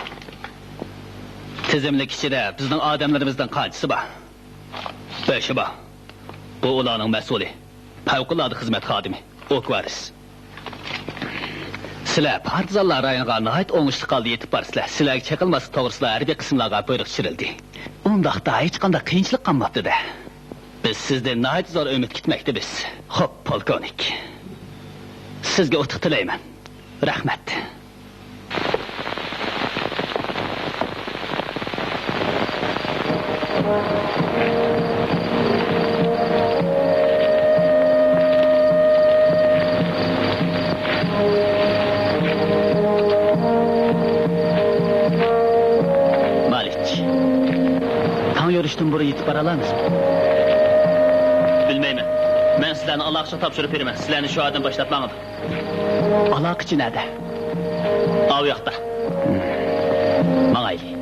تىزىملىك ئىچىدە بىزنىڭ ئادەملىرىمىزنىڭ قانچىسى بار؟ بېشى بار. بۇ ئۇلارنىڭ مەسئۇلى. پەۋقۇلئاددە خىزمەت خادىمى. ئوكۋارىس. سىلەر پارتىزانلار رايونىغا ناھايىتى ئوڭۇشلۇق ھالدا يېتىپ بارىسىلەر. سىلەرگە چېقىلماسلىق توغرىسىدا ھەربىي قىسىملارغا بۇيرۇق چۈشۈرۈلدى. ئۇنداقتا ھېچقانداق قىيىنچىلىق قالماپتۇ-دە. بىز سىزدىن ناھايىتى زور ئۈمىد كۈتمەكتىمىز. خوپ، پولكوۋنىك. سىزگە ئۇتۇق تىلەيمەن. رەھمەت. يېتىپ بارالامىزمۇ؟ بىلمەيمەن. مەن سىلەرنى ئالاقىچىغا تاپشۇرۇپ بېرىمەن. سىلەرنى شۇ ئادەم باشلاپ ماڭىدۇ. ئالاقىچى نەدە؟ ئاۋۇ ياقتا. ماڭايلى.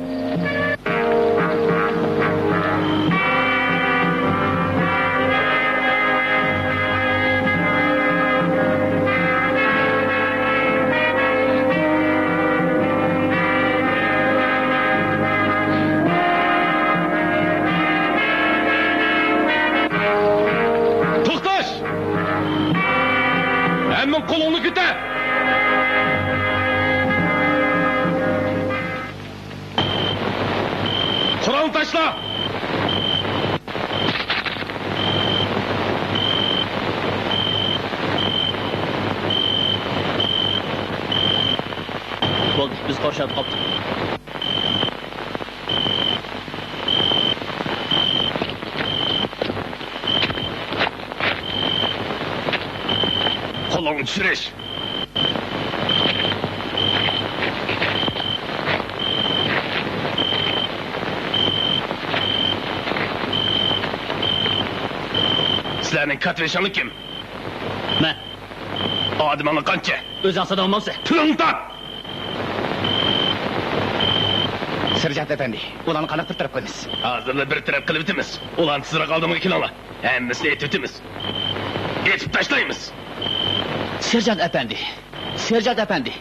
توختاش! ھەممىڭ قولۇڭنى كۆتەر! قورالنى تاشلا! بولدى، بىز قورشاپ قاپتۇق. قولۇڭنى چۈشۈرۈش! سىلەرنىڭ كاتىۋېشىڭلار كىم؟ مەن. ئادىمىڭلار قانچە؟ ئۆزۈڭ سادا بولمامسەن؟ تىلىڭنى تارت! سېرژانت ئەپەندى، ئۇلارنى قانداق بىر تەرەپ قىلىمىز؟ ھازىرلا بىر تەرەپ قىلىۋېتىمىز. ئۇلارنى تېزراق ئالدىمغا كېلىڭلار. ھەممىسىنى ئېتىۋېتىمىز. ئېتىپ تاشلايمىز. سېرژانت ئەپەندى، سېرژانت ئەپەندى.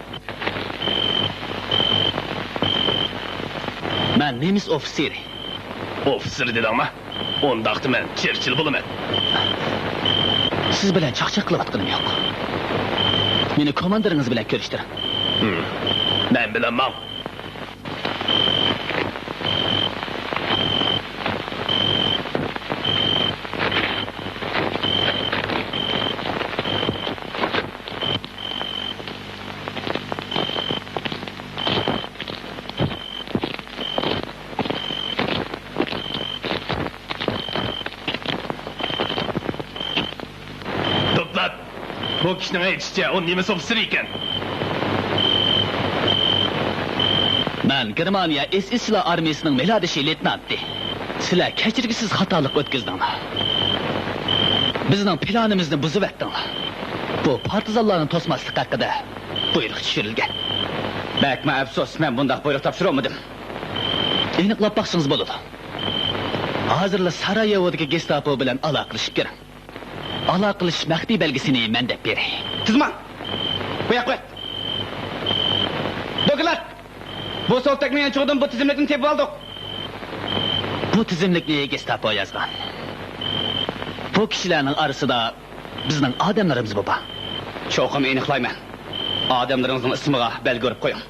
مەن نېمىس ئوفىتسېرى. ئوفىتسېر دېدىڭما؟ ئۇنداقتا مەن چېرچىل بولىمەن. سىز بىلەن چاقچاق قىلىۋاتقىنىم يوق. مېنى كوماندىرىڭىز بىلەن كۆرۈشتۈرۈڭ. ھىم. مەن بىلەن ماڭ. دوپلات! بۇ كىشىنىڭ ئېيتىشىچە، ئۇ نېمىس ئوفىتسېرى ئىكەن. مەن گېرمانىيە ئېس ئېس ئېس ئارمىيىسىنىڭ مىلادىشى لېيتېنانتى. سىلەر كەچۈرگۈسىز خاتالىق ئۆتكۈزدۈڭلار. بىزنىڭ پىلانىمىزنى بۇزۇۋەتتىڭلار. بۇ پارتىزانلارنى توسماسلىق ھەققىدە بۇيرۇق چۈشۈرۈلگەن. بەكمۇ ئەپسۇس، مەن بۇنداق بۇيرۇق تاپشۇرۇۋالمىدىم. ئېنىقلاپ باقسىڭىز بولىدۇ. ھازىرلا سارايېۋودىكى گېستاپو بىلەن ئالاقىلىشىپ كىرىڭ. ئالاقىلىشىش مەخپىي بەلگىسىنى مەن دەپ بېرەي. تىزما! بۇ ياققا ئۆت! دوكلات! بۇ سولتەكنىڭ يانچۇقىدىن بۇ تىزىملىكنى تېپىۋالدۇق. بۇ تىزىملىكنى گېستاپو يازغان. بۇ كىشىلەرنىڭ ئارىسىدا بىزنىڭ ئادەملىرىمىزمۇ بار. چوقۇم ئېنىقلايمەن. ئادەملىرىڭىزنىڭ ئىسمىغا بەلگە ئۇرۇپ قويۇڭ.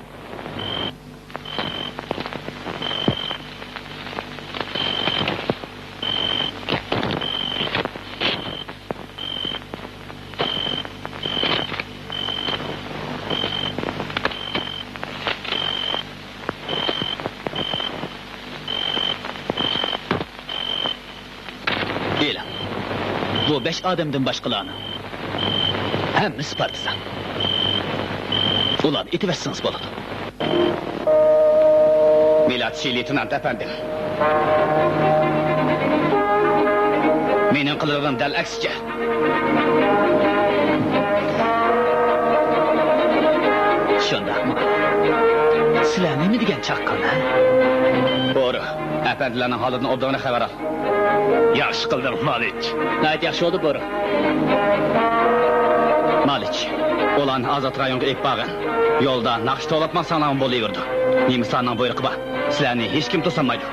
ئېلىڭ. بۇ بەش ئادەمدىن باشقىلارنىڭ ھەممىسى پارتىزان. ئۇلارنى ئېتىۋەتسىڭىز بولىدۇ. مىلادىشى لېيتېنانت ئەپەندىم. مېنىڭ قىلىدىغىنىم دەل ئەكسىچە. شۇنداقمۇ؟ سىلەر نېمە دېگەن چاققان، ھە؟ بورۇ، ئەپەندىلەرنىڭ ھالىدىن ئوبدانراق خەۋەر ئال. ياخشى قىلدىڭ، مالىچ. ناھايىتى ياخشى بولدى، بورۇ. مالىچ، ئۇلارنى ئازاد رايونغا ئېلىپ بارغىن. يولدا ناخشا توۋلاپ ماڭساڭلارمۇ بولۇۋېرىدۇ. نېمىسلارنىڭ بۇيرۇقى بار. سىلەرنى ھېچكىم توسالمايدۇ.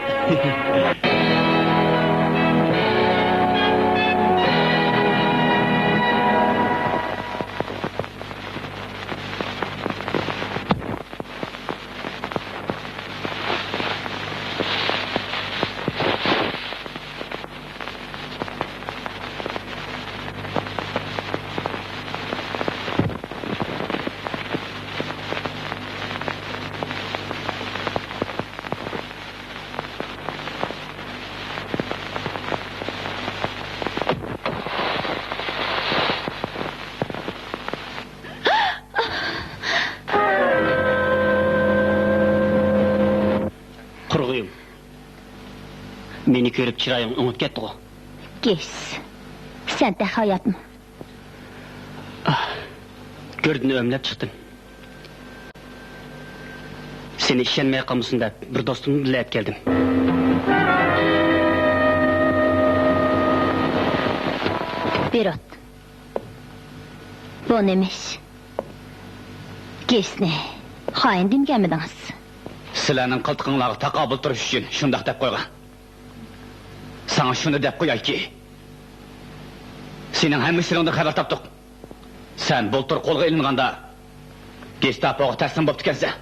كۆرۈپ چىرايىڭ ئۆڭۈپ كەتتىغۇ. گېس، سەن تېخى ھاياتمۇ؟ ئاھ، گۆردىنى ئۆملەپ چىقتىم. سېنى ئىشەنمەي قالمىسۇن دەپ، بىر دوستۇمنى بىللە ئەپ كەلدىم. بېروت، بۇ نېمە ئىش؟ گېسنى خائىن دېمىگەنمىدىڭىز؟ سىلەرنىڭ قىلتىقىڭلارغا تاقابىل تۇرۇش ئۈچۈن شۇنداق دەپ قويغان. ساڭا شۇنى دەپ قويايكى، سېنىڭ ھەممە ئىشلىرىڭدىن خەۋەر تاپتۇق. سەن بۇلتۇر قولغا ئېلىنغاندا، گېستاپوغا تەسلىم بوپتىكەنسەن.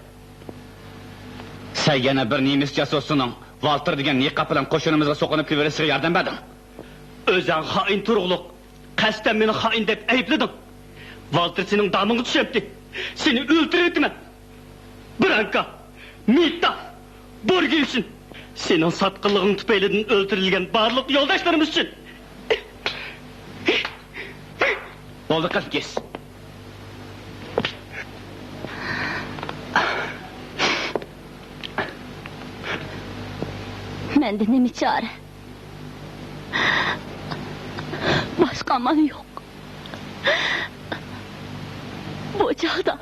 سەن يەنە بىر نېمىس جاسۇسىنىڭ ۋالتېر دېگەن نىقاب بىلەن قوشۇنىمىزغا سوقۇنۇپ كىرىۋېلىشىغا ياردەم بەردىڭ. ئۆزۈڭ خائىن تۇرۇقلۇق، قەستەن مېنى خائىن دەپ ئەيىبلىدىڭ. ۋالتېر سېنىڭ دامىڭغا چۈشەمتى. سېنى ئۆلتۈرۈۋېتىمەن. برانكا، مىتا، بورگېۋشىن، سېنىڭ ساتقىنلىقىڭ تۈپەيلىدىن ئۆلتۈرۈلگەن بارلىق يولداشلىرىمىز ئۈچۈن. بولدى قىز، گېس. مەندە نېمە چارە؟ باشقا ئامال يوق. بۇ چاغدا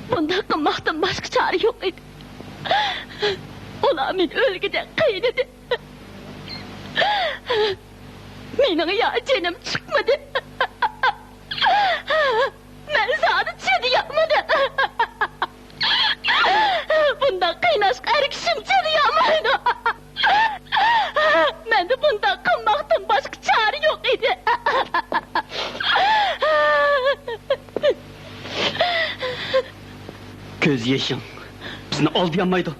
بۇنداق قىلماقتىن باشقا چارە يوق ئىدى. ئۇلار مېنى ئۆلگۈدەك قىينىدى. مېنىڭ يا جېنىم چىقمىدى. مەن زادى چىدىيالمىدىم. بۇنداق قىيناشقا ئەر كىشىم چىدىيالمايدۇ. مەندە بۇنداق قىلماقتىن باشقا چارە يوق ئىدى. كۆز يېشىڭ بىزنى ئالدىيالمايدۇ.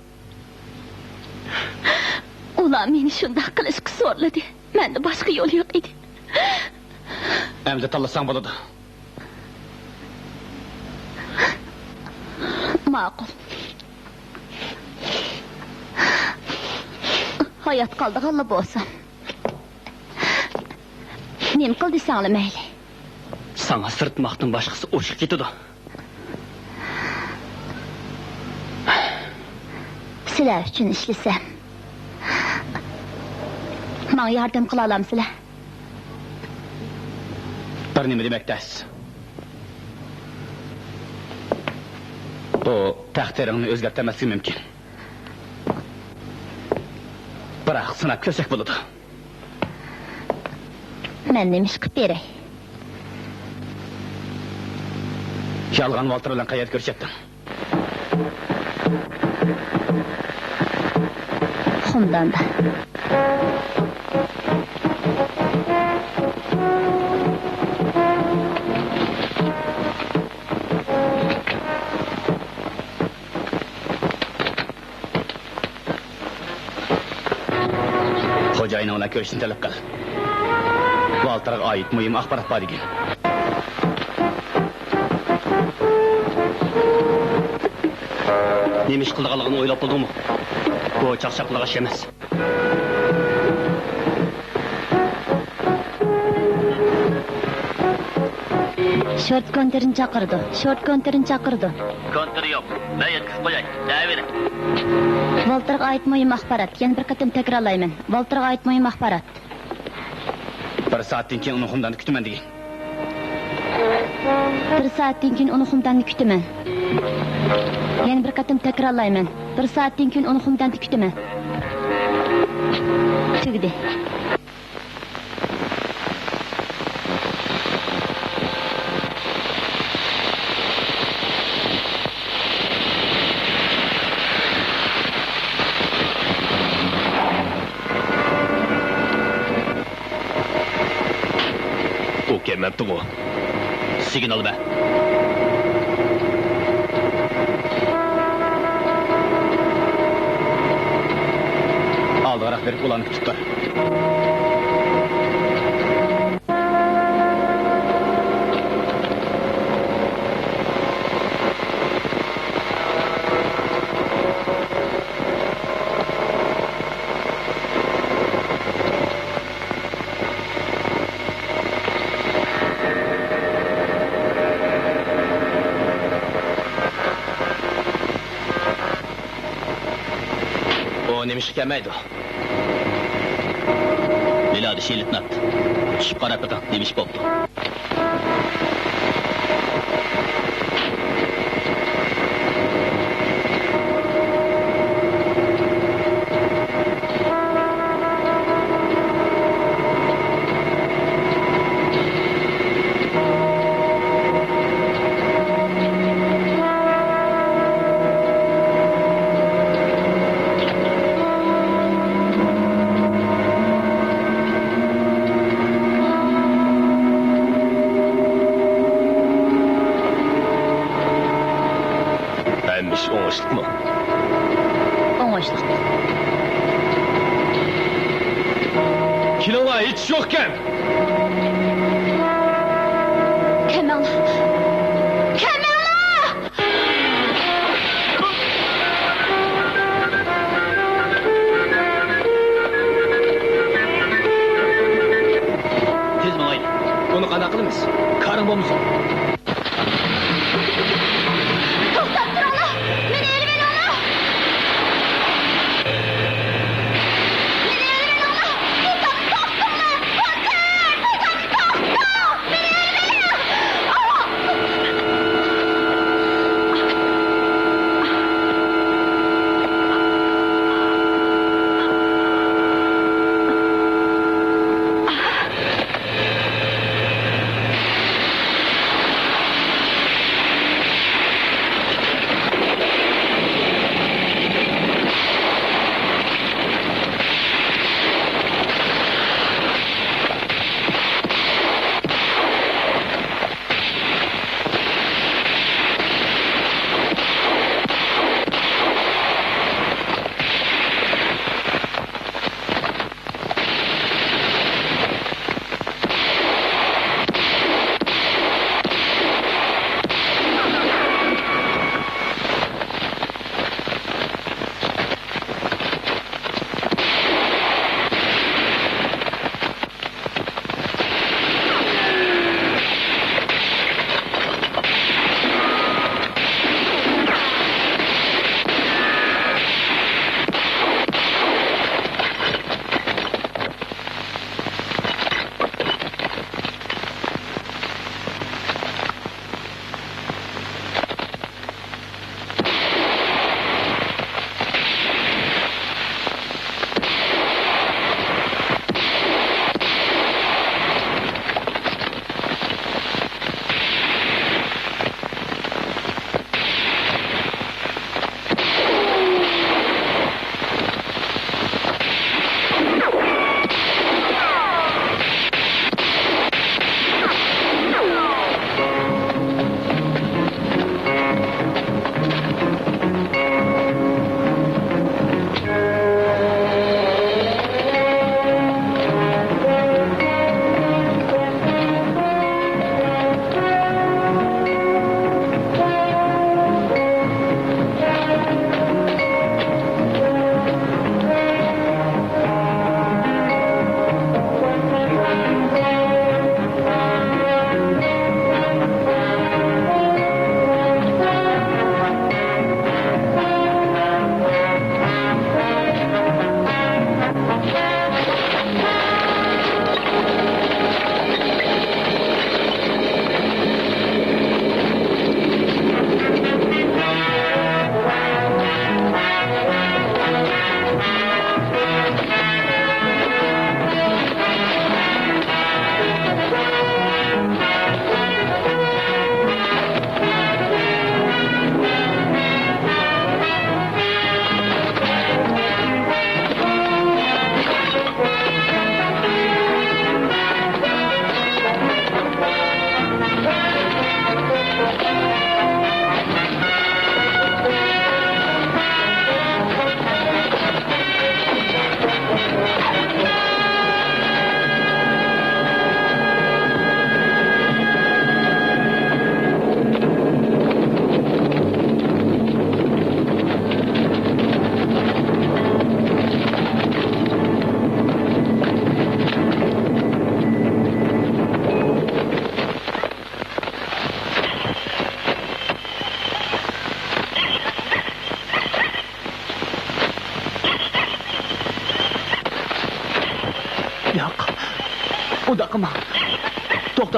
ئۇلار مېنى شۇنداق قىلىشقا زورلىدى. مەندە باشقا يول يوق ئىدى. ئەمدى تاللىساڭ بولىدۇ. ماقۇل. ھايات قالىدىغانلا بولسام، نېمە قىل دېسەڭلار مەيلى. ساڭا سىرتماقتىن باشقىسى ئوشۇق كېتىدۇ. سىلەر ئۈچۈن ئىشلىسەم، ماڭا ياردەم قىلالامسىلەر؟ بىر نېمە دېمەك تەس. بۇ تەقدىرىڭنى ئۆزگەرتەلمەسلىكى مۇمكىن. بىراق سىناپ كۆرسەك بولىدۇ. مەن نېمە ئىش قىلىپ بېرەي؟ يالغان ۋالتېر بىلەن قەيەردە كۆرۈشەتتىڭ؟ خۇمداندا. خوجايىنىڭ بىلەن كۆرۈشۈشنى تەلەپ قىل. ۋالتېرغا ئائىت مۇھىم ئاخبارات بار دېگىن. نېمە ئىش قىلىدىغانلىقىنى ئويلاپ بولدۇڭمۇ؟ بۇ چاقچاقلىق ئىش ئەمەس. شورت كونتېرنى چاقىرىدۇ. شورت كونتېرنى چاقىرىدۇ. كونتېر يوق. مەن يەتكۈزۈپ قوياي. دەۋېرىڭ. ۋالتېرغا ئائىت مۇھىم ئاخبارات. يەنە بىر قېتىم تەكرارلايمەن. ۋالتېرغا ئائىت مۇھىم ئاخبارات. بىر سائەتتىن كېيىن ئۇنى خۇمداندا كۈتىمەن دېگىن. بىر سائەتتىن كېيىن ئۇنى خۇمداندا كۈتىمەن. يەنە بىر قېتىم تەكرارلايمەن. بىر سائەتتىن كېيىن ئۇنى خۇمداندا كۈتىمەن. تۈگىدى. ئۇ كەلمەپتىغۇ. سىگنال بەر. ئالدىغىراق بېرىپ ئۇلارنى كۈتۈپ تۇر. ئۇ نېمىشقا كەلمەيدۇ؟ ئىشى ئېلىپ مەپتۇ. چۈشۈپ قاراپ بېقىڭ، نېمە ئىش بوپتۇ؟ ھەممە ئىش ئوڭۇشلۇقمۇ؟ ئوڭۇشلۇق. كېلىڭلار، ھېچ ئىش يوقكەن. كەلمەڭلار! كەلمەڭلار! تېز ماڭايلى. بۇنى قانداق قىلىمىز؟ كارىڭ بولمىسۇن. توختاپ تۇرۇڭلار! مېنى ئېلىۋېلىڭلار! مېنى ئېلىۋېلىڭلار! توختاڭ، توختاڭلار! توختاڭ! توختاڭ! مېنى ئېلىۋېلىڭ! ئاۋۇ!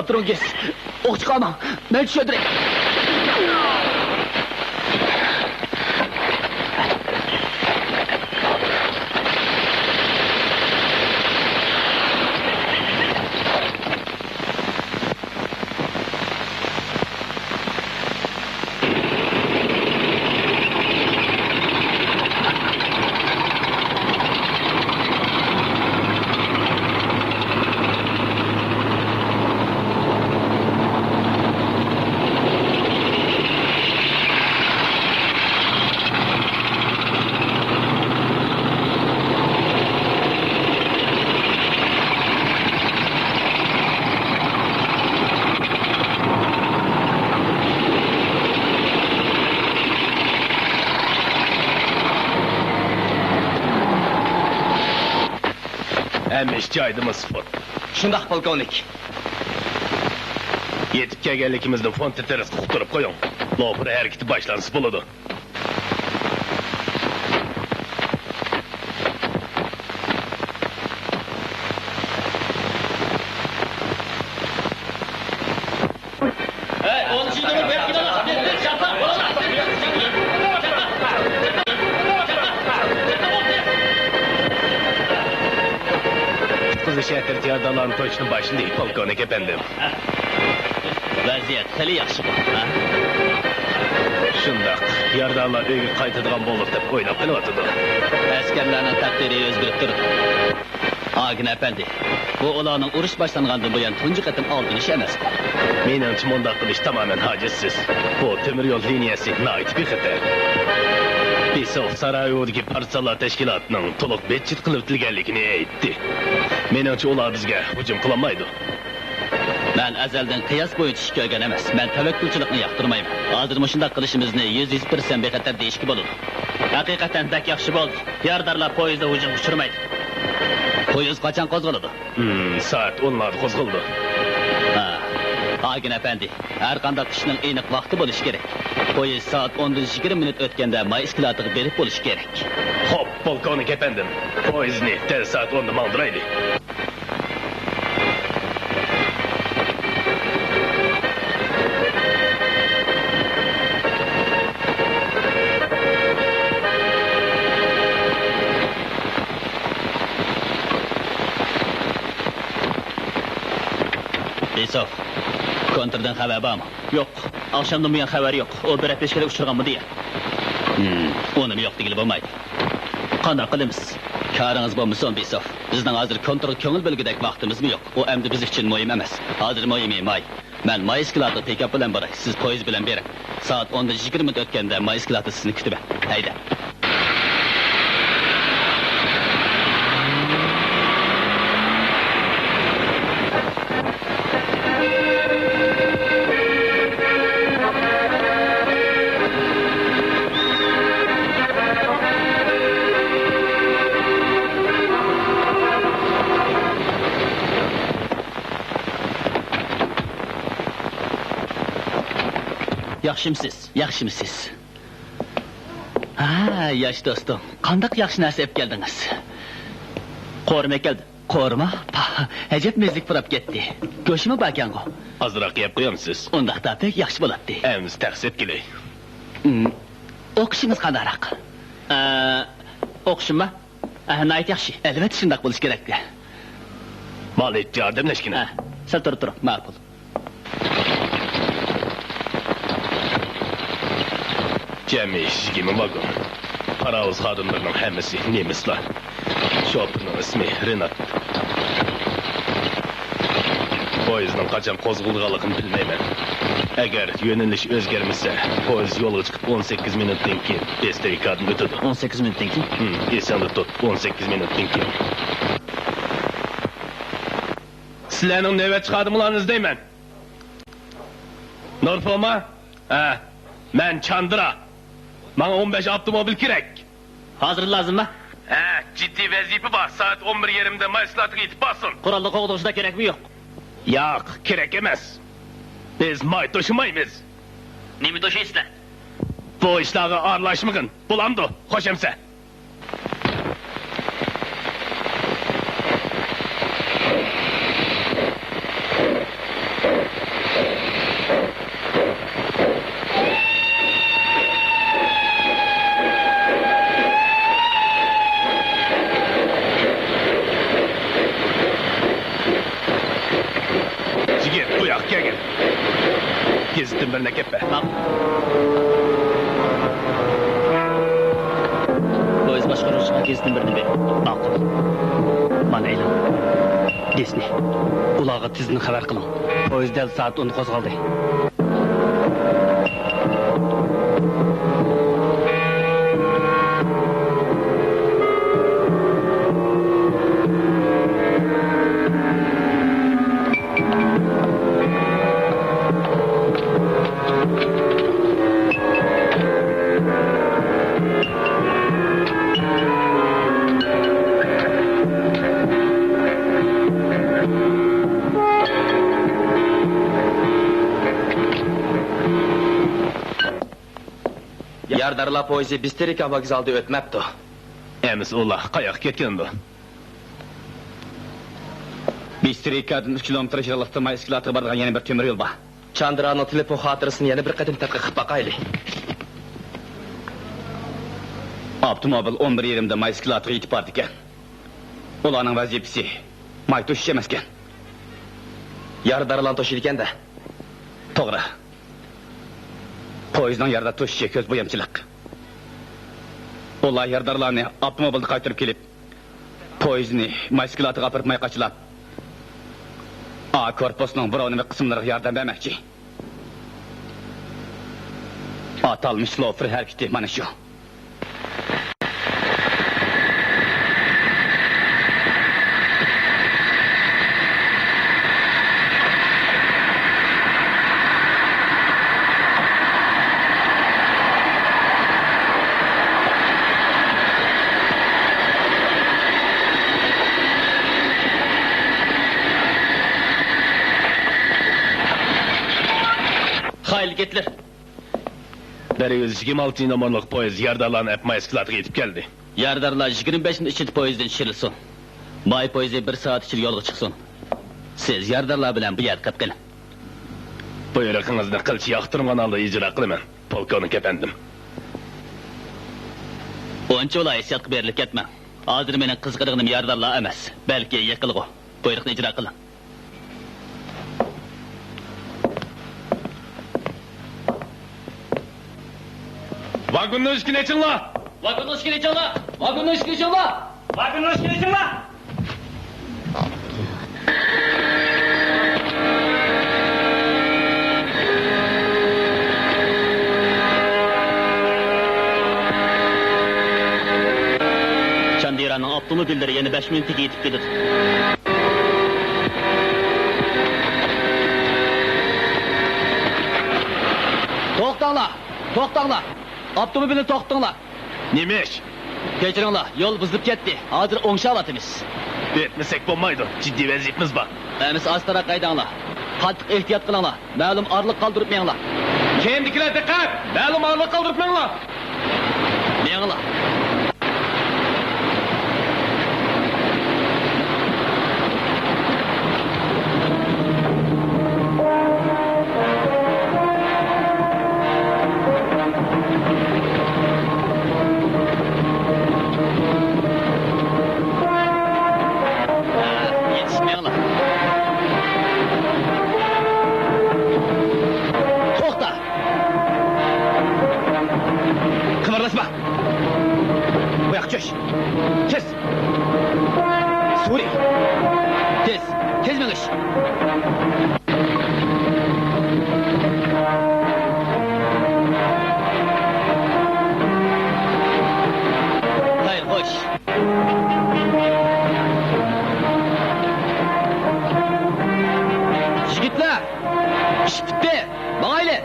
تۇرۇڭ، گىس. ئوق چىقارماڭ. مەن چۈشۈرەي. ھەممە ئىش جايىدىمۇ، سپوت؟ شۇنداق، پولكوۋنىك. يېتىپ كەلگەنلىكىمىزنى فونت تېرراسقا ئۇقتۇرۇپ قويۇڭ. لوپۇر ھەرىكىتى باشلانسا بولىدۇ. قۇتقۇزۇش ئەترىتى ياردەملەرنى توشۇشنى باشلىدى، پولكوۋنىك ئەپەندىم. ۋەزىيەت خېلى ياخشىغۇ، ھە؟ شۇنداق، ياردەملەر ئۆيگە قايتىدىغان بولدۇق دەپ ئويلاپ قېلىۋاتىدۇ. ئەسكەرلەرنىڭ تەقدىرى ئۆزگىرىپ تۇرىدۇ. ئاگىن ئەپەندى، بۇ ئۇلارنىڭ ئۇرۇش باشلانغاندىن بۇيان تۇنجى قېتىم ئالدىنىشى ئەمەسقۇ؟ مېنىڭچە، مۇنداق قىلىش تامامەن ھاجەتسىز. بۇ تۆمۈر يول لىنىيەسى ناھايىتى بىخەتەر. بىسوف سارايېۋودىكى پارتىزانلار تەشكىلاتىنىڭ تولۇق بىدجېت قىلىۋېتىلگەنلىكىنى ئېيتتى. مېنىڭچە، ئۇلار بىزگە ھۇجۇم قىلالمايدۇ. مەن ئەزەلدىن قىياس بويىچە ئىش كۆرگەن ئەمەس. مەن تەۋەككۈلچىلىكنى ياقتۇرمايمەن. ھازىر مۇشۇنداق قىلىشىمىزنى يۈز يۈز پىرسەنت بىخەتەر دېيىشكە بولىدۇ. ھەقىقەتەن بەك ياخشى بولدى. يارىدارلار پويىزدا ھۇجۇمغا ئۇچرىمايدۇ. پويىز قاچان قوزغىلىدۇ؟ ھىم، سائەت ئونلاردا قوزغىلىدۇ. ھا، ئاگىن ئەپەندى، ھەر قانداق ئىشنىڭ ئېنىق ۋاقتى بولۇشى كېرەك. پويىز سائەت ئوندىن يىگىرمە مىنۇت ئۆتكەندە ماي ئىسكىلاتىغا بېرىپ بولۇشى كېرەك. خوپ، پولكوۋنىك ئەپەندىم، پويىزنى دەل سائەت ئوندا ماڭدۇرايلى. بىسوف، كونتردىن خەۋەر بارمۇ؟ يوق. ئاخشامدىن بۇيان خەۋەر يوق. ئۇ بىر ھەپتە ئىچىدە ئۇچرىغانمۇ دېيە. ھىم، ئۇنىمۇ يوق دېگىلى بولمايدۇ. قانداق قىلىمىز؟ كارىڭىز بولمىسۇن، بىسوف. بىزنىڭ ھازىر كونترغا كۆڭۈل بۆلگۈدەك ۋاقتىمىزمۇ يوق. ئۇ ئەمدى بىز ئۈچۈن مۇھىم ئەمەس. ھازىر مۇھىمى ماي. مەن ماي ئىسكىلاتىغا پىكاپ بىلەن باراي. سىز پويىز بىلەن بېرىڭ. سائەت ئوندا يىگىرمە مىنۇت ئۆتكەندە ماي ئىسكىلاتى سىزنى كۈتىمەن. ھەيدە. ياخشىمسىز؟ ياخشىمسىز؟ ھە، ياش دوستۇم، قانداق ياخشى نەرسە ئېلىپ كەلدىڭىز؟ قورۇما كەلدىم. قورۇما؟ پاھ، ئەجەب مېزىگە پۇراپ كەتتى. گۆشىمۇ باركەنغۇ؟ ئازراق يەپ قويامسىز؟ ئۇنداقتا بەك ياخشى بولاتتى. ئەمىسە تەخسە ئېلىپ كېلەي. ھىم، ئوقۇشىڭىز قانداقراق؟ ئە، ئوقۇشۇممۇ؟ ئە، ناھايىتى ياخشى. ئەلۋەتتە شۇنداق بولۇشى كېرەك. مالىيچى ياردەملەشكىنە. ئە، سەل تۇرۇپ تۇرۇڭ، ماقۇل. جەمئىي يىگىرمە ۋاگون. پاراۋۇز خادىملىرىنىڭ ھەممىسى نېمىسلار. شوپۇرنىڭ ئىسمى رېنات. پويىزنىڭ قاچان قوزغىلىدىغانلىقىنى بىلمەيمەن. ئەگەر يۆنىلىش ئۆزگەرمىسە، پويىز يولغا چىقىپ ئون سەككىز مىنۇتتىن كېيىن بېستېۋكادىن ئۆتىدۇ. ئون سەككىز مىنۇتتىن كېيىن؟ ھىم، ئېسىڭدە تۇت، ئون سەككىز مىنۇتتىن كېيىن. سىلەرنىڭ نۆۋەتچى خادىمىڭلارنى ئىزدەيمەن. نورفوما؟ ھە، مەن چاندرا. ماڭا ئون بەش ئاپتوموبىل كېرەك. ھازىر لازىممۇ؟ ھە، جىددىي ۋەزىپە بار. سائەت ئون بىر يېرىمدە ماي ئىسكىلاتىغا يېتىپ بارسۇن. قوراللىق قوغدىغۇچىلار كېرەكمۇ يوق؟ ياق، كېرەك ئەمەس. بىز ماي توشۇمايمىز. نېمە توشۇيسىلەر؟ بۇ ئىشلارغا ئارىلاشمىغىن. بولامدۇ؟ خوش ئەمىسە. گەپ بەر. ماقۇل. پويىز باشقۇرۇش ئاكىسىدىن بىرنى بېرىڭ. ماقۇل. مانا ئېلىڭ. دىسنى. ئۇلارغا تېزدىن خەۋەر قىلىڭ. پويىز دەل سائەت ئوندا قوزغالدى. يارىدارلار پويىزى بىسترىكا ۋوگزالىدا ئۆتمەپتۇ. ئەمىسە ئۇلار قاياققا كەتكەندۇ؟ بىسترىكادىن ئۈچ كىلومېتىر يىراقلىقتا مايسكلاتقا بارىدىغان يەنە بىر تۆمۈر يول بار. چاندرانىڭ تېلېفون خاتىرىسىنى يەنە بىر قېتىم تەتقىق قىلىپ باقايلى. ئاپتوموبىل ئون بىر يېرىمدە مايسكلاتقا يېتىپ بارىدىكەن. ئۇلارنىڭ ۋەزىپىسى ماي توشۇش ئەمەسكەن. يارىدارلارنى توشۇيدىكەن-دە. توغرا. پويىزنىڭ يارىدار توشۇشى كۆز بويامچىلىق. ئۇلار يارىدارلارنى ئاپتوموبىلدا قايتۇرۇپ كېلىپ، پويىزنى مايسكلاتىغا ئاپىرىپ ماي قاچىلاپ، ئا كورپۇسنىڭ بۇرۇنىۋى قىسىملىرىغا ياردەم بەرمەكچى. ئاتالمىش لوفېر ھەرىكىتى مانا شۇ. خايل گىتلېر. بىر يۈز يىگىرمە ئالتىنچى نومۇرلۇق پويىز يارىدارلارنى ئەپ مايسكلاتقا يېتىپ كەلدى. يارىدارلار يىگىرمە بەش مىنۇت ئىچىدە پويىزدىن چۈشۈرۈلسۇن. ماي پويىزى بىر سائەت ئىچىدە يولغا چىقسۇن. سىز يارىدارلار بىلەن بۇ يەردە قېلىپ قېلىڭ. بۇيرۇقىڭىزنى قىلچە ياقتۇرمىغان ھالدا ئىجرا قىلىمەن، پولكوۋنىك ئەپەندىم. ئۇنچىۋالا ھېسسىياتقا بېرىلىپ كەتمەڭ. ھازىر مېنىڭ قىزىقىدىغىنىم يارىدارلار ئەمەس، بەلكى يېقىنلىقى. بۇيرۇقنى ئىجرا قىلىڭ. ۋاگوننىڭ ئىشىكىنى ئېچىڭلار! ۋاگوننىڭ ئىشىكىنى ئېچىڭلار! ۋاگوننىڭ ئىشىكىنى ئېچىڭلار! ۋاگوننىڭ ئىشىكىنى ئېچىڭلار! چاندىرانىڭ ئاپتوموبىللىرى يەنە بەش مىنۇتتىكى يېتىپ كېلىدۇ. توختاڭلار! توختاڭلار! ئاپتوموبىلنى توختىتىڭلار! نېمە ئىش؟ كەچۈرۈڭلار، يول بۇزۇلۇپ كەتتى. ھازىر ئوڭشاۋاتىمىز. ئۆتمىسەك بولمايدۇ، جىددىي ۋەزىيىتىمىز بار. ئەمىسە ئاستىراق ھەيدەڭلار. قاتتىق ئېھتىيات قىلىڭلار. مەلۇم ئارىلىق قالدۇرۇپ مېڭىڭلار. كەينىدىكىلەر دىققەت! مەلۇم ئارىلىق قالدۇرۇپ مېڭىڭلار. مېڭىڭلار. يېتىشمەڭلار. توختا! قىمىرلاشما! بۇياققا چۈش! تېز! سورى! تېز! تېز مېڭىش! خەير، خوش! يىگىتلەر! ئىش پۈتتى! ماڭايلى!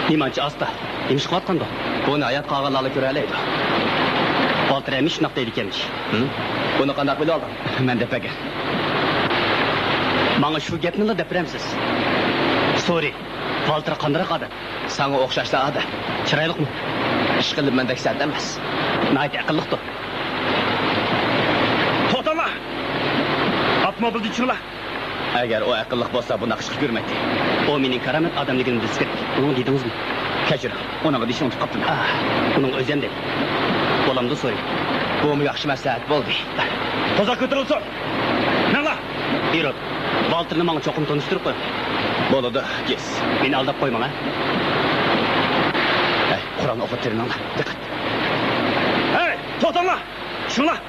نېمانچە ئاستا؟ نېمە ئىش قىلىۋاتقاندۇ؟ بۇنى ھايات قالغانلارلا كۆرەلەيدۇ. ۋالتېر ھەممە شۇنداق دەيدىكەنمىش. ھىم؟ بۇنى قانداق بىلىۋالدىڭ؟ مەن دەپ بەرگەن. ماڭا شۇ گەپنىلا دەپ بېرەمسىز؟ سورى، ۋالتېر قانداقراق ئادەم؟ ساڭا ئوخشاشلا ئادەم. چىرايلىقمۇ؟ ئىشقىلىپ مەندەك سەت ئەمەس. ناھايىتى ئەقىللىقتۇ. توختاڭلار! ئاپتوموبىلدىن چۈشۈڭلار! ئەگەر ئۇ ئەقىللىق بولسا، بۇنداق ئىشقا كىرمەيتتى. ئۇ مېنىڭ كارامەت ئادەملىكىمنى بىلسە كېرەك. ئۇنىڭغا دېدىڭىزمۇ؟ كەچۈرۈڭ، ئۇنىڭغا دېيىشنى ئۇنتۇپ قاپتىمەن. ئاھ، ئۇنىڭغا ئۆزۈم دەي. بولامدۇ سورى؟ بۇمۇ ياخشى مەسلىھەت بولدى. توسا كۆتۈرۈلسۇن! مېڭىڭلار! بيۇرو، ۋالتېرنى ماڭا چوقۇم تونۇشتۇرۇپ قويۇڭ. بولىدۇ، گېس. مېنى ئالداپ قويماڭ، ھە؟ ھەي، قورالنى ئوقلاپ تېرىمەڭلار. دىققەت! ھەي، توختاڭلار! چۈشۈڭلار!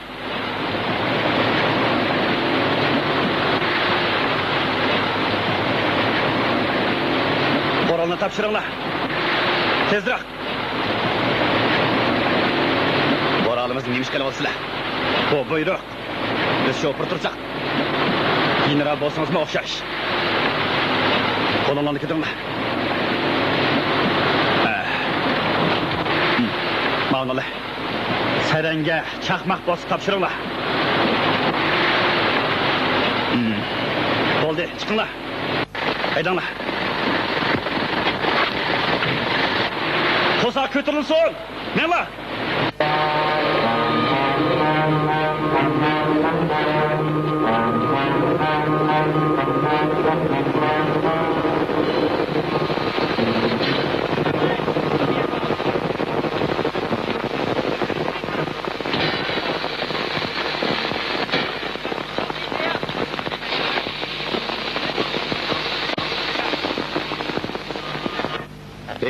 قورالنى تاپشۇرۇڭلار. تېزرەك. قورالىمىزنى نېمە ئىش قىلىۋالىسىلەر؟ بۇ بۇيرۇق. بىز شوپۇر تۇرساق، گېنېرال بولسىڭىزمۇ ئوخشاش. قولۇڭلارنى كۆتۈرۈڭلار. ھە. ماۋۇنى سەرەڭگە چاقماق بولسا تاپشۇرۇڭلار. بولدى، چىقىڭلار. ھەيدەڭلار. توسا كۆتۈرۈلسۇن! مېڭىڭلار!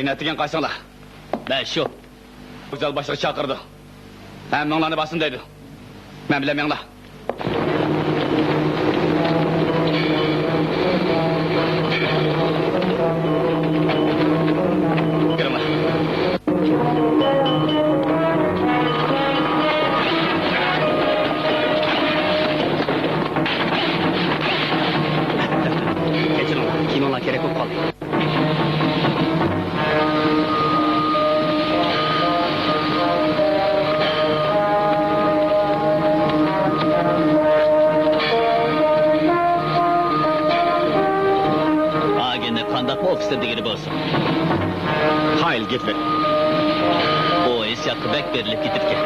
رېنات دېگەن قايسىڭلار؟ مەن شۇ. ۋوگزال باشلىقى چاقىرىدۇ. ھەممىڭلارنى بارسۇن دەيدۇ. مەن بىلەن مېڭىڭلار. كىرىڭلار. كەچۈرۈڭلار، كىيىمىڭلار كېرەك بولۇپ قالدى. ئاگېنت قانداقمۇ ئوفىتسېر دېگىنى بولسۇن. قايىل گىتلېر. ئۇ ھېسسىياتقا بەك بېرىلىپ كېتىدىكەن.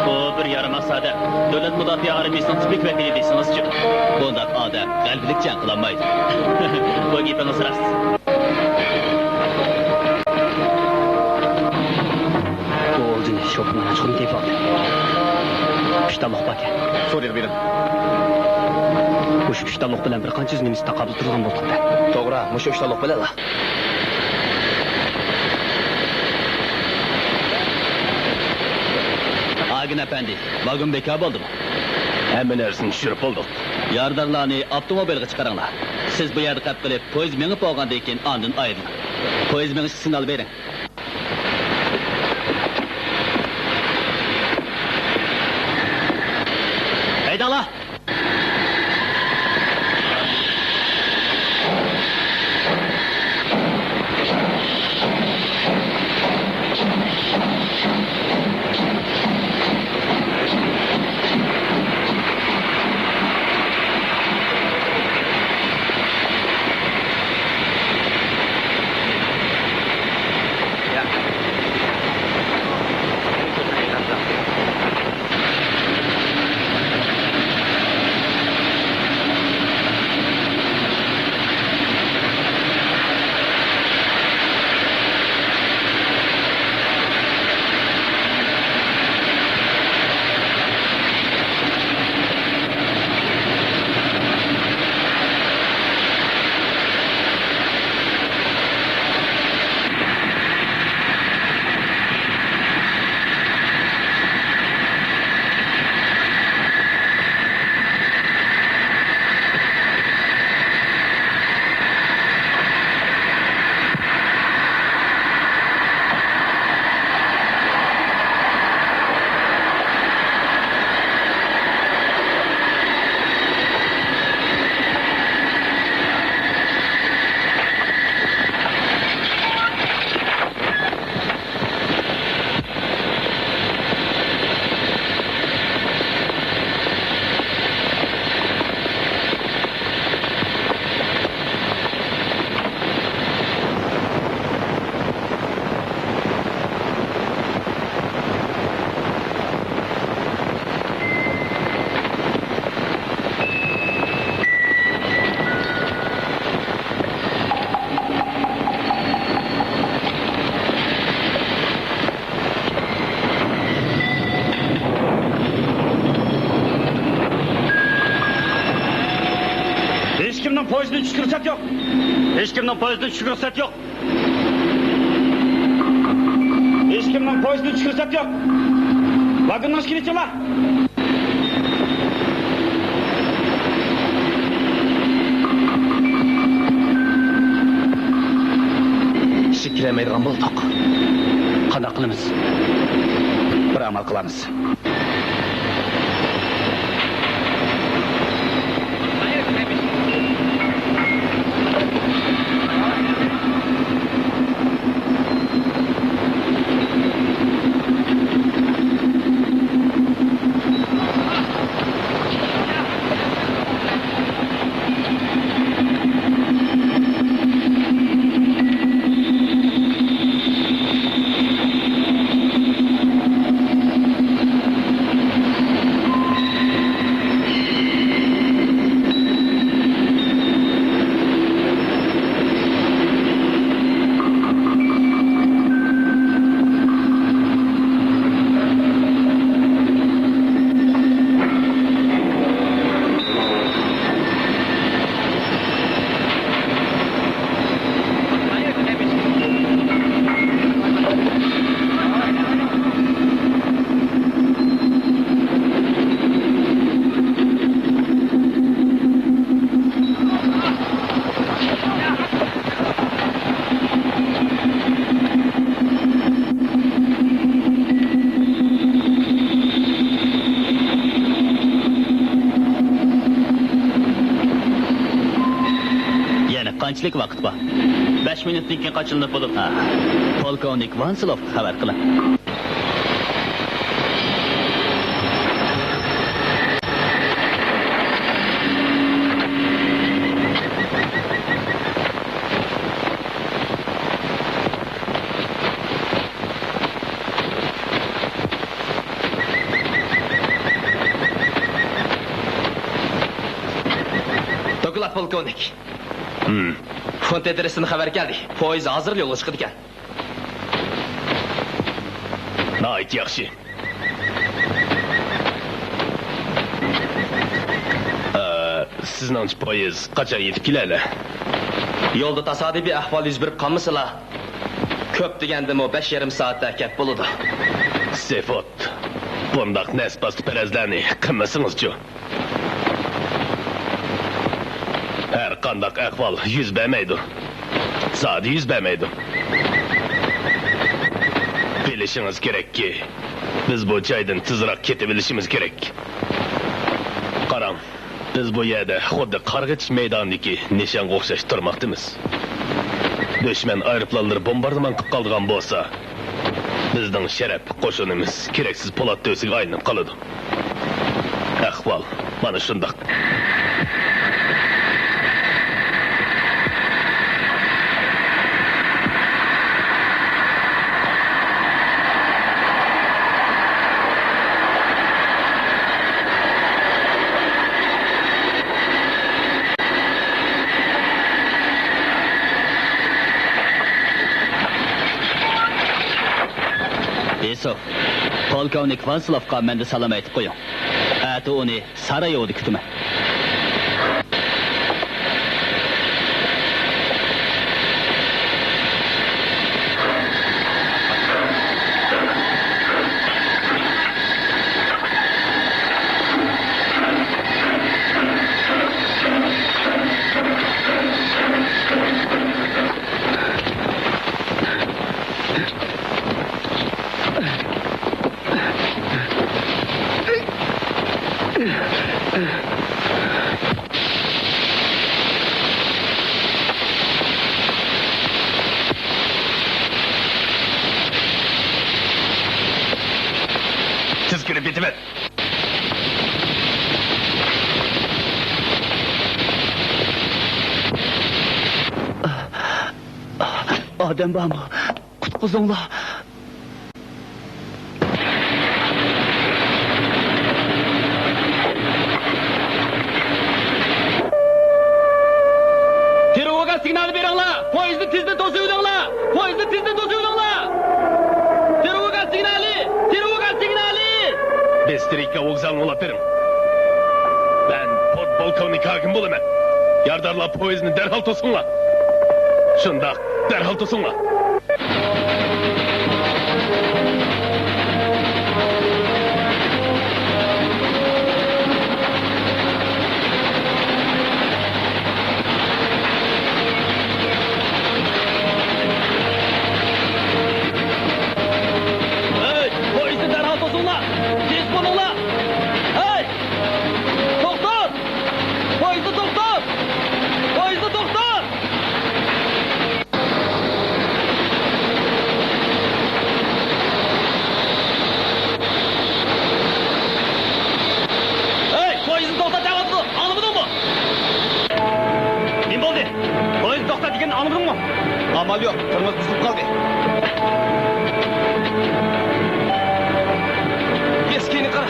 ئۇ بىر يارىماس ئادەم. دۆلەت مۇداپىئە ئارمىيىسىنىڭ تىپىك ۋەكىلى دېسىڭىزچۇ؟ بۇنداق ئادەم غەلىبىلىك جەڭ قىلالمايدۇ. بۇ گېپىڭىز راست. بۇ ئولجىنى شوپۇرنىڭ ئاچقۇنى تېپىۋالدى. ئۈچ تاللۇق باركەن. سورىيەگە بېرىڭ. مۇشۇ ئۈچ تاللۇق بىلەن بىر قانچە يۈز نېمىس تاقابىل تۇرىدىغان بولدۇق-دە. توغرا، مۇشۇ ئۈچ تاللۇق بىلەنلا. ئاگېنت ئەپەندى، ۋاگون بىكار بولدىمۇ؟ ھەممە نەرسىنى چۈشۈرۈپ بولدۇق. يارىدارلارنى ئاپتوموبىلغا چىقىرىڭلار. سىز بۇ يەردە قېلىپ قېلىپ، پويىز مېڭىپ بولغاندىن كېيىن ئاندىن ئايرىلىڭ. پويىز مېڭىشقا سىگنال بېرىڭ. ھەيدەڭلار! پويىزدىن چۈشۈشكە رۇخسەت يوق. ھېچكىمنىڭ پويىزدىن چۈشۈشكە رۇخسەت يوق. ھېچكىمنىڭ پويىزدىن چۈشۈشكە رۇخسەت يوق. ۋاگوننىڭ ئىشىكىنى ئېچىڭلار. ئىشىككە كىرەلمەيدىغان بولدۇق. قانداق قىلىمىز؟ بىر ئامال قىلارمىز. يەنە قانچىلىك ۋاقىت بار؟ بەش مىنۇتتىن كېيىن قاچىلىنىپ بولىدۇ. ھە. پولكوۋنىك ۋانسلوفقا خەۋەر قىلىڭ. دوكلات، پولكوۋنىك. ھىم. فونت ئادرېسىدىن خەۋەر كەلدى. پويىز ھازىر يولغا چىقىدىكەن. ناھايىتى ياخشى. ئە، سىزنىڭچە پويىز قاچان يېتىپ كېلەلە؟ يولدا تاسادىپىي ئەھۋال يۈز بېرىپ قالمىسىلا، كۆپ دېگەندىمۇ بەش يېرىم سائەتتە كەپ بولىدۇ. سېفوت، بۇنداق نەس-پاسلىق پەرەزلەرنى قىلمىسىڭىزچۇ؟ ھەر قانداق ئەھۋال يۈز بەرمەيدۇ. زادى يۈز بەرمەيدۇ. بىلىشىڭىز كېرەككى، بىز بۇ جايدىن تېزراق كېتىۋېلىشىمىز كېرەك. قاراڭ، بىز بۇ يەردە خۇددى قارغىچ مەيدانىدىكى نىشانغا ئوخشاش تۇرماقتىمىز. دۈشمەن ئايروپىلانلىرى بومباردىمان قىلىپ قالىدىغان بولسا، بىزنىڭ شەرەپ قوشۇنىمىز كېرەكسىز پولات تۆسىگە ئايلىنىپ قالىدۇ. ئەھۋال مانا شۇنداق. ئىسوف، پولكوۋنىك ۋانسلوفقا مەندە سالام ئېيتىپ قويۇڭ. ئەتە ئۇنى سارايېۋودا كۈتىمەن. تېز كىرىپ يېتىۋەت. ئادەم بارمۇ؟ قۇتقۇزۇڭلار. تىرېۋوگا سىگنالى بېرىڭلار! پويىزنى تېزدىن توسۇۋېلىڭلار! پويىزنى تېزدىن توسۇۋېلىڭلار! تىرېۋوگا سىگنالى! تىرېۋوگا سىگنالى! بىسترىكا ۋوگزالىنى ئۇلاپ بېرىڭ. مەن پودپولكوۋنىك ھاكىم بولىمەن. يارىدارلار، پويىزنى دەرھال توسۇڭلار! شۇنداق، دەرھال توسۇڭلار! ھەي، پويىزنى دەرھال توسۇڭلار! تېز بولۇڭلار! ھەي! توختات! پويىزنى توختات! پويىزنى توختات! ھەي، پويىزنى توختات دەۋاتىدۇ، ئاڭلىمىدىڭمۇ؟ نېمە بولدى؟ پويىزنى توختات دېگەننى ئاڭلىمىدىڭمۇ؟ ئامال يوق، تورمۇز بۇزۇلۇپ قالدى. ئەسكىنى قارا.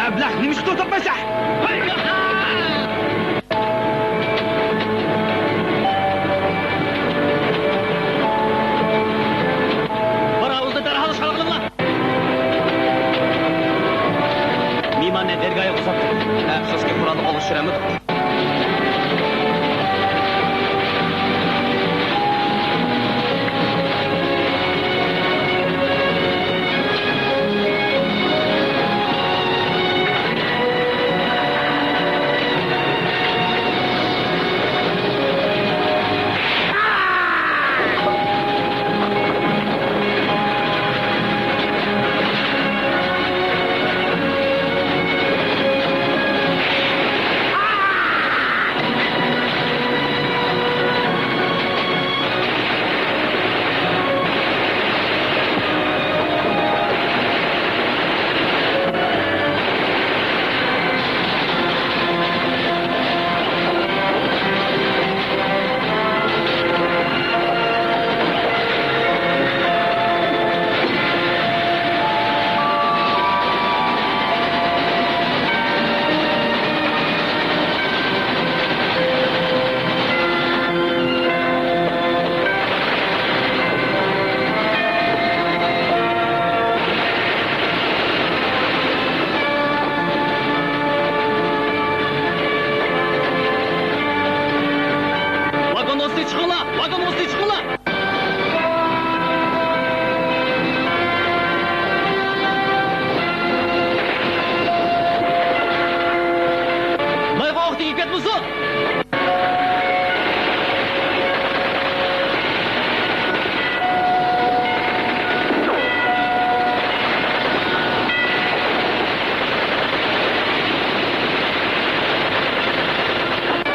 ئەبلەخ، نېمە ئىش توختاتمايسەن؟ پاراۋۇزنى دەرھال ئىشغال قىلىڭلار! مېھماننى دەرگاھىغا ئۇزاتتۇق. ئەپسۇسكى، قورالنى قولغا چۈشۈرەلمىدۇق. ۋاگون ئۈستىگە چىقىڭلار! ۋاگون ئۈستىگە چىقىڭلار! مايغا ئوق تېگىپ كەتمىسۇن!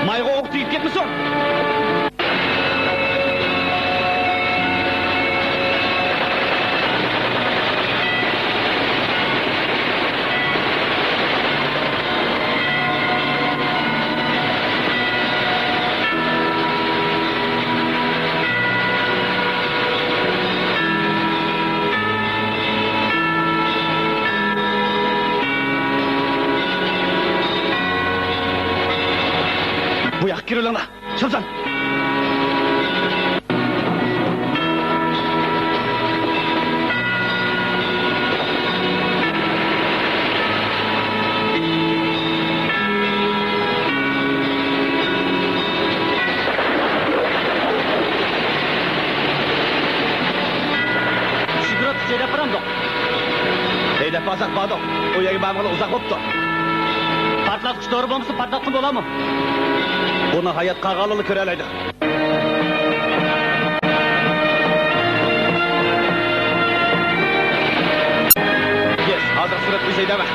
مايغا ئوق تېگىپ كەتمىسۇن! بۇ ياققا كىرىۋېلىڭلار. شىۋزان! شۇ گۇرۇپپىسى ھەيدەپ بارامدۇق؟ ھەيدەپ بارساق باردۇق. ئۇ يەرگە بارمىغىلى ئۇزاق بوپتۇ. پارتلاتقۇچ دورا بولمىسا پارتلاتقىلى بولامۇ؟ بۇنى ھايات قالغانلىلا كۆرەلەيدۇ. يېس، ھازىر سۈرەت بىز ھەيدەۋە.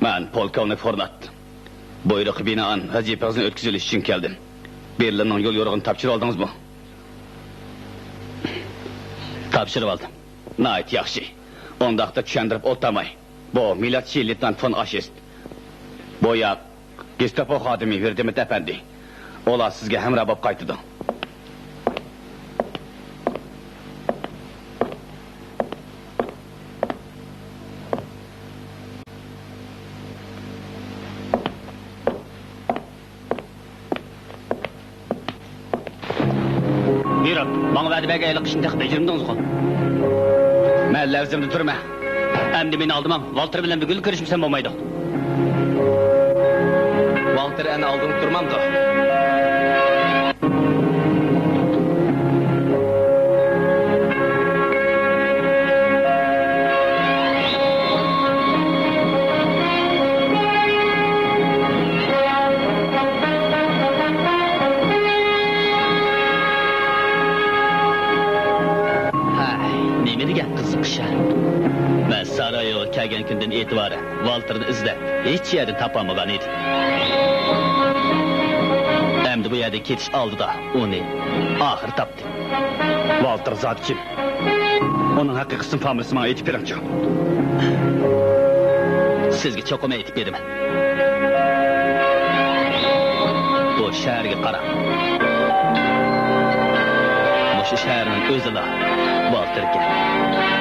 مەن پولكوۋنىك فورنات. بۇيرۇققا بىنائەن ۋەزىپىڭىزنى ئۆتكۈزۈۋېلىش ئۈچۈن كەلدىم. بېرلىننىڭ يول يورۇقىنى تاپشۇرۇۋالدىڭىزمۇ؟ تاپشۇرۇۋالدىم. ناھايىتى ياخشى. ئۇنداقتا چۈشەندۈرۈپ ئولتۇرماي. بۇ مىلادچى لېيتېنانت فون ئاشېست. بۇ ياق گېستاپو خادىمى ۋىردىمىت ئەپەندى. ئۇلار سىزگە ھەمراھ بولۇپ قايتىدۇ. بۇيرۇڭ، ماڭا ۋەدە بەرگەن ھېلىقى ئىشنى تېخى بېجىرمىدىڭىزغۇ؟ مەن لەۋزىمدە تۇرىمەن. ئەمدى مېنى ئالدىماڭ، ۋالتېر بىلەن بۈگۈنلا كۆرۈشمىسەم بولمايدۇ. ۋالتېر ئەنە ئالدىڭدا تۇرمامدۇ؟ ھەي، نېمە دېگەن قىزىق ئىش ھە؟ مەن سارايوغا كەلگەن كۈندىن ئېتىبارەن ۋالتېرنى ئىزدەپ، ھېچ يەردىن تاپالمىغان ئىدىم. ئەمدى بۇ يەردىن كېتىش ئالدىدا ئۇنى ئاخىرى تاپتىم. ۋالتېر زادى كىم؟ ئۇنىڭ ھەقىقىي ئىسىم فامىلىسىنى ماڭا ئېيتىپ بېرىڭچۇ. سىزگە چوقۇم ئېيتىپ بېرىمەن. بۇ شەھەرگە قاراڭ. مۇشۇ شەھەرنىڭ ئۆزىلا ۋالتېركەن.